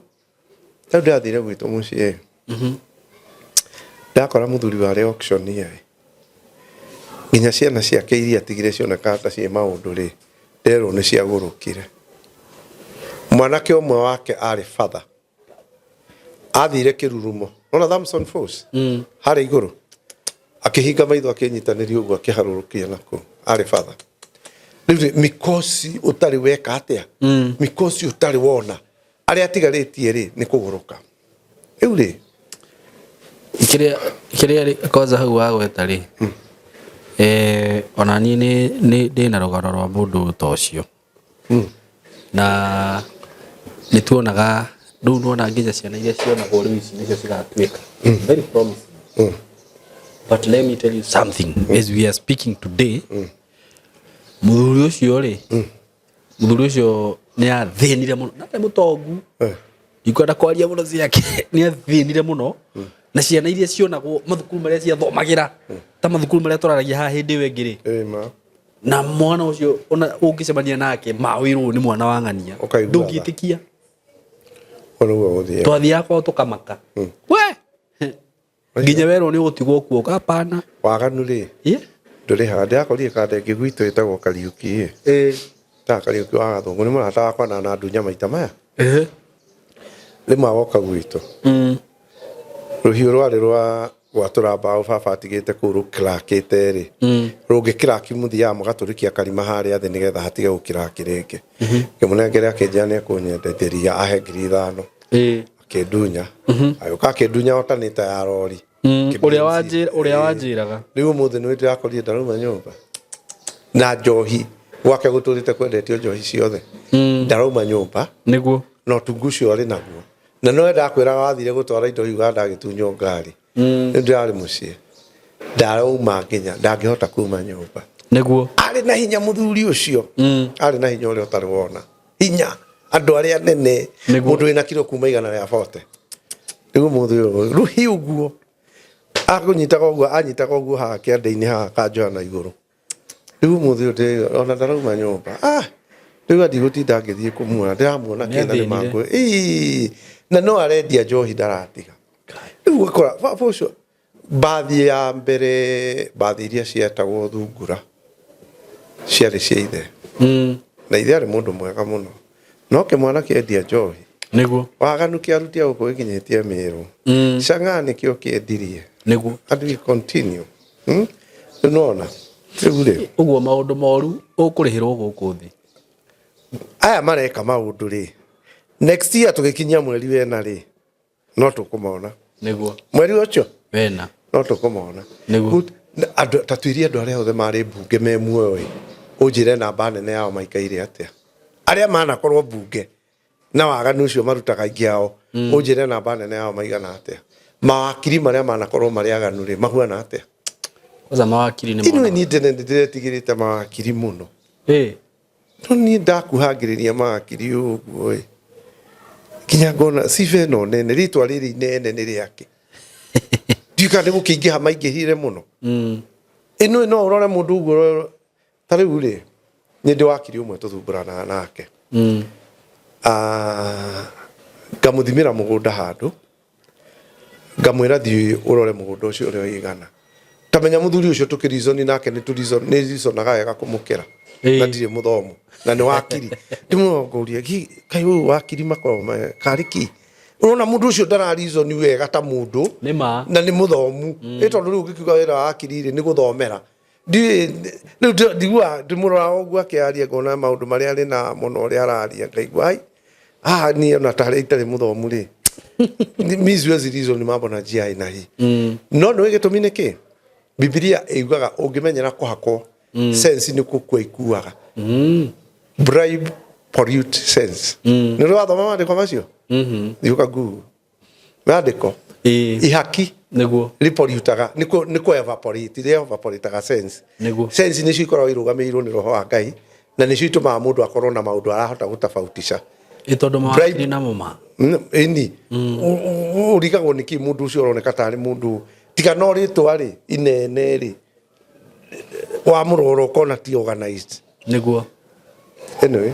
rĩu ndĩrathire gwitũ mũciĩ. Ndakora mũthuri warĩ auctioneer. Nginya ciana ciake iria atigire cionekaga ta ciĩ maũndũ rĩ, nderwo nĩ ciagũrũkire. Mwanake ũmwe wake arĩ father. Athire kĩrurumo. Nona Thamson Falls? Harĩa igũrũ. Akĩhinga maitho akĩnyitanĩria ũguo akĩharũrũkia na kũu. Arĩ father. Rĩu rĩ, mikosi ũtarĩ weka atĩa? Mikosi ũtarĩ wona. Arĩa atigarĩtie rĩ, nĩ kũgũrũka. Rĩu rĩ, Kĩrĩa rĩ, kwanza hau wagweta rĩ, ona niĩ nĩ ndĩna rũgano rwa mũndũ ta ũcio. Na nĩ tuonaga, rĩu nĩwona nginya ciana iria cionagwo rĩu ici nĩcio cigatuĩka. Very promising. But let me tell you something, as we are speaking today, mũthuri ũcio rĩ, mũthuri ũcio nĩ athĩnire mũno, na nĩ mũtongu. Ndikwenda kwaria mũno ciake, nĩ athĩnire mũno. Na ciana iria cionagwo mathukuru marĩa ciathomagĩra, ta mathukuru marĩa tũraragia haha hĩndĩ ĩyo ĩngĩ rĩ. Ma. Na mwana ũcio ona ũngĩcemania nake, mawĩrwo nĩ mwana wa ng'ania. Ũkaigua tha. Ndũngĩtĩkia. Ũguo nĩguo gũthiaga. Twathiaga kwao tũkamaka. We! Nginya werwo nĩ ũgũtigwo kuo, hapana. Waganu rĩ, ndũrĩhaga. Ndĩrakorire kanda ĩngĩ gwitũ ĩtagwo Kariũki ĩ. Ta Kariũki wa Gathũngũ nĩ mũrata wakwa na anandunya maita maya. Rĩmwe agoka gwitũ, rũhiũ rwarĩ rwa gwatũra mbaũ baba atigĩte kũu rũkĩrakĩte rĩ, rũngĩkĩraki mũthiaga mũgatũrĩkia karima harĩa thĩ nĩgetha hatige gũkĩraki rĩngĩ. Ngĩmũnengera, akĩnjĩra nĩ ekũnyenderia, ahe 5,000. Akĩndunya, agĩũka akĩndunya otanĩta ya rori. Ũrĩa wanjĩra, ũrĩa wanjĩraga. Rĩu ũmũthĩ nĩ ndĩrakorire ndarauma nyũmba na njohi, gwake gũtũrĩte kwendetio njohi ciothe, ndarauma nyũmba. Na ũtungu ũcio arĩ naguo, na no ndakwĩraga wathire gũtwara indo Uganda agĩtunywo ngari. Nĩ ndĩrarĩ mũciĩ, ndarauma nginya ndangĩhota kuma nyũmba. Arĩ na hinya mũthuri ũcio, arĩ na hinya ũrĩa ũtarĩ wona, hinya andũ arĩa nene. Mũndũ wĩna kiro kuma 140. Rĩu ũmũthĩ ũyũ rũhiũ ũguo akũnyitaga ũguo, anyitaga ũguo haha kĩande-inĩ haha kanjoya na igũrũ. Rĩu ũmũthĩ ũyũ ona ndarauma nyũmba. Ah, rĩu ndigũtinda ngĩthiĩ kũmuona, ndĩramuona kĩna nĩ Nĩathĩnire. mangũ. Ĩĩ, na no arendia njohi, ndaratiga. Rĩu ũgakora baba ũcio mbathi ya mbere, mbathi iria cietagwo thungura ciarĩ cia ithe. Na ithe arĩ mũndũ mwega mũno, no kĩmwana kĩendia njohi, waganu kĩarutia gũkũ gĩkinyĩtie Mĩrũ. Chang'aa nĩkĩo kĩendirie. And we continue, Rĩu nĩwona rĩu rĩ Ũguo maũndũ moru ũkũrĩhĩrwo gũkũ thĩ. Aya mareka maũndũ rĩ, next year tũgĩkinyia mweri wena rĩ, no tũkũmona. Mweri ũcio wena no tũkũmona. Nĩguo. Andũ ta tuirie, andũ arĩa othe marĩ mbunge me muoyo ĩ, ũnjĩre namba nene yao maikaire atĩa, arĩa manakorwo mbunge na waganu ũcio marutaga aingĩ ao. Ũnjĩre namba nene yao maigana atĩa. Mawakiri marĩa manakorwo marĩ aganu rĩ, mahuana atĩa? Kwanza mawakiri nĩ Inĩ monaga. Niĩ tene nĩ ndĩretigĩrĩte mawakiri mũno. No niĩ ndakuhangĩrĩria mawakiri ũguo ĩ, nginya ngona ciba ĩno nene, rĩtwa rĩrĩ inene nĩ rĩake, ndiũĩ kana nĩ gũkĩingĩha maingĩhire mũno. Ĩno no ũrore mũndũ ũguo ta rĩu rĩ, nĩ ndĩ wakiri ũmwe tũthumbũranaga nake. Ah, ngamũthimĩra mũgũnda handũ, ngamwĩra thiĩ ũrore mũgũnda ũcio ũrĩa ũigana. Tamenya mũthuri ũcio tũkĩrizoni nake, nĩ reasonaga wega kũmũkĩra. Na ndirĩ mũthomu na nĩ wakiri, ndĩmũrongoria kaĩ ũyũ wakiri makoragwo karĩ ki ũrona mũndũ ũcio ndara reason wega ta mũndũ. Nĩ ma. Na nĩ mũthomu ĩ, tondũ rĩu ũngĩkiuga wĩra wa wakiri rĩ, nĩ gũthomera. Ndiũĩ rĩu ndiguaga ndĩmũroraga ũguo akĩaria, ngona maũndũ marĩa arĩ namo na ũrĩa araria, ngaigua ai haha niĩ ona tarĩa itarĩ mũthomu rĩ, mi siwezi reason mambo na njia aina hii. No nĩ gĩtũmi nĩ kĩ? Bibilia ĩugaga ũngĩmenyera kũhakwo, sense nĩ gũkua ikuaga. Bribe pollute sense. Nĩ ũrĩ wathoma maandĩko macio? Thiĩ ũka Google maandĩko. Ihaki ripollutaga, nĩ kũ evaporate, rĩ evaporataga sense. Sense nĩcio ikoragwo irũgamĩrĩirwo nĩ roho wa Ngai, na nĩcio itũmaga mũndũ akorwo na maũndũ arahota gũtabautisha. Ĩ tondũ mawakiri namo ma Ĩni ũrigagwo nĩkĩ mũndũ ũcio ũroneka tarĩ mũndũ tiga no rĩtwa rĩ inene rĩ, wamũrora ũkona ti organized. Anyway,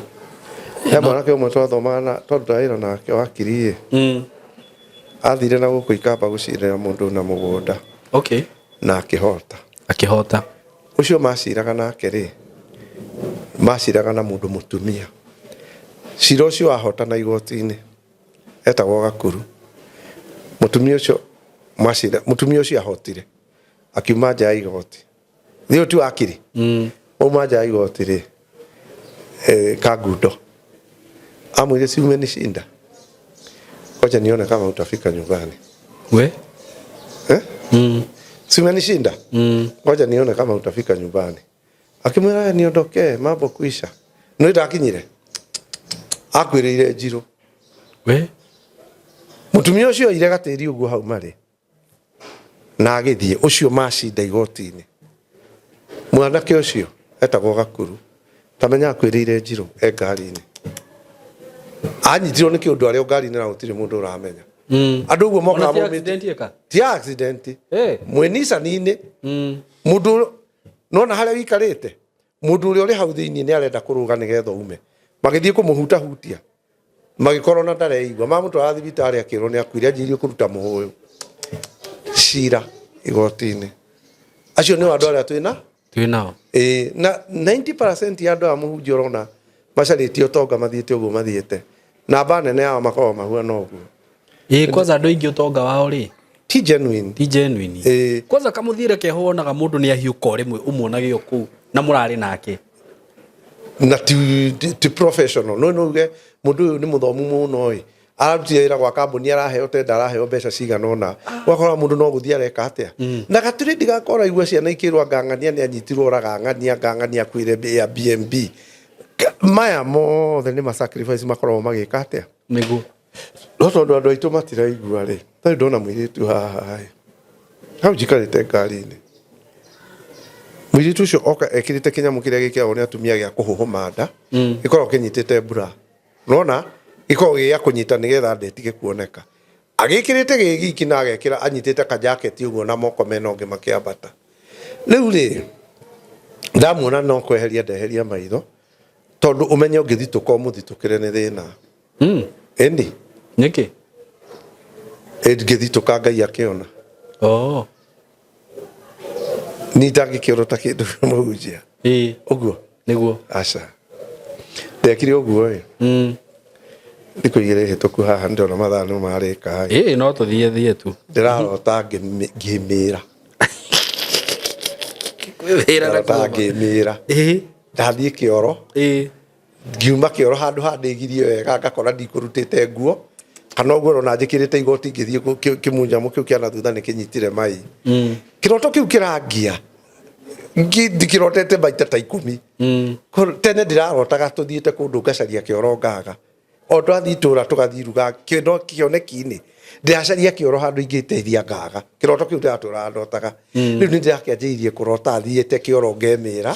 he mwanake ũmwe twathomaga na twarutaga wĩra nake wakiri ĩ, athire na gũkũ Ikamba gũcirĩra mũndũ na mũgũnda. Na akĩhota. Akĩhota. Ũcio maciraga nake rĩ, maciraga na mũndũ mũtumia. Cira ũcio ahotana igoti-inĩ, etagwo Gakuru. Mũtumia ũcio macira, mũtumia ũcio ahotire, akiuma nja ya igoti. Thĩ ti wakiri. Auma nja ya igoti rĩ, Kangundo amwĩre, "Si umenishinda, ngoja nione kama utafika nyumbani." We. Eh? "Si umenishinda, ngoja nione kama utafika nyumbani." Akimwĩra, "Niondokee, mambo kuisha." No ndakinyire, akwĩrĩire njirũ. We. Mũtumia ũcio oire gatĩri ũguo hau marĩ na agĩthiĩ. Ũcio macinda igoti-inĩ, mwanake ũcio etagwo Gakuru, tamenya akwĩrĩire njirũ e ngari-inĩ. Anyitirwo nĩ kĩũndũ arĩ o ngari-inĩ na gũtirĩ mũndũ ũramenya. Andũ ũguo mokaga Ona ti maumĩte- accident ĩka? Ti accident. Mwĩ Nissan-inĩ, mũndũ nona harĩa wĩikarĩte, mũndũ ũrĩa ũrĩ hau thĩinĩ nĩ arenda kũrũga nĩgetha ume, magĩthiĩ kũmũhutahutia, magĩkorwo na ndareigua. Mamũtwara thibitarĩ, akĩrwo nĩ akuire, anjirie kũruta mũhũyũ. Cira igoti-inĩ, acio nĩo andũ arĩa twĩna. Twĩ nao. Ĩĩ, na 90% ya andũ aya mũhunjia ũrona macarĩtie ũtonga mathiĩte ũguo mathiĩte. Namba nene yao makoragwo mahuana ũguo. Ĩĩ, kwanza andũ aingĩ ũtonga wao rĩ Ti genuine. Ti genuine. Ĩĩ. Kwanza kamũthiĩre keho wonaga mũndũ nĩ ahiũka o rĩmwe ũmuonage o kũu na mũrarĩ nake. Na ti professional. No uge mũndũ ũyũ nĩ mũthomu mũno ĩ. Ararutire wĩra gwa kambuni, araheo tenda, araheo mbeca cigana ũna. Ũgakora mũndũ no gũthiĩ areka atĩa. Na gatirĩ ndigakora igua ciana ikĩrwo ngang'ania nĩ anyitirwo oraga ng'ania, ngang'ania akuire Airbnb. Maya mothe nĩ ma sacrifice makoragwo magĩka atĩa. Nĩguo. No tondũ andũ aitũ matiraigua rĩ, tarĩu ndona mũirĩtu haha ĩ, hau njikarĩte ngari-inĩ. Mũirĩtu ũcio oka ekĩrĩte kĩnyamũ kĩrĩa gĩkĩragwo nĩ atumia gĩa kũhũhũma nda, gĩkoragwo kĩnyitĩte mbura. Nona gĩkoragwo gĩ gĩa kũnyita nĩgetha nda ĩtige kuoneka. Agĩkĩrĩte gĩ giki na agekĩra anyitĩte kajaketi ũguo na moko mena ũngĩ makĩambata. Rĩu rĩ, ndamuona no kweheria ndeheria maitho, tondũ ũmenye ũngĩthitũka ũmũthitũkĩre nĩ thĩna. Ĩni. Nĩkĩ? Ĩngĩthitũka Ngai akĩona. Oh. Ni ndangĩkĩorota kĩndũ mũhunjia. Ĩĩ. Ũguo? Nĩguo. Aca. Ndekire ũguo ĩ. Thikũ igĩrĩ hĩtũku haha ndĩrona mathaa nĩ marĩka ĩ. Ĩĩ no tũthiĩ thiĩ tu. Ndĩrarota ngĩmĩra. Kwĩwĩra na Ndĩrarota kuoma. ngĩmĩra. Ĩĩ. Ndathiĩ kĩoro. Ĩĩ. Ngiuma kĩoro handũ ha ndĩgirie wega ngakora ndikũrutĩte nguo kana ũguo ũrona njĩkĩrĩte igoti ngĩthiĩ kĩmunjamũ kĩu kĩa na thutha nĩ kĩnyitire mai. Kĩroto kĩu kĩrangia. Ndikĩrotete maita ta 10. Tene ndĩrarotaga tũthiĩte kũndũ ngacaria kĩoro ngaga. O twathiĩ itũũra tũgathiĩ iruga kĩndo kĩoneki-inĩ. Ndĩracaria kĩoro handũ ingĩteithia ngaga. Kĩroto kĩu ndĩratũraga ndotaga. Rĩu nĩ ndĩrakĩanjĩrĩirie kũrota thiĩte kĩoro ngemĩra.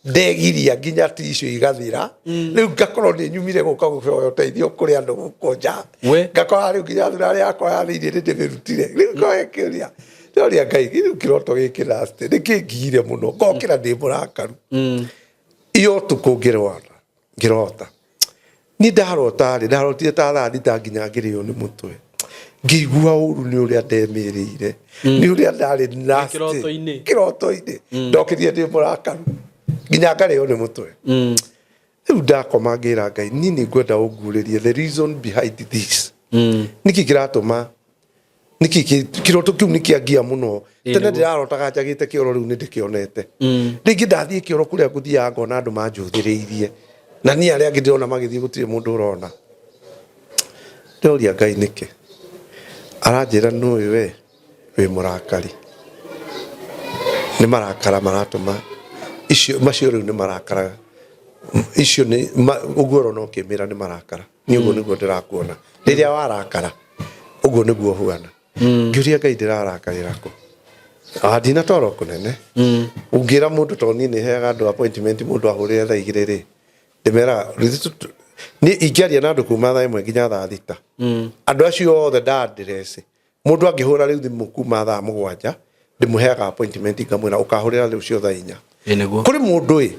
Ndegiria nginya tissue igathira. Rĩu ngakorwo nĩ nyumire gũka kũhoya ũteithio kũrĩ andũ gũkũ nja. We. Ngakora rĩu nginya thurarĩ yakwa ya thĩiniĩ nĩ ndĩmĩrutire. Rĩu ngoya kĩũria. Ndĩroria Ngai, rĩu kĩroto gĩkĩ last nĩ kĩngire mũno. Ngokĩra ndĩ mũrakaru. Iyo ũtukũ ngĩrwara, ngĩrota. Niĩ ndarota rĩ, ndarotire ta thaa thita nginya ngĩrĩo nĩ mũtwe. Ngĩigua ũru nĩ ũrĩa ndemĩrĩire. Nĩ ũrĩa ndarĩ nasty. Kĩroto-inĩ. Kĩroto-inĩ. Ndokĩrire ndĩ mũrakaru. Nginya ngarĩo nĩ mũtwe. Rĩu ndakoma ngĩra Ngai, niĩ nĩ ngwenda ũngurĩrie the reason behind this. Nĩkĩ kĩratũma, nĩkĩ kĩroto kĩu nĩ kĩangia mũno. Ĩĩ, Tene nĩguo. ndĩrarotaga njagĩte kĩoro rĩu nĩ ndĩkĩonete. Rĩngĩ ndathiĩ kĩoro kũrĩa ngũthiaga ngona andũ manjũthĩrĩirie. Na niĩ arĩa angĩ ndĩrona magĩthiĩ gũtirĩ mũndũ ũrona. Ndĩroria Ngai nĩkĩ. Aranjĩra nũĩ we wĩ mũrakari. Nĩ marakara maratũma icio macio rĩu nĩ marakara. Icio nĩ ũguo ũrona ũkĩmĩra nĩ marakara. Nĩ ũguo nĩguo ndĩrakuona. Rĩrĩa warakara ũguo nĩguo ũhuana. Ngĩũria Ngai ndĩrarakarĩra kũ? Ndina toro kũnene. Ũngĩra mũndũ tondũ niĩ nĩ heaga andũ appointment mũndũ ahũrĩre thaa igĩrĩ rĩ, ndĩmeraga niĩ ingĩaria na andũ kuma thaa 1 nginya thaa 6. Andũ acio othe nda-address. Mũndũ angĩhũra rĩu thimũ kuma thaa 7, ndĩmũheaga appointment ngamwĩra ũkahũrĩra rũciũ thaa 4. Ĩĩ nĩguo. Kũrĩ mũndũ ĩ,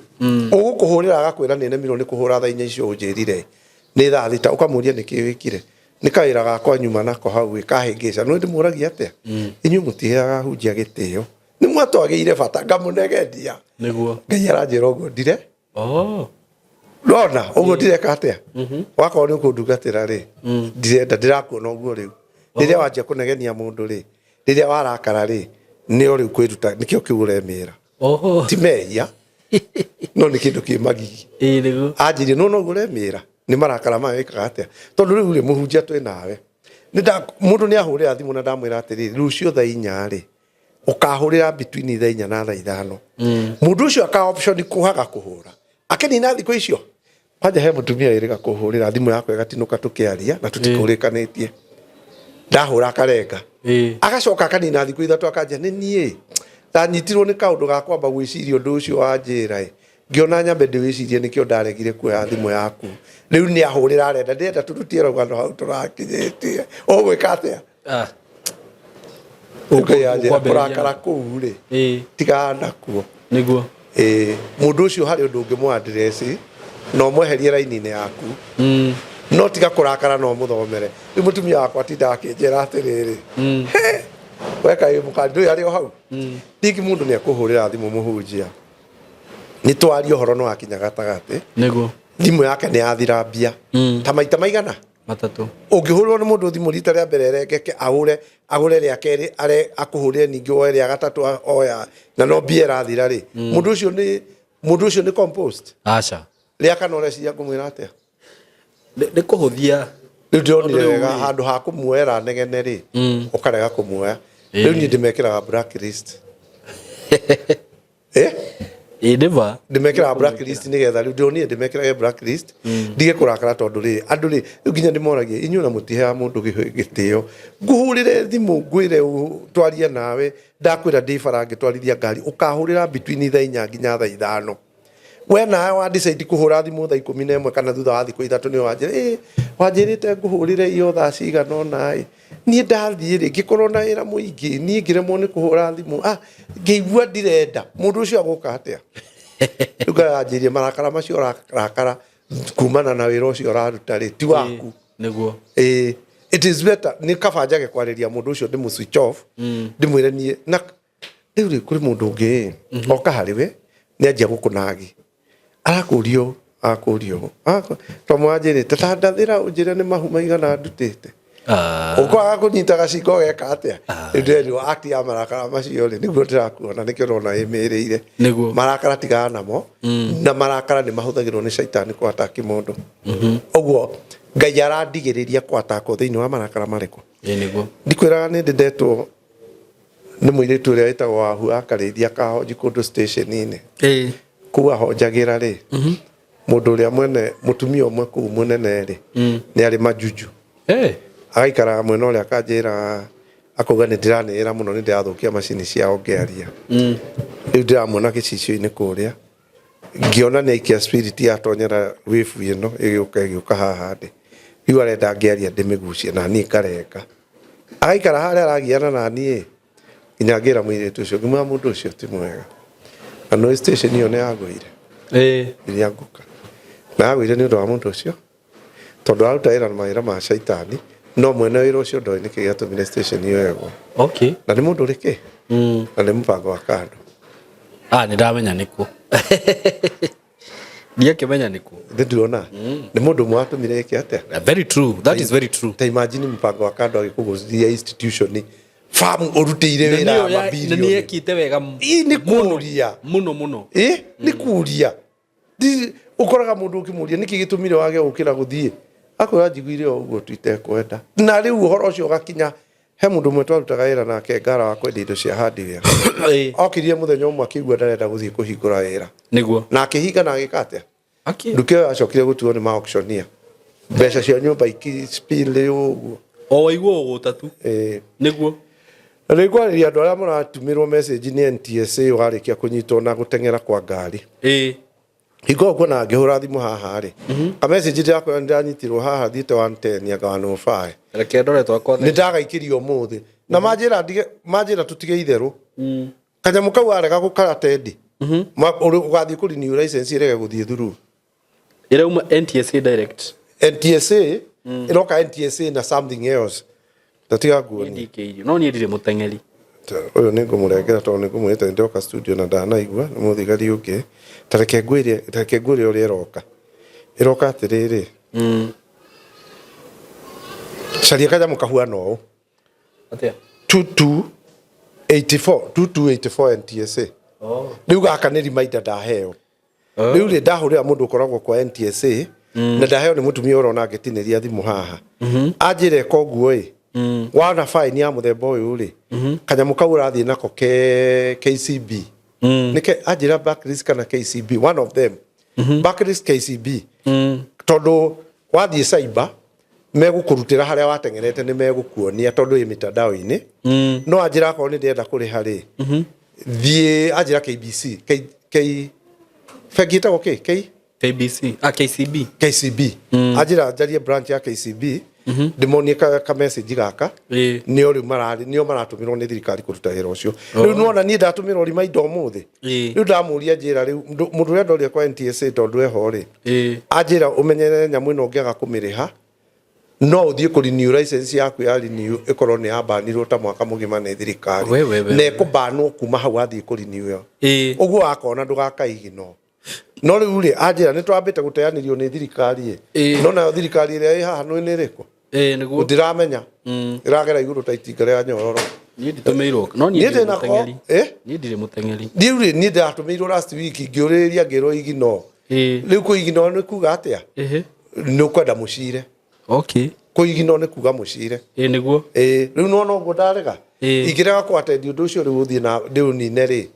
ũgũkũhũrĩra agakwĩra nĩ nemirwo nĩ kũhũra thaa 4 icio ũnjĩrire, nĩ thaa 6, ũkamũria nĩkĩ wĩkire. Nĩ kawĩra gakwa nyuma nako hau ĩ, kahĩngĩca. Nĩ ndĩmũragia atĩa? Inyuĩ mũtiheaga ahunjia gĩtĩo. Nĩ mwatwagĩire bata, ngamũnegendia. Nĩguo. Ngai aranjĩra ũguo ndire. Oh. Ndona, ũguo ndireka atĩa? Wakorwo nĩ ũkũndungatĩra rĩ, ndirenda, ndĩrakuona ũguo rĩu. Rĩrĩa wanjia kũnegenia mũndũ rĩ, rĩrĩa warakara rĩ, nĩo rĩu kwĩruta, nĩkĩo kĩu ũremĩra. Oho. Ti mehia, no nĩ kĩndũ kĩ magigi. Ĩĩ nĩguo. Anjirie, no noguo ũremĩra, nĩ marakara maya wĩkaga atĩa? Tondũ rĩu rĩ, mũhunjia twĩ nawe. Mũndũ nĩ ahũrĩra thimũ na ndamwĩra atĩrĩrĩ, rũciũ thaa 4 rĩ, ũkahũrĩra between thaa 4 na thaa 5. Mũndũ ũcio aka option kũhaga kũhũra. Akĩnina thikũ icio. Kwanja he mũtumia wĩrĩga kũhũrĩra thimũ yakwa ĩgatinũka tũkĩaria na tũtikũrĩkanĩtie. Ndahũra akarenga. Agacoka akanina thikũ 3 akanjia nĩ niĩ. Ndanyitirwo nĩ kaũndũ ga kwamba gwĩciria ũndũ ũcio wanjĩra ĩ. Ngĩona nyambe ndĩwĩcirie nĩkĩo ndaregire kuoya thimũ yaku. Rĩu nĩ ahũrĩra arenda ndĩrenda tũrutie rũgano hau tũrakinyĩtie. Ũgwĩka atĩa? Ngai anjĩra kũrakara kũu rĩ, tigana nakuo. Nĩguo. Mũndũ ũcio harĩ ũndũ ũngĩmũ address na ũmweherie raini-inĩ yaku. No tiga kũrakara na ũmũthomere. Rĩu mũtumia wakwa atindaga akĩnjĩra atĩrĩrĩ, he, weka wĩ mũkali, ndũĩ arĩ o hau. Rĩngĩ mũndũ nĩ ekũhũrĩra thimũ mũhunjia. Nĩ twaria ũhoro no akinya gatagatĩ. Nĩguo. Thimũ yake nĩ yathira mbia. Ta maita maigana? Matatũ. Ũngĩhũrĩrwo nĩ mũndũ thimũ rita rĩa mbere erengeke ahũre agũre rĩa kerĩ are akũhũrĩre ningĩ woe rĩa gatatũ oya na no mbia ĩrathira rĩ, mũndũ ũcio nĩ mũndũ ũcio nĩ composed. Aca. Rĩa kana ũreciria ngũmwĩra atĩa? Nĩ kũhũthia. Rĩu ndĩronire Tondũ rĩu wega rĩ- handũ ha kũmuoera negene rĩ, ũkarega kũmuoya. Rĩu niĩ ndĩmekĩraga blacklist. Eh? Ĩ nĩ ma. Ndĩmekĩraga blacklist nĩgetha rĩu ndĩronire ndĩmekĩrage blacklist ndige kũrakara tondũ rĩ andũ rĩ rĩu nginya ndĩmoragia inyuĩ na mũtiheaga mũndũ gĩtĩo. Ngũhũrĩre thimũ ngwĩre twarie nawe, ndakwĩra ndĩ bara ngĩtwarithia ngari, ũkahũrĩra between thaa 4 nginya thaa 5. We nawe wa decide kũhũra thimũ thaa 11 kana thutha wa thikũ 3 nĩyo wanjĩra, ĩ wanjĩrĩte ngũhũrĩre iyo thaa cigana ũna ĩ. Niĩ ndathiĩ rĩ, ngĩkorwo na wĩra mũingĩ, niĩ ngĩremwo nĩ kũhũra thimũ, ah, ngĩigua ndirenda, mũndũ ũcio agũka atĩa? Rĩu ngaranjĩrie marakara macio ũrarakara kumana na wĩra ũcio ũraruta rĩ, ti waku. Nĩguo. Ĩ, it is better, nĩ kaba njage kwarĩria mũndũ ũcio ndĩmũ switch off, ndĩmwĩre niĩ, na rĩu rĩ kũrĩ mũndũ ũngĩ ĩ, oka harĩ we, nĩ anjia gũkũnagi. Arakũrio, akũrio. To mwanjĩrĩte, ta ndathĩra ũnjĩre nĩ mahu maigana ndutĩte. Ũkwaga kũnyita gacinga ũgeka atĩa? Rĩu ndĩrerirwo act ya marakara macio rĩ, nĩguo ndĩrakuona nĩkĩo ũrona ĩmĩrĩire. Nĩguo. Marakara tigana namo, na marakara nĩ mahũthagĩrwo nĩ caitani kũ-attack mũndũ. Ũguo Ngai arandigĩrĩria kũ-attackwo thĩinĩ wa marakara marĩkũ? Ĩ nĩguo. Ndikwĩraga nĩ ndĩ ndetwo nĩ mũirĩtu ũrĩa wĩtagwo Wahu akarĩithia kahonji kũndũ station-inĩ. Kũu ahonjagĩra rĩ, mũndũ ũrĩa mwene mũtumia ũmwe kũu mũnene rĩ, nĩ arĩ majuju. Agaikaraga mwena ũrĩa akanjĩra akauga nĩ ndĩranĩrĩra mũno nĩ ndĩrathũkia macini ciao ngĩaria. Rĩu ndĩramuona gĩcicio-inĩ kũrĩa, ngĩona nĩ aikia spirit yatonyera wave ĩno ĩgĩũka ĩgĩũka haha ndĩ. Rĩu arenda ngĩaria ndĩmĩgucie na niĩ ngarenga. Agaikara harĩa aragiana na niĩ nginya ngĩra mũirĩtu ũcio ngĩmwĩra mũndũ ũcio ti mwega. Na nĩ station ĩyo nĩ yagũire. Iria ngũka. Na yagũire nĩ ũndũ wa mũndũ ũcio tondũ aruta wĩra na mawĩra ma caitani no mwene wĩra ũcio ndoĩ nĩkĩ gĩatũmire station ĩyo ĩgwe. Na nĩ mũndũ ũrĩkĩ? Na nĩ mũbango wa kando. Ah, nĩ ndamenya nĩkũ. Ndiakĩmenya nĩkũ. Nĩ ndĩrona. Nĩ mũndũ ũmwe watũmire ĩke atĩa? Very true. That is very true. Ta imagine mũbango wa kando agĩkũgũcithia institution farm ũrutĩire wĩra ya Na nĩ mabilioni. ekĩte wega Ĩ, nĩ kũria. mũno mũno. Ĩ, nĩ kũria. Ũkoraga mũndũ ũkĩmũria nĩkĩ gĩtũmire wage gũkĩra gũthiĩ, akwĩra njiguire o ũguo tu itekwenda. Na rĩu ũhoro ũcio ũgakinya he mũndũ ũmwe twarutaga wĩra nake ngara wa kwendia indo cia hardware. Okirire mũthenya ũmwe akĩigua ndarenda gũthiĩ kũhingũra wĩra. Nĩguo. Na akĩhinga na agĩka atĩa? Nduka ĩyo yacokire gũtuo nĩ ma auctioneer. Mbeca cia nyũmba ikispill ũguo. O waigua ũgũta tu. Nĩguo. Na nĩ ngwarĩria andũ arĩa mũratũmĩrwo message nĩ NTSA warĩkia kũnyitwo na gũteng'era kwa ngari. Hingo ĩyo kuona ngĩhũra thimũ haha rĩ, ka message ndĩrakwĩra nĩ ndĩranyitirwo haha thiĩte 110 anga 105. Reke ndore twakwa. Nĩ ndagaikĩrio ũmũthĩ. Na manjĩra ndige, manjĩra tũtige itherũ. Kanyamũ kau warega gũkaratendi. Ũgathiĩ kũ renew license ĩrege gũthiĩ through. Ĩrauma NTSA direct. NTSA, ĩroka NTSA na something else. Tatiga nguonie. Ndikĩirio. No niĩ ndirĩ mũteng'eri. Ũyũ nĩ ngũmũrengera tondũ nĩ ngũmwĩrĩte nĩ ndoka studio na ndanaigua nĩ mũthigari ũngĩ. Ta reke ngwĩre, ta reke ngwĩre ũrĩa ĩroka. Ĩroka atĩrĩrĩ. Caria kanyamũ kahuana ũũ. Atĩa? 2284, 2284 NTSA. Rĩu gaka nĩ reminder ndaheo. Rĩu rĩ ndahũrĩra mũndũ ũkoragwo kwa NTSA na ndaheo nĩ mũtumia ũrona ngĩtinĩria thimũ haha. Anjĩra ĩka ũguo ĩ, wana fine ya mũthemba ũyũ rĩ, kanyamũ kau ũrathiĩ nako ke KCB. Nĩke anjĩra Barclays kana KCB, one of them. Barclays KCB. Tondũ wathiĩ cyber megũkũrutĩra harĩa wateng'erete nĩ megũkuonia tondũ ĩ mitandao-inĩ. No anjĩra akorwo nĩ ndĩrenda kũrĩha rĩ, thiĩ anjĩra KBC, K, K, bengi ĩtagwo kĩ? K? KBC, ah, KCB. KCB. Anjĩra njarie branch ya KCB, ndĩmonie ka message gaka. Nĩo rĩu mararĩ, nĩo maratũmĩrwo nĩ thirikari kũruta wĩra ũcio. Rĩu nĩwona niĩ ndatũmĩrwo reminder ũmũthĩ. Rĩu ndamũria njĩra rĩu, mũndũ ũrĩa ndoria kwa NTSA tondũ eho rĩ, anjĩra ũmenyerere nyamũ ĩno ũngĩaga kũmĩrĩha, no ũthiĩ kũ renew license yaku ya renew ĩkorwo nĩ yabanirwo ta mwaka mũgima nĩ thirikari. We, we, we, Na we. ĩkũbanwo kuma hau wathiĩ kũ renew ĩyo. Ũguo wakona ndũgakaiginwo. No rĩu rĩ, anjĩra nĩ twambĩte gũteanĩrio nĩ thirikari ĩ. No nayo thirikari ĩrĩa ĩ haha nĩ ĩrĩkũ? Ĩĩ nĩguo. Ndiramenya. Ĩragera igũrũ ta itinga rĩa nyororo. Niĩ nditũmĩirwo. No niĩ Niĩ ndirĩ ndĩ nako. mũteng'eri. Ĩ? Niĩ ndirĩ mũteng'eri. Rĩu rĩ, niĩ ndĩratũmĩirwo last week ngĩũrĩrĩria ngĩrwo ignore. Ĩĩ. Rĩu kũ ignore nĩ kuga atĩa? Ĩhĩ. Nĩ ũkwenda mũcire. Okay. Kũ ignore nĩ kuga mũcire. Ĩĩ nĩguo. Ĩĩ, rĩu nĩwona ũguo ndarega. Ĩĩ. Ingĩrega kũ attend ũndũ ũcio rĩu ũthiĩ na ndĩũnine rĩ,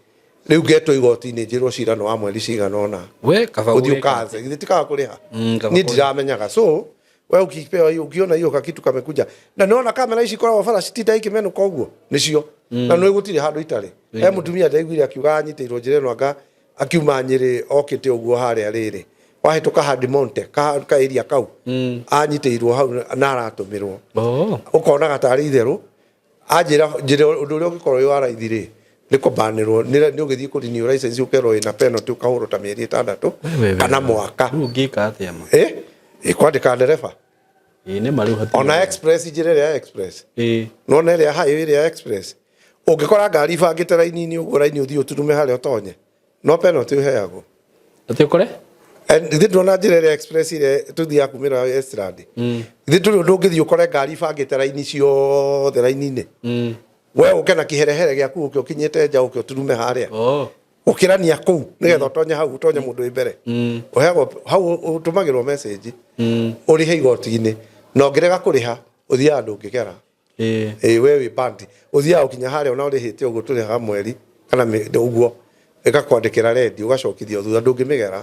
rĩu ngetwo igoti-inĩ njĩrwo cira nĩ wa mweri cigana ũna. We kaba Ũthiĩ gwĩka. ũkaanze, githĩ ti kaba kũrĩha? Kaba Niĩ kũrĩha. ndiramenyaga. So, we ukipewa hiyo ukiona hiyo kakitu kamekuja. Na nĩwona kamera ici ikoragwo bara citinda ikĩmenũka ũguo? Nĩcio. Na nĩ gũtirĩ handũ itarĩ. He mũtumia ndaiguire akiuga anyitĩirwo njĩra ĩno anga akiuma Nyĩrĩ okĩte ũguo harĩa rĩrĩ. Wahĩtũka Hard Monte, ka area kau. Anyitĩirwo hau na aratũmĩrwo. Oh. Ũkonaga tarĩ itherũ. Anjĩra njĩra ũndũ ũrĩa ũngĩkorwo wĩ wa raithi rĩ, nĩ kũbanĩrwo, nĩ ũgĩthiĩ kũ renew license ũkerwo wĩna penalty ũkahũrwo ta mĩeri ĩtandatũ We, we, kana we. mwaka. Rĩu ũngĩka atĩa ma? Ĩ? Ĩ kwandĩka ndereba. Ĩĩ nĩ ma rĩu hatirĩ. Ona express njĩra ĩrĩa ya express. Ĩĩ. Nĩwona ĩrĩa highway ĩrĩa ya express. Ũngĩkora ngari ibangĩte raini-inĩ ũguo raini ũthiĩ ũturume harĩa ũtonye. No penalty ũheagwo. Atĩ ũkore? Ithuĩ ndũrona njĩra ĩrĩa express ĩrĩa tũthiaga kumĩra Westland. Ithuĩ ndũrĩ ũndũ ũngĩthiĩ ũkore ngari ibangĩte raini ciothe raini-inĩ. We ũke na kĩherehere gĩaku ũke ũkinyĩte nja ũke ũturume harĩa. Oh. Ũkĩrania kũu nĩgetha ũtonye hau ũtonye mũndũ wĩ mbere. Ũheagwo hau ũtũmagĩrwo message. Ũrĩhe igoti-inĩ. Na ũngĩrega kũrĩha ũthiaga ndũngĩgera. Ĩĩ. Ĩĩ we wĩ bandi. Ũthiaga ũkinya harĩa ona ũrĩhĩte ũguo tũrĩhaga mweri kana ũguo ĩgakwandĩkĩra rendi ũgacokithio thutha ndũngĩmĩgera.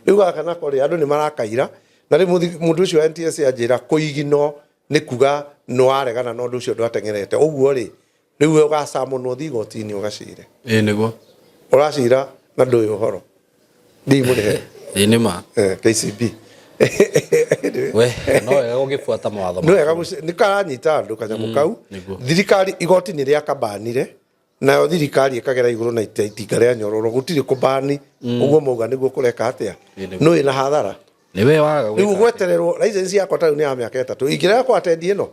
Rĩu gaka nako rĩ andũ nĩ marakaira na rĩu mũndũ ũcio wa NTSA anjĩra kũiginwo nĩ kuga nĩ waregana na ũndũ ũcio ndwateng'erete. Ũguo rĩ rĩu we ũgacamunwo ũthiĩ igoti-inĩ ũgacire. Ĩĩ nĩguo. Ũracira na ndũĩ ũhoro. Ndii mũrĩhe. Ĩĩ nĩ ma. KCB. We no wega gũgĩbuata mawatho. Nĩ wega nĩ karanyita andũ kanyamũ kau. Nĩguo. Thirikari igoti nĩ rĩakabanire nayo thirikari ĩkagera igũrũ na itinga rĩa nyororo gũtirĩ kũbani ũguo mauga nĩguo kũreka atĩa. Ĩĩ nĩguo. Nĩ wĩna hathara. Nĩ we waga Rĩu gwĩka. gwetererwo license yakwa ta rĩu nĩ ya mĩaka ĩtatũ. Ingĩrega kũ attend ĩno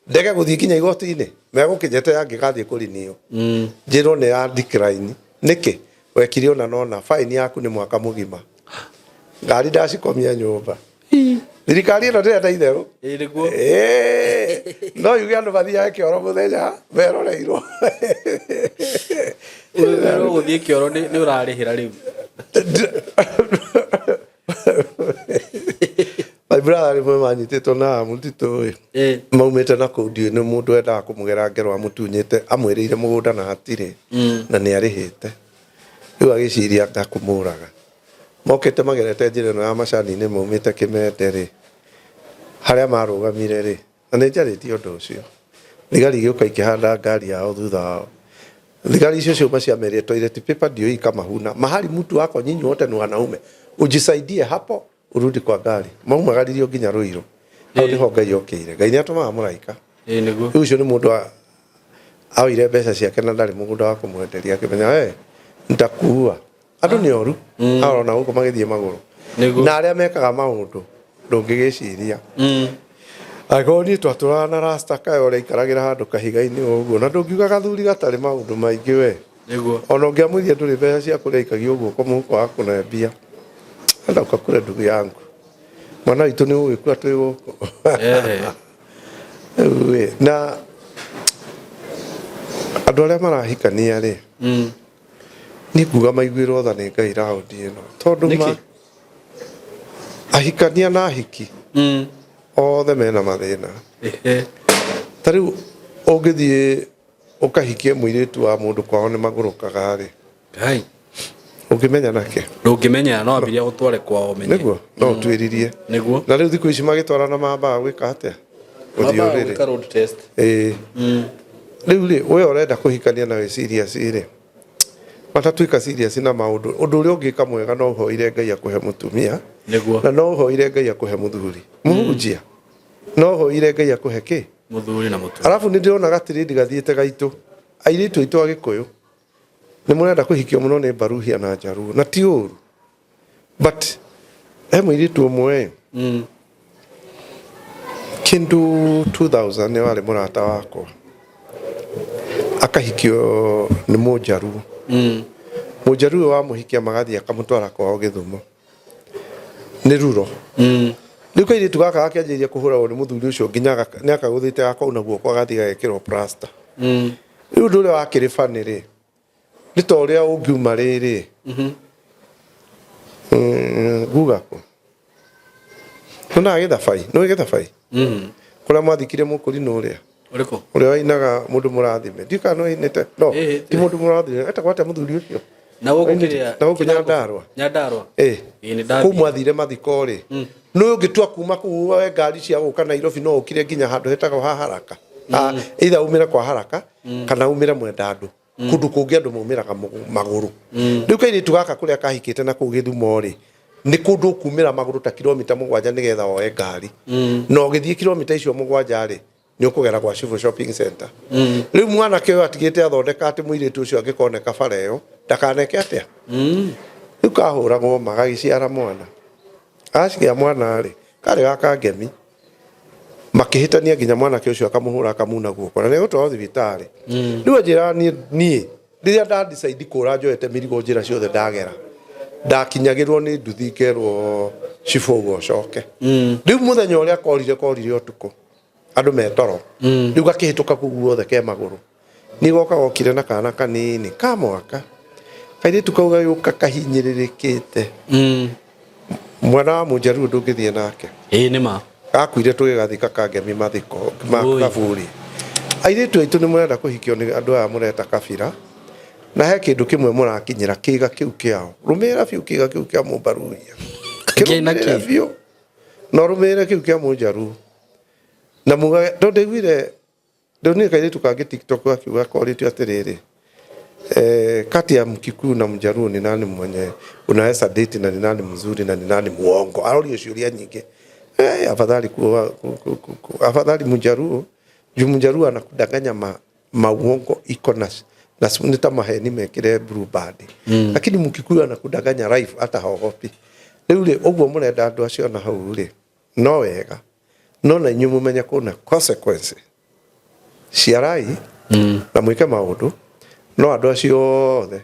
ndege gũthiĩ nginya igoti-inĩ megũkĩnjete angĩgathiĩ kũrinio. Njĩrwo nĩ ya decline. Nĩkĩ? Wekire ũna na ũna. Fine yaku nĩ mwaka mũgima. Ngari ndacikomia nyũmba. Thirikari ĩno ndĩrenda itherũ. Ĩĩ nĩguo. No yuge andũ mathiage kĩoro mũthenya meroreirwo. Rĩu gũthiĩ kĩoro nĩ ũrarĩhĩra rĩu. My brother rĩmwe manyitĩtwo na mũtitũ ĩ. Maumĩte na kũu ndiũĩ nĩ mũndũ wendaga kũmũgera ngero amũtunyĩte amwĩrĩire mũgũnda na hatirĩ na nĩ arĩhĩte. Rĩu agĩciria anga kũmũraga. Mokĩte magerete njĩra ĩno ya macani-inĩ maumĩte Kĩmende rĩ, harĩa marũgamire rĩ, na nĩ njarĩtie ũndũ ũcio. Thigari igĩũka ikĩhanda ngari yao thutha wao. Thigari icio ciauma ciameria toilet paper ndio hii kama huna. Mahali mtu wako nyinyi wote ni wanaume. Ujisaidie hapo urudi kwa ngari. Maumagaririo nginya Ruiru. Hau nĩho Ngai okĩire. Ngai nĩ atũmaga mũraika. Ĩĩ nĩguo. Rĩu ũcio nĩ mũndũ aoire mbeca ciake na ndarĩ mũgũnda wa kũmwenderia akĩmenya we nitakuua. Andũ nĩ oru. Arona gũkũ magĩthiĩ magũrũ. Nĩguo. Na arĩa mekaga maũndũ ndũngĩgĩciria. Angĩkorwo niĩ twatũraga na rasta kaĩ ũrĩa aikaragĩra handũ kahiga-inĩ ũguo na ndũngiuga gathuri gatarĩ maũndũ maingĩ we. Nĩguo. Ona ũngĩamwĩria ndũrĩ mbeca cia kũrĩa aikagia guoko mũhuko wa kũne mbia. Enda ũkakure ndugu yangu. Mwana witũ nĩ ũgĩkua twĩ gũkũ. Rĩu ĩ, na andũ arĩa marahikania rĩ, niĩ nguga maiguĩrwo tha nĩ Ngai raundi ĩno. Tondũ ma ahikania na ahiki othe mena mathĩna. Ta rĩu ũngĩthiĩ ũkahikie mũirĩtu wa mũndũ kwao nĩ magũrũkaga rĩ, ũngĩmenya nake? Ndũngĩmenya, no ambirie gũtware kwao ũmenye. Nĩguo, no ũtuĩririe. Nĩguo. Na rĩu thikũ ici magĩtwarana mambaga gwĩka atĩa? Gũthiĩ Mambaga ũrĩrĩ. gwĩka road test. Ĩĩ. Rĩu rĩ, we ũrenda kũhikania na wĩ serious rĩ, matatuĩka serious na maũndũ. Ũndũ ũrĩa ũngĩka mwega no ũhoire Ngai akũhe mũtumia. Nĩguo. Na no ũhoire Ngai akũhe mũthuri. Mũhunjia. No ũhoire Ngai akũhe kĩ? Mũthuri na mũtumia. Arabu nĩ ndĩrona gatirindi gathiĩte gaitũ. Airĩtu aitũ a Gĩkũyũ nĩ mũrenda kũhikio mũno nĩ Mbaruhia na Njaruo. Na ti ũru. But he mũirĩtu ũmwe kĩndũ 2000 nĩ warĩ mũrata wakwa. Akahikio nĩ Mũnjaruo. Mũnjaruo wa mũhikia magathiĩ akamũtwara kwao Gĩthumo. Nĩ ruro. Rĩu kairĩtu gaka gakĩanjĩrĩria kũhũragwo nĩ mũthuri ũcio nginya nĩ akagũthĩte gakauna guoko agathiĩ gagekĩrwo plaster. Rĩu ũndũ ũrĩa wakĩrĩ funny rĩ, nĩ ta ũrĩa ũngiuma rĩrĩ nguga kũ nĩonaga gĩthabai nĩũĩ gĩthabai kũrĩa mwathikire mũkũrinũ ũrĩa Ũrĩkũ? Ũrĩa wainaga mũndũ mũrathime ndiũ kana nĩwainĩte no ti mũndũ mũrathime etagwo atĩa mũthuri ũcio? Na gũkũ kĩrĩa Na gũkũ Nyandarua. Nyandarua. Ĩ. Ĩ, nĩ ndathiĩ. Kũu mwathire mathiko rĩ, nĩ ũngĩtua kuma kũu woe ngari cia gũka Nairobi no ũkire nginya handũ hetagwo ha Haraka. Ah, either umĩre kwa Haraka kana umĩre Mwendandũ. Kũndũ kũngĩ andũ maumĩraga magũrũ. Rĩu kairĩtu gaka kũrĩa kahikĩte na kũu Gĩthumo rĩ, nĩ kũndũ ũkumĩra magũrũ ta kilomita 7 nĩgetha woe ngari. Na ũgĩthiĩ kilomita icio 7 rĩ, nĩ ũkũgera gwa Civo Shopping Center. Rĩu mwanake ũyũ atigĩte athondeka atĩ mũirĩtu ũcio angĩkoneka bara ĩyo ndakaneke atĩa. Rĩu kahũragwo ma gagĩciara mwana. Gacigĩa mwana rĩ, karĩ ga kangemi. Makĩhĩtania nginya mwanake ũcio akamũhũra akamuna guoko na nĩegũtwarwo thibitarĩ. Rĩu anjĩraga niĩ niĩ rĩrĩa nda decide kũra njoete mĩrigo njĩra ciothe ndagera ndakinyagĩrwo nĩ nduthi ngerwo cibũ ũguo ũcoke. Rĩu mũthenya ũrĩa korire korire ũtukũ andũ me toro rĩu gakĩhĩtũka kũu guothe ke magũrũ niĩ goka gokire na kana kanini ka mwaka kairĩtu kau gagĩũka kahinyĩrĩrĩkĩte mwana wa mũnjaruo ndũngĩthiĩ nake. Ĩĩ nĩ ma. Gakuire tũgĩgathika kangemi mathiko ma Oi. kaburi. Airĩtu aitũ nĩ mũrenda kũhikio nĩ andũ aya mũreta kabira na he kĩndũ kĩmwe mũrakinyĩra kĩga kĩu kĩao. Rũmĩrĩra biũ kĩga kĩu kĩa mũmbaruhia. Kĩna Kĩrũmĩrĩre kĩ? biũ na ũrũmĩrĩre kĩu kĩa mũnjaruo na mugage tondũ ndaiguire ndonire kairĩtu kangĩ TikTok gakiuga korĩtio atĩrĩrĩ, kati ya Mkikuyu na Mjaluo ni nani mwenye unaweza date na ni nani mzuri na ni nani muongo? Arorio ciũria nyingĩ. Afadhali kuoa afadhali Mjaluo juu Mjaluo anakudanganya mauongo iko na na nĩ ta maheni mekĩre blue band. Lakini Mkikuyu anakudanganya live hata haogopi. Rĩu rĩ ũguo mũrenda andũ acio na hau rĩ no wega no na inyuĩ mũmenye kũna consequence ciarai na mwĩke maũndũ no andũ acio othe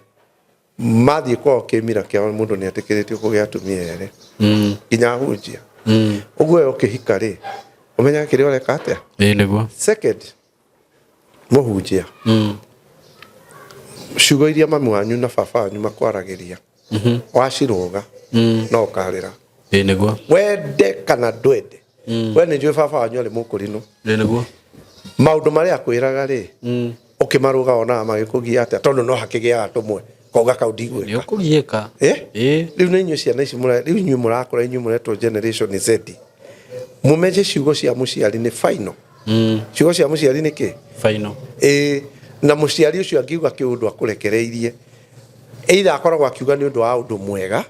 mathiĩ kwao kĩmira kĩao mũndũ nĩ etĩkĩrĩtio kũgĩa atumia erĩ nginya ahunjia. Ũguo we ũkĩhika rĩ ũmenyaga kĩrĩa ũreka atĩa. Ĩĩ nĩguo. Second, mũhunjia ciugo iria mami wanyu na baba wanyu makwaragĩria wacirũga no ũkarĩra. Ĩĩ nĩguo. Wende kana ndwende we nĩ njũĩ baba wanyu arĩ mũkũrinũ. Ĩĩ nĩguo. Maũndũ marĩa akwĩraga rĩ ũkĩmarũga wonaga magĩkũgia atĩa tondũ no hakĩgĩaga tũmwe kauga kau ndigwĩka. Nĩ ũkũgiĩka. Ĩ rĩu nĩ inyuĩ ciana ici rĩu inyuĩ mũrakũra inyuĩ mũretwo generation Z mũmenye ciugo cia mũciari nĩ final. Ciugo cia mũciari nĩ kĩ? Final. Ĩ na mũciari ũcio angiuga kĩũndũ akũrekereirie either akoragwo akiuga nĩ ũndũ wa ũndũ mwega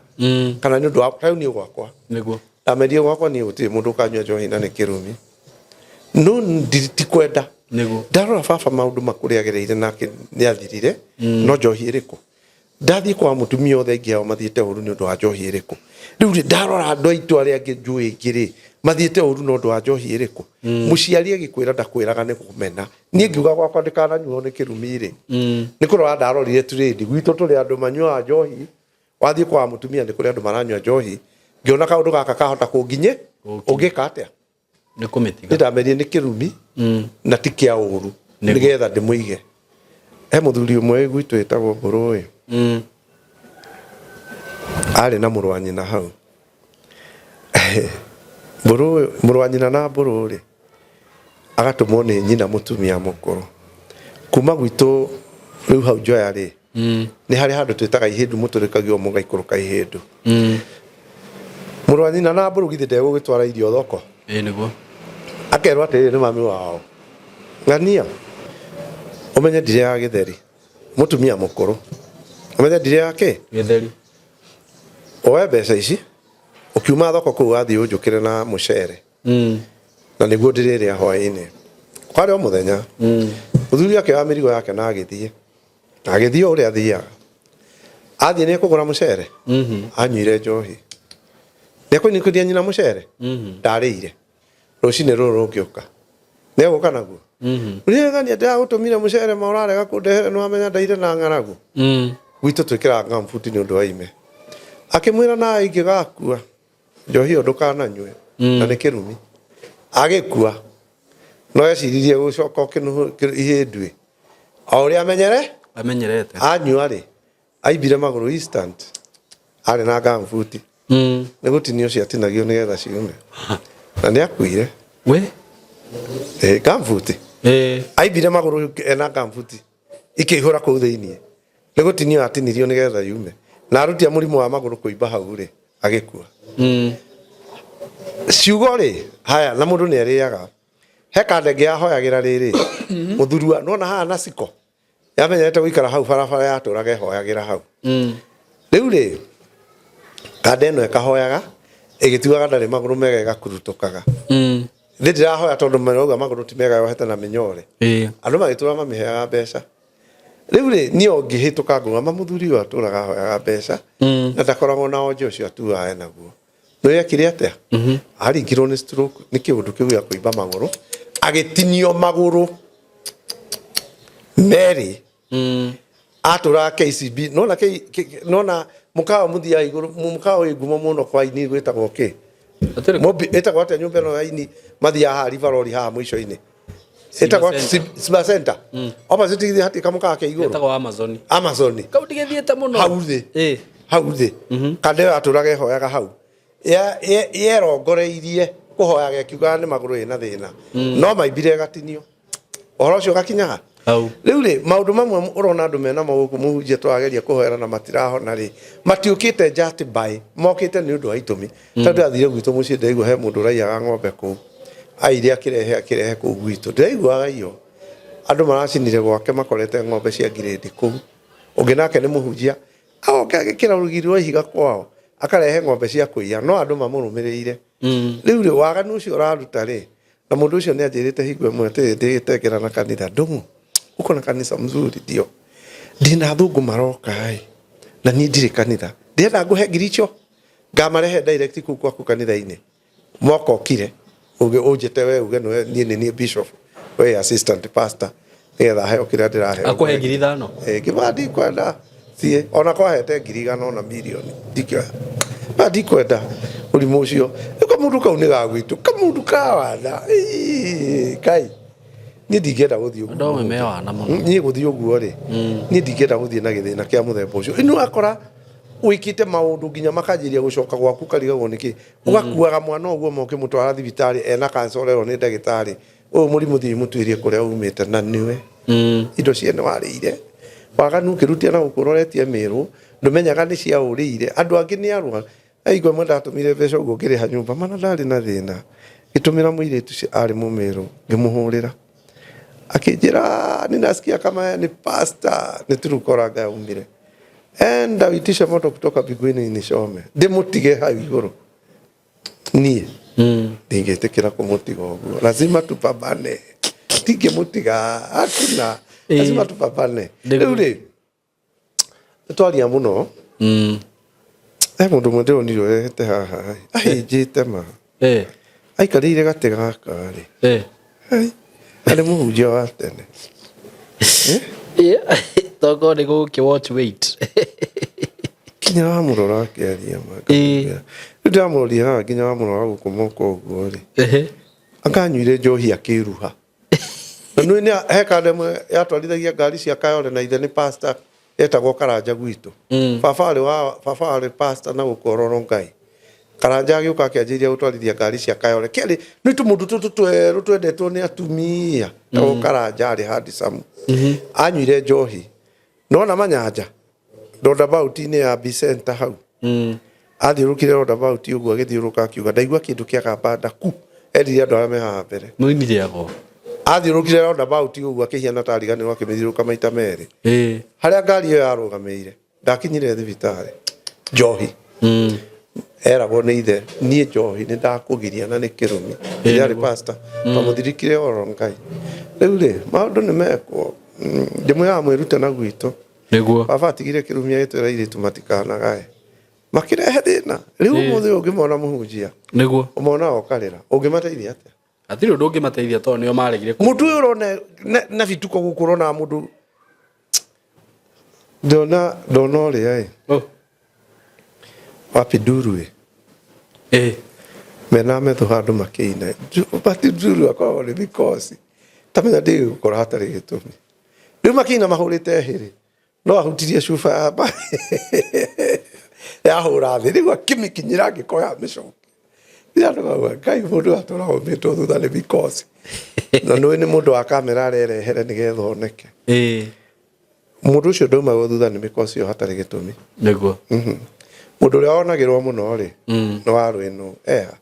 kana nĩ ũndũ wa rĩu niĩ gwakwa. Nĩguo. Ndamerie gwakwa niĩ gũtirĩ mũndũ ũkanyua njohi na nĩ kĩrumi no ndikwenda. Nĩguo. Ndarora baba maũndũ makũrĩa agereire nake nĩ athirire no njohi ĩrĩkũ ndathiĩ kwa mũtumia othe aingĩ ao mathiĩte ũru nĩ ũndũ wa njohi ĩrĩkũ. Rĩu rĩ ndarora andũ aitũ arĩa angĩ njũĩ ingĩ rĩ mathiĩte ũru na ũndũ wa njohi ĩrĩkũ. Mũciari agĩkwĩra ndakwĩraga nĩ kũmena. Niĩ ngiuga gwakwa ndĩkananyuo nĩ kĩrumi rĩ nĩ kũrora ndarorire trade gwitũ tũrĩ andũ manyuaga njohi wathiĩ kwa mũtumia nĩ kũrĩ andũ maranyua njohi ngĩona kaũndũ gaka kahota kũnginye ũngĩka atĩa? Nĩ kũmĩtiga. Nĩ ndamerie nĩ kĩrumi na ti kĩa ũru nĩgetha ndĩmũige. He mũthuri ũmwe wĩ gwitũ wĩtagwo Mbũrũĩ arĩ na mũrũ wa nyina hau. Mbũrũ mũrũ wa nyina na Mbũrũ rĩ agatũmwo nĩ nyina mũtumia mũkũrũ kuma gwitũ rĩu hau Njoya rĩ nĩ harĩ handũ twĩtaga ihĩndu mũtũrĩkagio mũgaikũrũka ihĩndu. Mũrũ wa nyina na Mbũrũ githĩ ndegũgĩtwara irio thoko? Ĩĩ nĩguo. Akerwo atĩrĩrĩ nĩ mami wao ng'ania ũmenye ndirĩ ya gĩtheri mũtumia mũkũrũ ũmenye ndirĩ ya kĩ? Gĩtheri. Woe mbeca ici ũkiuma thoko kũu wathiĩ ũnjũkĩre na mũcere na nĩguo ndĩrĩrĩa hwaĩ-inĩ. Kwarĩ o mũthenya mũthuri akĩoya mĩrigo yake na agĩthiĩ agĩthiĩ o ũrĩa athiaga athiĩ nĩ ekũgũra mũcere anyuire njohi nĩ ekũinũkĩria nyina mũcere ndarĩire rũcinĩ rũrũ rũngĩũka nĩ egũka naguo rĩrĩa ng'ania ndĩragũtũmire mũcere ma ũrarega kũndehere nĩ wamenya ndaire na ng'aragu. Gwitũ twĩkĩraga ngambuti nĩ ũndũ wa ime. Akĩmwĩra nawe ingĩgakua njohi ĩyo ndũkananyue na nĩ kĩrumi. Agĩkua no eciririe gũcoka ihĩnduĩ o ũrĩa amenyere Amenyerete. Anyua rĩ, aimbire magũrũ instant, arĩ na ngambuti. Nĩ gũtinio ciatinagio nĩgetha ciume na nĩ akuire. We. Ĩ, ngambuti. Aimbire magũrũ ena ngambuti ikĩihũra kũu thĩiniĩ, nĩ gũtinio atinirio nĩgetha yume, na arutia mũrimũ wa magũrũ kũimba hau rĩ, agĩkua. Ciugo rĩ, haya, na mũndũ nĩ arĩaga. He kanda ĩngĩ yahoyagĩra rĩrĩ mũthurua nona haha na ciko yamenyerete gũikara hau barabara, yatũraga ĩhoyagĩra hau. Rĩu rĩ, kanda ĩno ĩkahoyaga ĩgĩtuaga ndarĩ magũrũ mega, ĩgakurutũkaga. Nĩ ndĩrahoya tondũ marauga magũrũ ti mega, yohete na mĩnyore. Andũ magĩtũra mamĩheaga mbeca. Rĩu rĩ, niĩ o ngĩhĩtũka ngauga ma mũthuri ũyũ atũraga ahoyaga mbeca na ndakoragwo na onje ũcio atuaga enaguo. No yekire atĩa? Aringirwo nĩ stroke nĩ kĩũndũ kĩu gĩa kũimba magũrũ, agĩtinio magũrũ merĩ. Atũraga KCB nona nona mũkawa mũthiaga igũrũ, mũkawa wĩ ngumo mũno kwa aini gwĩtagwo kĩ? Mobi ĩtagwo atĩa nyũmba ĩno ya aini mathiaga haha River Road haha mũico-inĩ? Ĩtagwo Simba Simba Center. Opposite githĩ hatirĩ kamũkawa ke igũrũ? Ĩtagwo Amazon. Amazon. Kau ndigĩthiĩte mũno. Hau thĩ. Hau thĩ. Kanda ĩyo yatũraga ĩhoyaga hau. Yerongoreirie kũhoyaga ĩkiugaga nĩ magũrũ ĩna thĩna. No maimbire ĩgatinio. Ũhoro ũcio ũgakinya ha? Hau. Rĩu rĩ, maũndũ mamwe ũrona andũ mena mo gũkũ mũhunjia tũrageria kũhoera na matirahona rĩ, matiũkĩte just by, mokĩte nĩ ũndũ wa itũmi. Tondũ ndathire gwitũ mũciĩ ndĩraigua he mũndũ ũraiyaga ng'ombe kũu. Aire akĩrehe akĩrehe kũu gwitũ. Ndĩraiguaga iyo. Andũ maracinire gwake makorete ng'ombe cia ngirĩndi kũu. Ũngĩ nake nĩ mũhunjia, agoka agĩkĩra rũgiri rwa ihiga kwao, akarehe ng'ombe cia kũiya, no andũ mamũrũmĩrĩire. Rĩu rĩ, waganu ũcio ũraruta rĩ, na mũndũ ũcio nĩ anjĩrĩte hingo ĩmwe atĩrĩ, ndĩgĩtengera na kanitha, ndũng'ũ, uko na kanitha mzuri ndio. Ndĩna athũngũ maroka ĩ, na niĩ ndirĩ kanitha. Ndĩrenda ngũhe ngiri icio, ngamarehe direct kũu gwaku kanitha-inĩ. Moka ũkire, ũnjĩte we uge nĩwe niĩ nĩ niĩ bishop, we assistant pastor, nĩgetha heo kĩrĩa ndĩraheo. Akũhe ngiri 5? Ĩ, ngĩmwĩra ndikwenda, thiĩ. Ona kwahete ngiri igana ona mirioni, ndikĩoya. Na ndikwenda mũrimũ ũcio. Rĩu kamũndũ kau nĩ ga gwitũ, kamũndũ ka wana. Ĩĩ, Ngai. Niĩ ndingĩenda gũthiĩ ũguo. Andũ amwe me wana mũno. Niĩ gũthiĩ ũguo rĩ, niĩ ndingĩenda gũthiĩ na gĩthĩna kĩa mũthemba ũcio. Ĩno wakora wĩkĩte maũndũ nginya makanjĩria gũcoka gwaku ũkarigagwo nĩkĩ. Ũgakuaga mwana ũguo ma ũkĩmũtwara thibitarĩ ena cancer ũrerwo nĩ ndagĩtarĩ ũyũ mũrimũ thiĩ mũtuĩrie kũrĩa umĩte na nĩwe. Indo ciene warĩire. Waganu ũkĩrutia na gũkũ ũroretie Mĩrũ, ndũmenyaga nĩ cia ũrĩire. Andũ angĩ nĩ arwaru. Hingo ĩmwe ndatũmire mbeca ũguo ngĩrĩha nyũmba, mana ndarĩ na thĩna. Ngĩtũmĩra mũirĩtu ũcio arĩ mũmĩrũ, ngĩmũhũrĩra. Akĩnjĩra ninasikia kama yeye ni pastor, nĩ Turukora yaumire. Enda uitishe moto kutoka mbinguni nichome. Ndĩmũtige hau igũrũ. Niĩ ndingĩtĩkĩra kũmũtiga ũguo. Lazima tupambane. Ndingĩmũtiga, hakuna. Lazima tupambane. Rĩu rĩ, nĩtwaria mũno. He mũndũ ũmwe ndĩronire ũrehete haha, ahĩnjĩte ma. Aikarĩire gatĩ gaka rĩ. Arĩ mũhunjia wa tene. Tokorwo nĩ gũkĩ watch wait. Nginya wamũrora akĩaria ma. Rĩu ndĩramũroria haha nginya wamũrora gũkũ moko ũguo rĩ. Akanyuire njohi akĩruha. Na nĩ nĩ he kanda ĩmwe yatwarithagia ngari cia Kayole na ithe nĩ pastor etagwo Karanja gwitũ. Baba arĩ wa baba arĩ pastor na gũkũ Ororo Ngai. Karanja agĩũka akĩanjĩrĩria gũtwarithia ngari cia Kayole. Kĩarĩ nĩ tũmũndũ tũtũ twerũ twendetwo nĩ atumia. Tagwo Karanja arĩ handsome. Anyuire njohi. Nona manyanja roundabout-inĩ ya B Center hau. Athiũrũkire roundabout ũguo agĩthiũrũka akiuga ndaigua kĩndũ kĩagamba nda ku. Erire andũ arĩa me haha mbere. Moimire ago. Athiũrũkire roundabout ũguo akĩhiana ta ariganĩrwo akĩmĩthiũrũka maita merĩ. Harĩa ngari ĩyo yarũgamĩire ndakinyire thibitarĩ. Njohi. Eragwo nĩ ithe niĩ njohi nĩ ndakũgiria na nĩ kĩrumi. Ithe arĩ pastor. Twamũthirikire oro Ngai. Rĩu rĩ, maũndũ nĩ mekwo. Ndĩmwĩraga mwĩrute na gwitũ. Nĩguo. Baba atigire kĩrumi agĩtwĩra airĩtu matikanagae. Makĩrehe thĩna. Rĩu ũmũthĩ ũyũ ũngĩmona mũhunjia. Nĩguo. Ũmona okarĩra. Ũngĩmateithia atĩa? Hatirĩ ũndũ ũngĩmateithia tondũ nĩo maregire. Mũndũ ũyũ ũrona na bituko gũkũ ũrona mũndũ Ndona ndona ũrĩa ĩ. Oh. Wapi nduru ĩ. Ĩ. Mena metho handũ makĩina. But nduru akoragwo nĩ because tamenya ndĩgũkora hatarĩ gĩtũmi. Rĩu makĩina mahũrĩte hĩrĩ. No ahutirie cuba ya yahũra thĩ rĩu akĩmĩkinyĩra angĩkoya mĩcoke. Andũ mauga Ngai mũndũ atũra omĩtwo thutha nĩ because. Na nĩũĩ nĩ mũndũ wa kamera arerehere nĩgetha oneke. Ĩ. Mũndũ ũcio ndaumagwo thutha nĩ mĩkosi ĩyo hatarĩ gĩtũmi. Nĩguo. Mũndũ ũrĩa wonagĩrwo mũno rĩ, nĩ Warũĩnũ. Eha.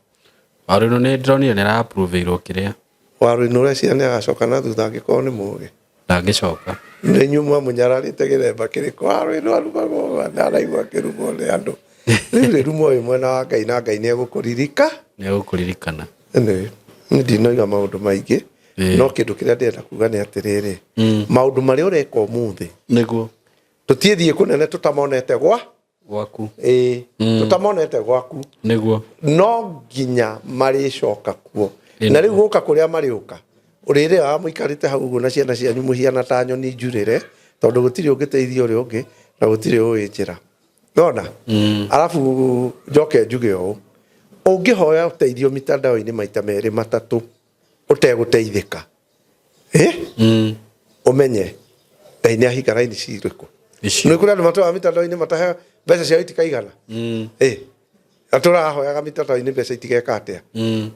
Warũĩnũ nĩ ndĩronire nĩ araapproveirwo kĩrĩa. Warũĩnũ ũreciria nĩ agacoka na thutha angĩkorwo nĩ mũgĩ? Ndangĩcoka. Nĩ inyuĩ mwamũnyararĩte gĩthemba kĩrĩkũ? Warũĩnũ arumagwo, ndanaigua akĩrumwo nĩ andũ. Rĩu rĩ, rumo wĩ mwena wa Ngai na Ngai nĩ egũkũririka. Nĩ egũkũririkana. Anyway, niĩ ndinoiga maũndũ maingĩ. Ĩĩ. No kĩndũ kĩrĩa ndĩrenda kuga nĩ atĩrĩrĩ, maũndũ marĩa ũreka ũmũthĩ, Nĩguo. tũtiĩthiĩ kũnene tũtamonete gwa Gwaku. Ĩĩ, tũtamonete gwaku. Nĩguo. No nginya marĩcoka kuo. Ĩĩ. Na rĩu gũka kũrĩa marĩũka, ũrĩrĩaga mũikarĩte hau ũguo na ciana cianyu mũhiana ta nyoni njurĩre, tondũ gũtirĩ ũngĩteithia ũrĩa ũngĩ na gũtirĩ ũĩ njĩra. Nona? Arabu njoke njuge ũũ, ũngĩhoya ũteithio mitandao-inĩ maita merĩ matatũ ũtegũteithĩka, eh? Ũmenye Ngai nĩ ahinga raini cirĩkũ. Icio. Nĩ kũrĩ andũ matũraga mitandao-inĩ matahe mbeca ciao itikaigana. Eh. Atũrahoyaga mitandao-inĩ mbeca itigeka atĩa.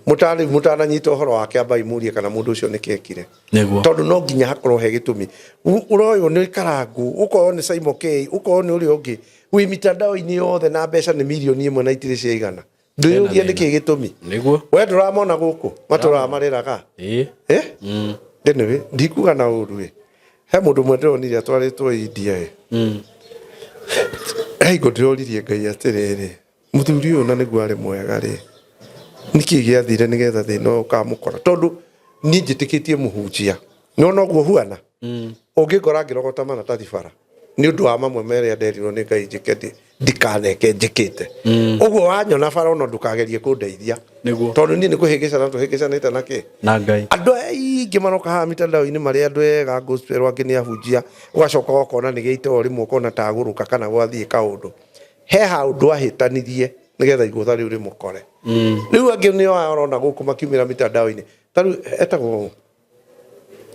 Mũtarĩ mũtananyita ũhoro wake ambai mũrie kana mũndũ ũcio nĩkĩ ekire. Nĩguo. Tondũ no nginya hakorwo he gĩtũmi. Ũroywo nĩ Karangũ, ũkoywo nĩ Simon K, ũkoywo nĩ ũrĩa ũngĩ. Wĩ mitandao-inĩ yothe na mbeca nĩ mirioni ĩmwe na itirĩ ciaigana. Ndwĩyũria Hena nĩkĩ gĩtũmi. Nĩguo. We ndũramona gũkũ matũraga marĩraga. Ĩĩ. Eh? Anyway, ndikuga na ũru ĩ. He mũndũ ũmwe ndĩronire atwarĩtwo India ĩ. He hingo ndĩroririe Ngai atĩrĩrĩ, mũthuri ũyũ na nĩguo arĩ mwega rĩ, nĩkĩ gĩathire nĩgetha thĩna ũyũ ũkamũkora? Tondũ niĩ njĩtĩkĩtie mũhunjia. Nĩwona ũguo huana? Ũngĩngora ngĩrogota maratathi bara nĩ ũndũ wa mamwe merĩa nderirwo nĩ Ngai njĩke ndikaneke njĩkĩte. Ũguo wanyona bara ona ndũkagerie kũndeithia. Nĩguo. Tondũ niĩ nĩ kũhĩngĩcana tũhĩngĩcanĩte na kĩ? Na Ngai. Andũ aingĩ maroka haha mitandao-inĩ marĩ andũ ega gospel angĩ nĩ ahunjia, ũgacoka ũkona nĩ gĩite o rĩmwe ũkona ta agũrũka kana gwathiĩ kaũndũ. He handũ ahĩtanirie nĩgetha igũtha rĩu rĩmũkore. Rĩu angĩ nĩo aya ũrona gũkũ makiumĩra mitandao-inĩ. Ta rĩu etagwo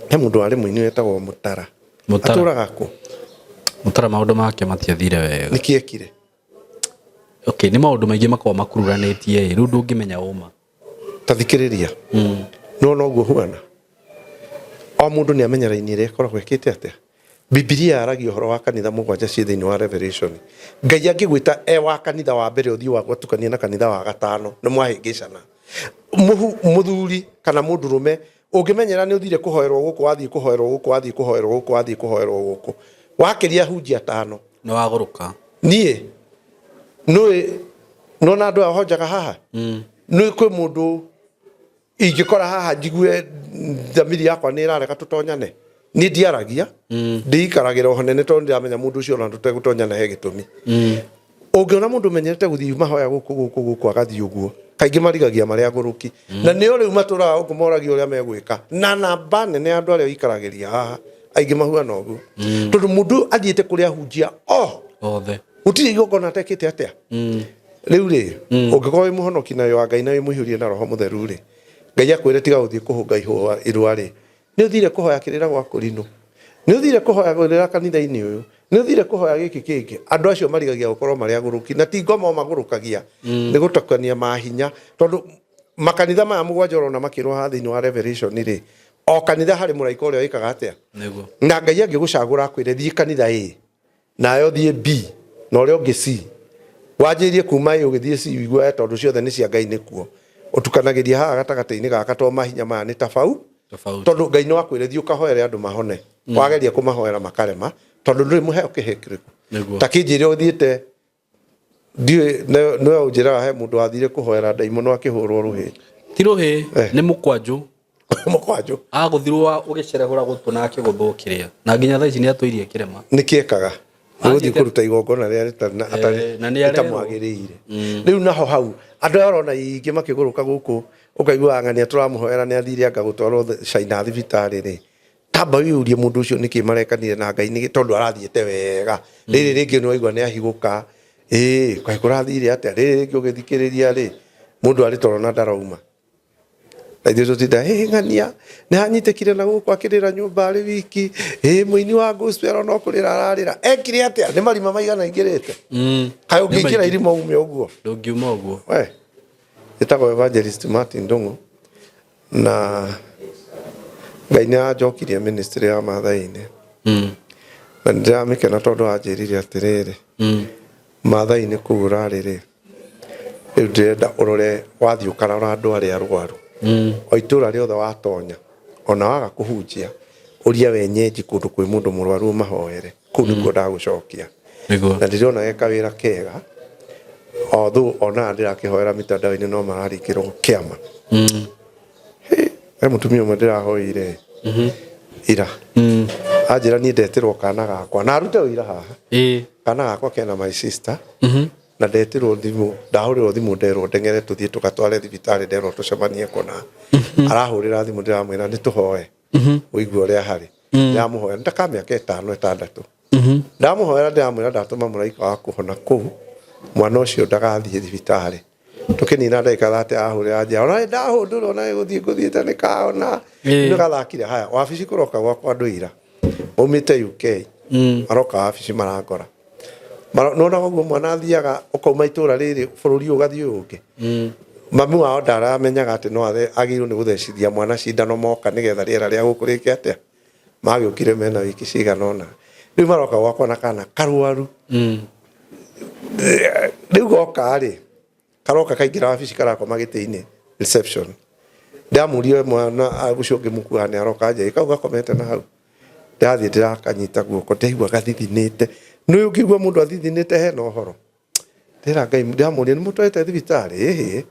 he mũndũ warĩ mũini wetagwo Mũtara. Mũtara. Atũraga kũ? Mũtara maũndũ make matiathire wega. Nĩkĩ ekire? Okay, nĩ maũndũ maingĩ makoragwo makururanĩtie ĩ, rĩu ndũngĩmenya ũma. Ta thikĩrĩria. Nĩwona ũguo huana? O mũndũ nĩ amenya raini ĩrĩa ĩkoragwo ĩkĩte atĩa? Bibilia yaragia ũhoro wa kanitha mũgwanja ciĩ thĩinĩ wa Revelation. Ngai angĩgwĩta e wa kanitha wa mbere ũthiĩ wagwatukanie na kanitha wa gatano, nĩ mwahĩngĩcana. Mũhu, mũthuri kana mũndũrũme ũngĩmenyera nĩ ũthire kũhoerwo gũkũ, wathiĩ kũhoerwo gũkũ, wathiĩ kũhoerwo gũkũ, wathiĩ kũhoerwo gũkũ, wakĩria hunjia tano. Nĩ wagũrũka. Niĩ nũĩ nona andũ aya honjaga haha? Nũĩ kwĩ mũndũ ingĩkora haha njigue thamiri yakwa nĩ ĩrarega tũtonyane? Niĩ ndiaragia, ndĩikaragĩra o hanene tondũ ndĩramenya mũndũ ũcio ona tũtegũtonyana he gĩtũmi. Ũngĩona mũndũ ũmenyerete gũthiĩ mahoya gũkũ gũkũ gũkũ agathiĩ ũguo, kaingĩ marigagia marĩa agũrũki. Na nĩo rĩu matũraga gũkũ moragia ũrĩa megwĩka. Na namba nene ya andũ arĩa ũikaragĩria haha aingĩ mahuana ũguo. Tondũ mũndũ athiĩte kũrĩa ahunjia o Othe. Gũtirĩ igongona atekĩte atĩa. Rĩu rĩ, ũngĩkorwo wĩ mũhonoki na wĩ wa Ngai na wĩ mũihũrie na Roho Mũtheru rĩ, Ngai akwĩre tiga gũthiĩ kũhũnga ihũa irua rĩ, nĩ ũthire kũhoya kĩrĩra gwa kũrinũ, nĩ ũthire kũhoya kĩrĩra kanitha-inĩ ũyũ, nĩ ũthire kũhoya gĩkĩ kĩngĩ. Andũ acio marigagia gũkorwo marĩ agũrũki, na ti ngoma o magũrũkagia, nĩ gũtukania mahinya. Tondũ makanitha maya mũgwanja ũrona makĩrwo haha thĩinĩ wa Revelation rĩ, o kanitha harĩ mũraika ũrĩa wĩkaga atĩa? Nĩguo. Na Ngai angĩgũcagũra akwĩre thiĩ kanitha A, nayo thiĩ B, na ũrĩa ũngĩ C. Wanjĩrĩrie kuma A ũgĩthiĩ C ũiguage tondũ ciothe nĩ cia Ngai nĩkuo. Ũtukanagĩria haha gatagatĩ-inĩ gaka tondũ mahinya maya nĩ tafau. Tofauti. Tondũ Ngai no akwĩre thiĩ ũkahoere andũ mahone. Wageria kũmahoera makarema tondũ ndũrĩ mũheo kĩhĩ kĩrĩkũ. Nĩguo. Ta kĩnjĩre ũthiĩte ndiũĩ nĩwe ũnjĩraga he mũndũ wathire kũhoera ndaimono akĩhũrwo rũhĩ. Ti rũhĩ, Eh. nĩ mũkwanjũ. Mũkwanjũ. Agũthirwo ũgĩcerehũra gũtũ na akĩgũthũkĩrĩa. Na nginya thaa ici nĩ atũirie kĩrema. Nĩkĩ ekaga? Nĩ gũthiĩ Athiĩte- kũruta igongona rĩrĩa rĩtarĩ na- atarĩ- Eh, na nĩ arerwo. rĩtamwagĩrĩire. Rĩu naho hau andũ aya ũrona aingĩ makĩgũrũka gũkũ ũkaigua ng'ania tũramũhoera nĩ athire anga gũtwarwo China thibitarĩ rĩ. Tamba wĩyũrie mũndũ ũcio nĩkĩ marekanire na Ngai nĩkĩ, tondũ arathiĩte wega. Rĩrĩ rĩngĩ nĩ waigua nĩ ahigũka, ĩĩ kaĩ kũrathire atĩa? Rĩrĩ rĩngĩ ũgĩthikĩrĩria rĩ, mũndũ arĩ toro na ndarauma. Na ithuĩ tũtinda, ĩ ng'ania nĩ anyitĩkire na gũkũ akĩrĩra nyũmba arĩ wiki, ĩ mũini wa gospel no kũrĩra ararĩra. Ekire atĩa? Nĩ marima maigana aingĩrĩte? Kaĩ ũngĩingĩra irima ume ũguo? Ndũngiuma ũguo. We ĩtagwo Evangelist Martin Ndung'u, na Ngai nĩ anjokirie ministry ya Maathai-inĩ. Na nĩ ndĩramĩkena tondũ anjĩrire atĩrĩrĩ, Maathai-inĩ kũu ũrarĩ rĩ, rĩu ndĩrenda ũrore wathiĩ ũkarora andũ arĩa arwaru. O itũra rĩothe watonya, ona waga kũhunjia, ũria wenyeji kũndũ kwĩ mũndũ mũrwaru ũmahoere. Kũu nĩkuo ndagũcokia. Nĩguo. Na ndĩrona ge kawĩra kega, although onaga ndĩrakĩhoera mitandao-inĩ no mararingĩrwo kĩama. He mũtumia ũmwe ndĩrahoire ira, anjĩra niĩ ndetĩrwo kana gakwa na arute ũira haha. Kana gakwa kena my sister, na ndetĩrwo thimũ, ndahũrĩrwo thimũ nderwo ndeng'ere tũthiĩ tũgatware thibitarĩ, nderwo tũcemanie kũna. Arahũrĩra thimũ ndĩramwĩra nĩ tũhoe ũigue ũrĩa harĩ. Ndĩramũhoera nĩ ta ka mĩaka 5 6. Ndamũhoera ndĩramwĩra ndatũma mũraika wa kũhona kũu, mwana ũcio ndagathiĩ thibitarĩ. Tũkĩnina ndagĩka 30 ahũrĩra njĩra, ona nĩ ndahũndũrwo na gũthiĩ ngũthiĩte nĩ kaona. Nĩ gathakire. Haya, wabici kũroka gwakwa andũ ira maumĩte UK, maroka wabici marangora. Nona ũguo mwana athiaga ũkauma itũra rĩrĩ bũrũri ũyũ ũgathiĩ ũyũ ũngĩ. Mami wao ndaramenyaga atĩ no agĩrĩirwo nĩ gũthecithia mwana cindano moka nĩgetha rĩera rĩa gũkũ rĩke atĩa. Magĩũkire mena wiki cigana ũna. Rĩu maroka gwakwa na kana karwaru. Rĩu goka rĩ, karoka kaingĩra wabici karakoma gĩtĩ-inĩ reception. Ndamũria mwana ũcio ũngĩ mũkuaga nĩ aroka nja, kau gakomete na hau. Ndathiĩ ndĩrakanyita guoko, ndaigua gathithinĩte. Nĩ ũngĩigua mũndũ athithinĩte hena ũhoro. Ndĩra Ngai, ndamũria nĩ mũtwarĩte thibitarĩ? Ĩhĩ.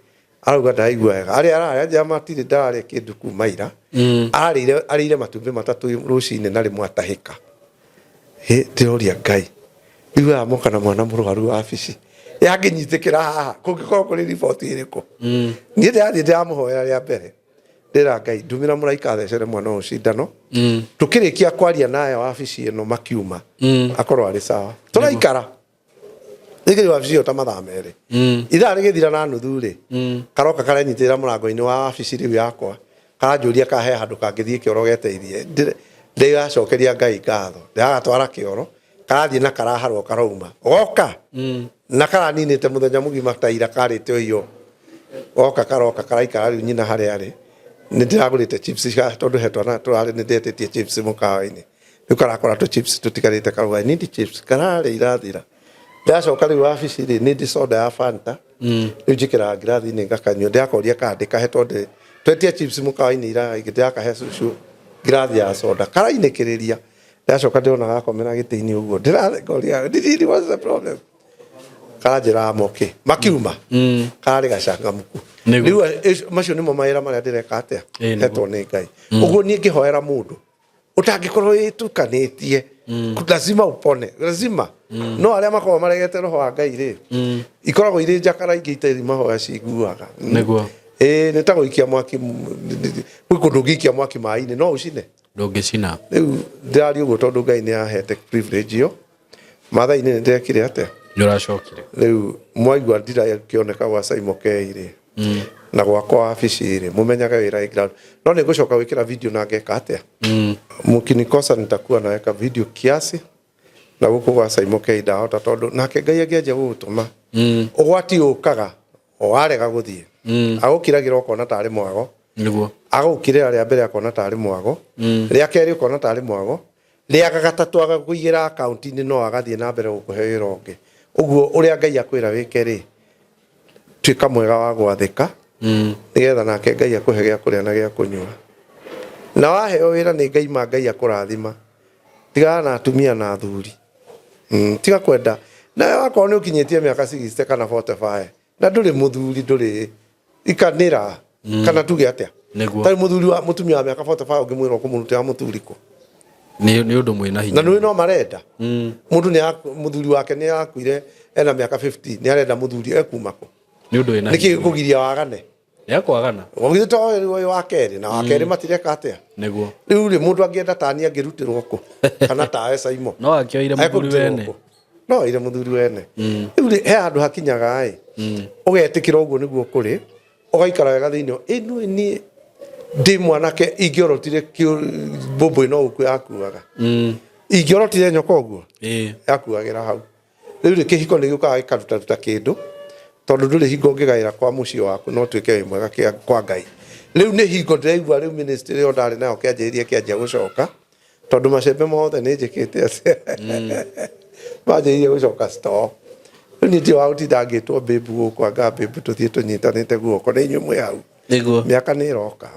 Arauga ndaraigua wega. Arĩa ararĩa njĩra matirĩ ndararĩa kĩndũ kuma ira. Ararĩire, arĩire matumbĩ 3 rũcinĩ na rĩmwe atahĩka. Hĩ, ndĩroria Ngai. Rĩu aya moka na mwana mũrwaru wabici. Yangĩnyitĩkĩra haha, kũngĩkorwo kũrĩ riboti ĩrĩkũ? Niĩ ndĩrathiĩ ndĩramũhoera rĩa mbere. Ndĩra Ngai, ndũmĩra mũraika athecere mwana ũyũ cindano. Tũkĩrĩkia kwaria naye wabici ĩno makiuma. Akorwo arĩ sawa. Tũraikara. Rĩngĩ wabici ĩyo ta mathaa 2. Ithaa rĩgĩthira na nuthu rĩ, karoka karenyitĩrĩra mũrango-inĩ wa wabici rĩu yakwa, karanjũria kana he handũ kangĩthiĩ kĩoro geteithie. Ndĩracokeria Ngai ngatho. Ndĩragatwara kĩoro, karathiĩ na karaharwo karauma. Goka na karaninĩte mũthenya mũgima ta ira karĩte ũiyo. Goka karoka karaikara rĩu nyina harĩa arĩ. Nĩ ndĩragũrĩte chips tondũ he twana tũrarĩ nĩ ndetĩtie chips mũkawa-inĩ. Rĩu karakora tũ chips tũtigarĩte karauga I need chips, kararĩa irathira. Ndacoka rĩu wabici rĩ, nĩ ndĩ soda ya Fanta. Rĩu njĩkĩraga ngirathi-inĩ ngakanyua, ndĩrakoria kana ndĩkahe tondũ twetia chips mũkawa-inĩ ira ingĩ ndĩrakahe cũcũ ngirathi ya soda, karainĩkĩrĩria. Ndacoka ndĩrona gakomera gĩtĩ-inĩ ũguo, ndĩrakoria ndithiri what's the problem? Karanjĩra I'm okay. Makiuma. Kararĩ gacangamuku. Rĩu macio nĩmo mawĩra marĩa ndĩreka atĩa? Hetwo nĩ Ngai. Ũguo niĩ ngĩhoera mũndũ ũtangĩkorwo wĩtukanĩtie, lazima upone, lazima. No arĩa makoragwo maregete roho wa Ngai rĩ, ikoragwo irĩ njakara ingĩ itarĩ mahoya ciguaga. Nĩguo. Ĩĩ nĩ ta gũikia mwaki, gwĩ kũndũ ũngĩikia mwaki maĩ-inĩ no ũcine. Ndũngĩcina. Rĩu ndĩraria ũguo tondũ Ngai nĩ ahete privilege ĩyo. Maathai-inĩ nĩ ndĩrekire atĩa? Nĩ ũracokire. Rĩu mwaigua ndirakĩoneka gwa Simon K rĩ, na gwakwa wabici rĩ, mũmenyage wĩra wĩ ground. No nĩ ngũcoka gwĩkĩra video na ngeka atĩa? Mkinikosa nitakuwa naweka video kiasi na gũkũ gwa Simon K ndahota tondũ nake Ngai angĩanjia gũgũtũma ũgwati ũkaga o warega gũthiĩ. Agũkiragĩra ũkona tarĩ mwago. Nĩguo. Agũkirĩra rĩa mbere akona tarĩ mwago. Rĩa kerĩ ũkona tarĩ mwago. Rĩa gatatũ agakũigĩra akaunti-inĩ no agathiĩ na mbere gũkũhe wĩra ũngĩ. Ũguo ũrĩa Ngai akwĩra wĩke rĩ, tuĩka mwega wa gwathĩka, nĩgetha nake Ngai akũhe gĩa kũrĩa na gĩa kũnyua. Na waheo wĩra nĩ Ngai ma Ngai akũrathima. Tigana na atumia na athuri. Tiga kwenda. Nawe wakorwo nĩ ũkinyĩtie mĩaka 60 kana 45 na ndũrĩ mũthuri, ndũrĩ ikanĩra kana tuge atĩa? Nĩguo. Tarĩ mũthuri wa mũtumia wa mĩaka 45 ũngĩmwĩra ũkũmũrutĩra mũthuri kũ? Nĩ ũndũ mwĩna hinya. Na nĩ no marenda. Mũndũ nĩ mũthuri wake nĩ akuire ena mĩaka 50, nĩ arenda mũthuri ekuma kũ? Nĩ ũndũ wĩna Nĩkĩ gĩkũgiria wagane? Nĩ akwagana. Githĩ to ũyũ ũyũ wa kerĩ na wa kerĩ matireka atĩa? Nĩguo. Rĩu rĩ, mũndũ angĩenda tani angĩrutĩrwo kũ? Kana tawe Saimo? No akĩoire mũthuri Ekũrutĩrwo wene. kũ? No oire mũthuri wene. Rĩu rĩ, he handũ hakinyaga ĩ, ũgetĩkĩra ũguo nĩguo kũrĩ, ũgaikara wega thĩinĩ. Ĩno niĩ ndĩ mwanake ingĩorotire mbũmbũ ĩno ũguo yakuaga. Ingĩorotire nyoka ũguo yakuagĩra hau. Rĩu rĩ, kĩhiko nĩ gĩũkaga gĩkarutaruta kĩndũ, tondũ ndũrĩ hingo ũngĩgaĩra kwa mũciĩ waku no ũtuĩke wĩ mwega kwa Ngai. Rĩu nĩ hingo ndĩraigua rĩu ministry ĩyo ndarĩ nayo kĩanjĩrĩria kĩanjia gũcoka, tondũ macembe mothe nĩ njĩkĩte atĩ manjĩrĩirie gũcoka store. Rĩu niĩ ndirĩ wa gũtinda ngĩtwo mbĩmbu gũkũ, anga mbĩmbu tũthiĩ tũnyitanĩte guoko nĩ inyuĩ mwĩ hau. Nĩguo. Mĩaka nĩ ĩroka.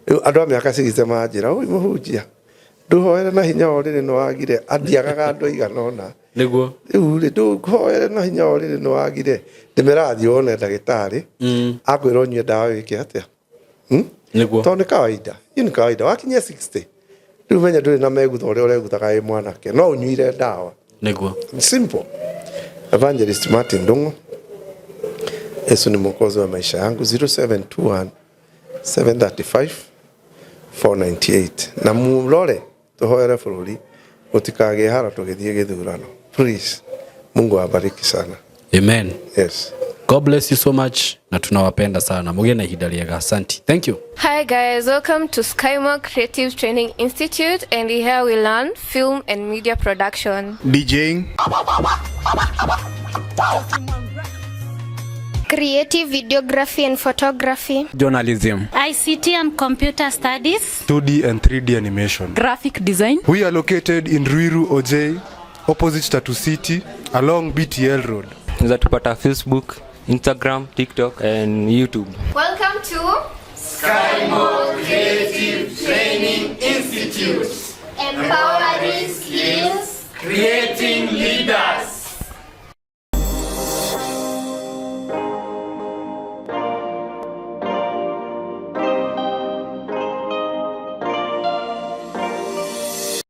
Rĩu andũ a mĩaka 60 manjĩra, ũi mũhunjia, ndũhoere na hinya wa ũrĩrĩ nĩ wagire, andiagaga andũ aigana ũna. Nĩguo. Rĩu rĩ, ndũhoere na hinya wa ũrĩrĩ nĩ wagire, ndĩmeraga thiĩ wone ndagĩtarĩ, akwĩra ũnyue ndawa wĩke atĩa? Nĩguo. Tondũ nĩ kawaida, hiyo ni kawaida. Wakinyia 60, rĩu menye ndũrĩ na megutha ũrĩa ũreguthaga wĩ mwanake, no ũnyuire ndawa. Nĩguo. Simple. Evangelist Martin Ndung'u, Yesu ni mwokozi wa maisha yangu, 0721 735 498. Na mulore tuhoere bũrũri gũtikagĩe haro tũgĩthiĩ gĩthurano. Please, Mungu awabariki sana. Amen. Yes. God bless you so much na tunawapenda sana. Mugie na ihinda rĩega. Asante. Thank you. Hi guys, welcome to Skymore Creative Training Institute, and here we learn film and media production, DJing, creative videography and photography, journalism, ICT and computer studies, 2D and 3D animation, graphic design. We are located in Ruiru OJ, opposite Tatu City, along BTL Road. Unaweza tupata Facebook, Instagram, TikTok and YouTube. Welcome to Skymore Creative Training Institute. Empowering skills.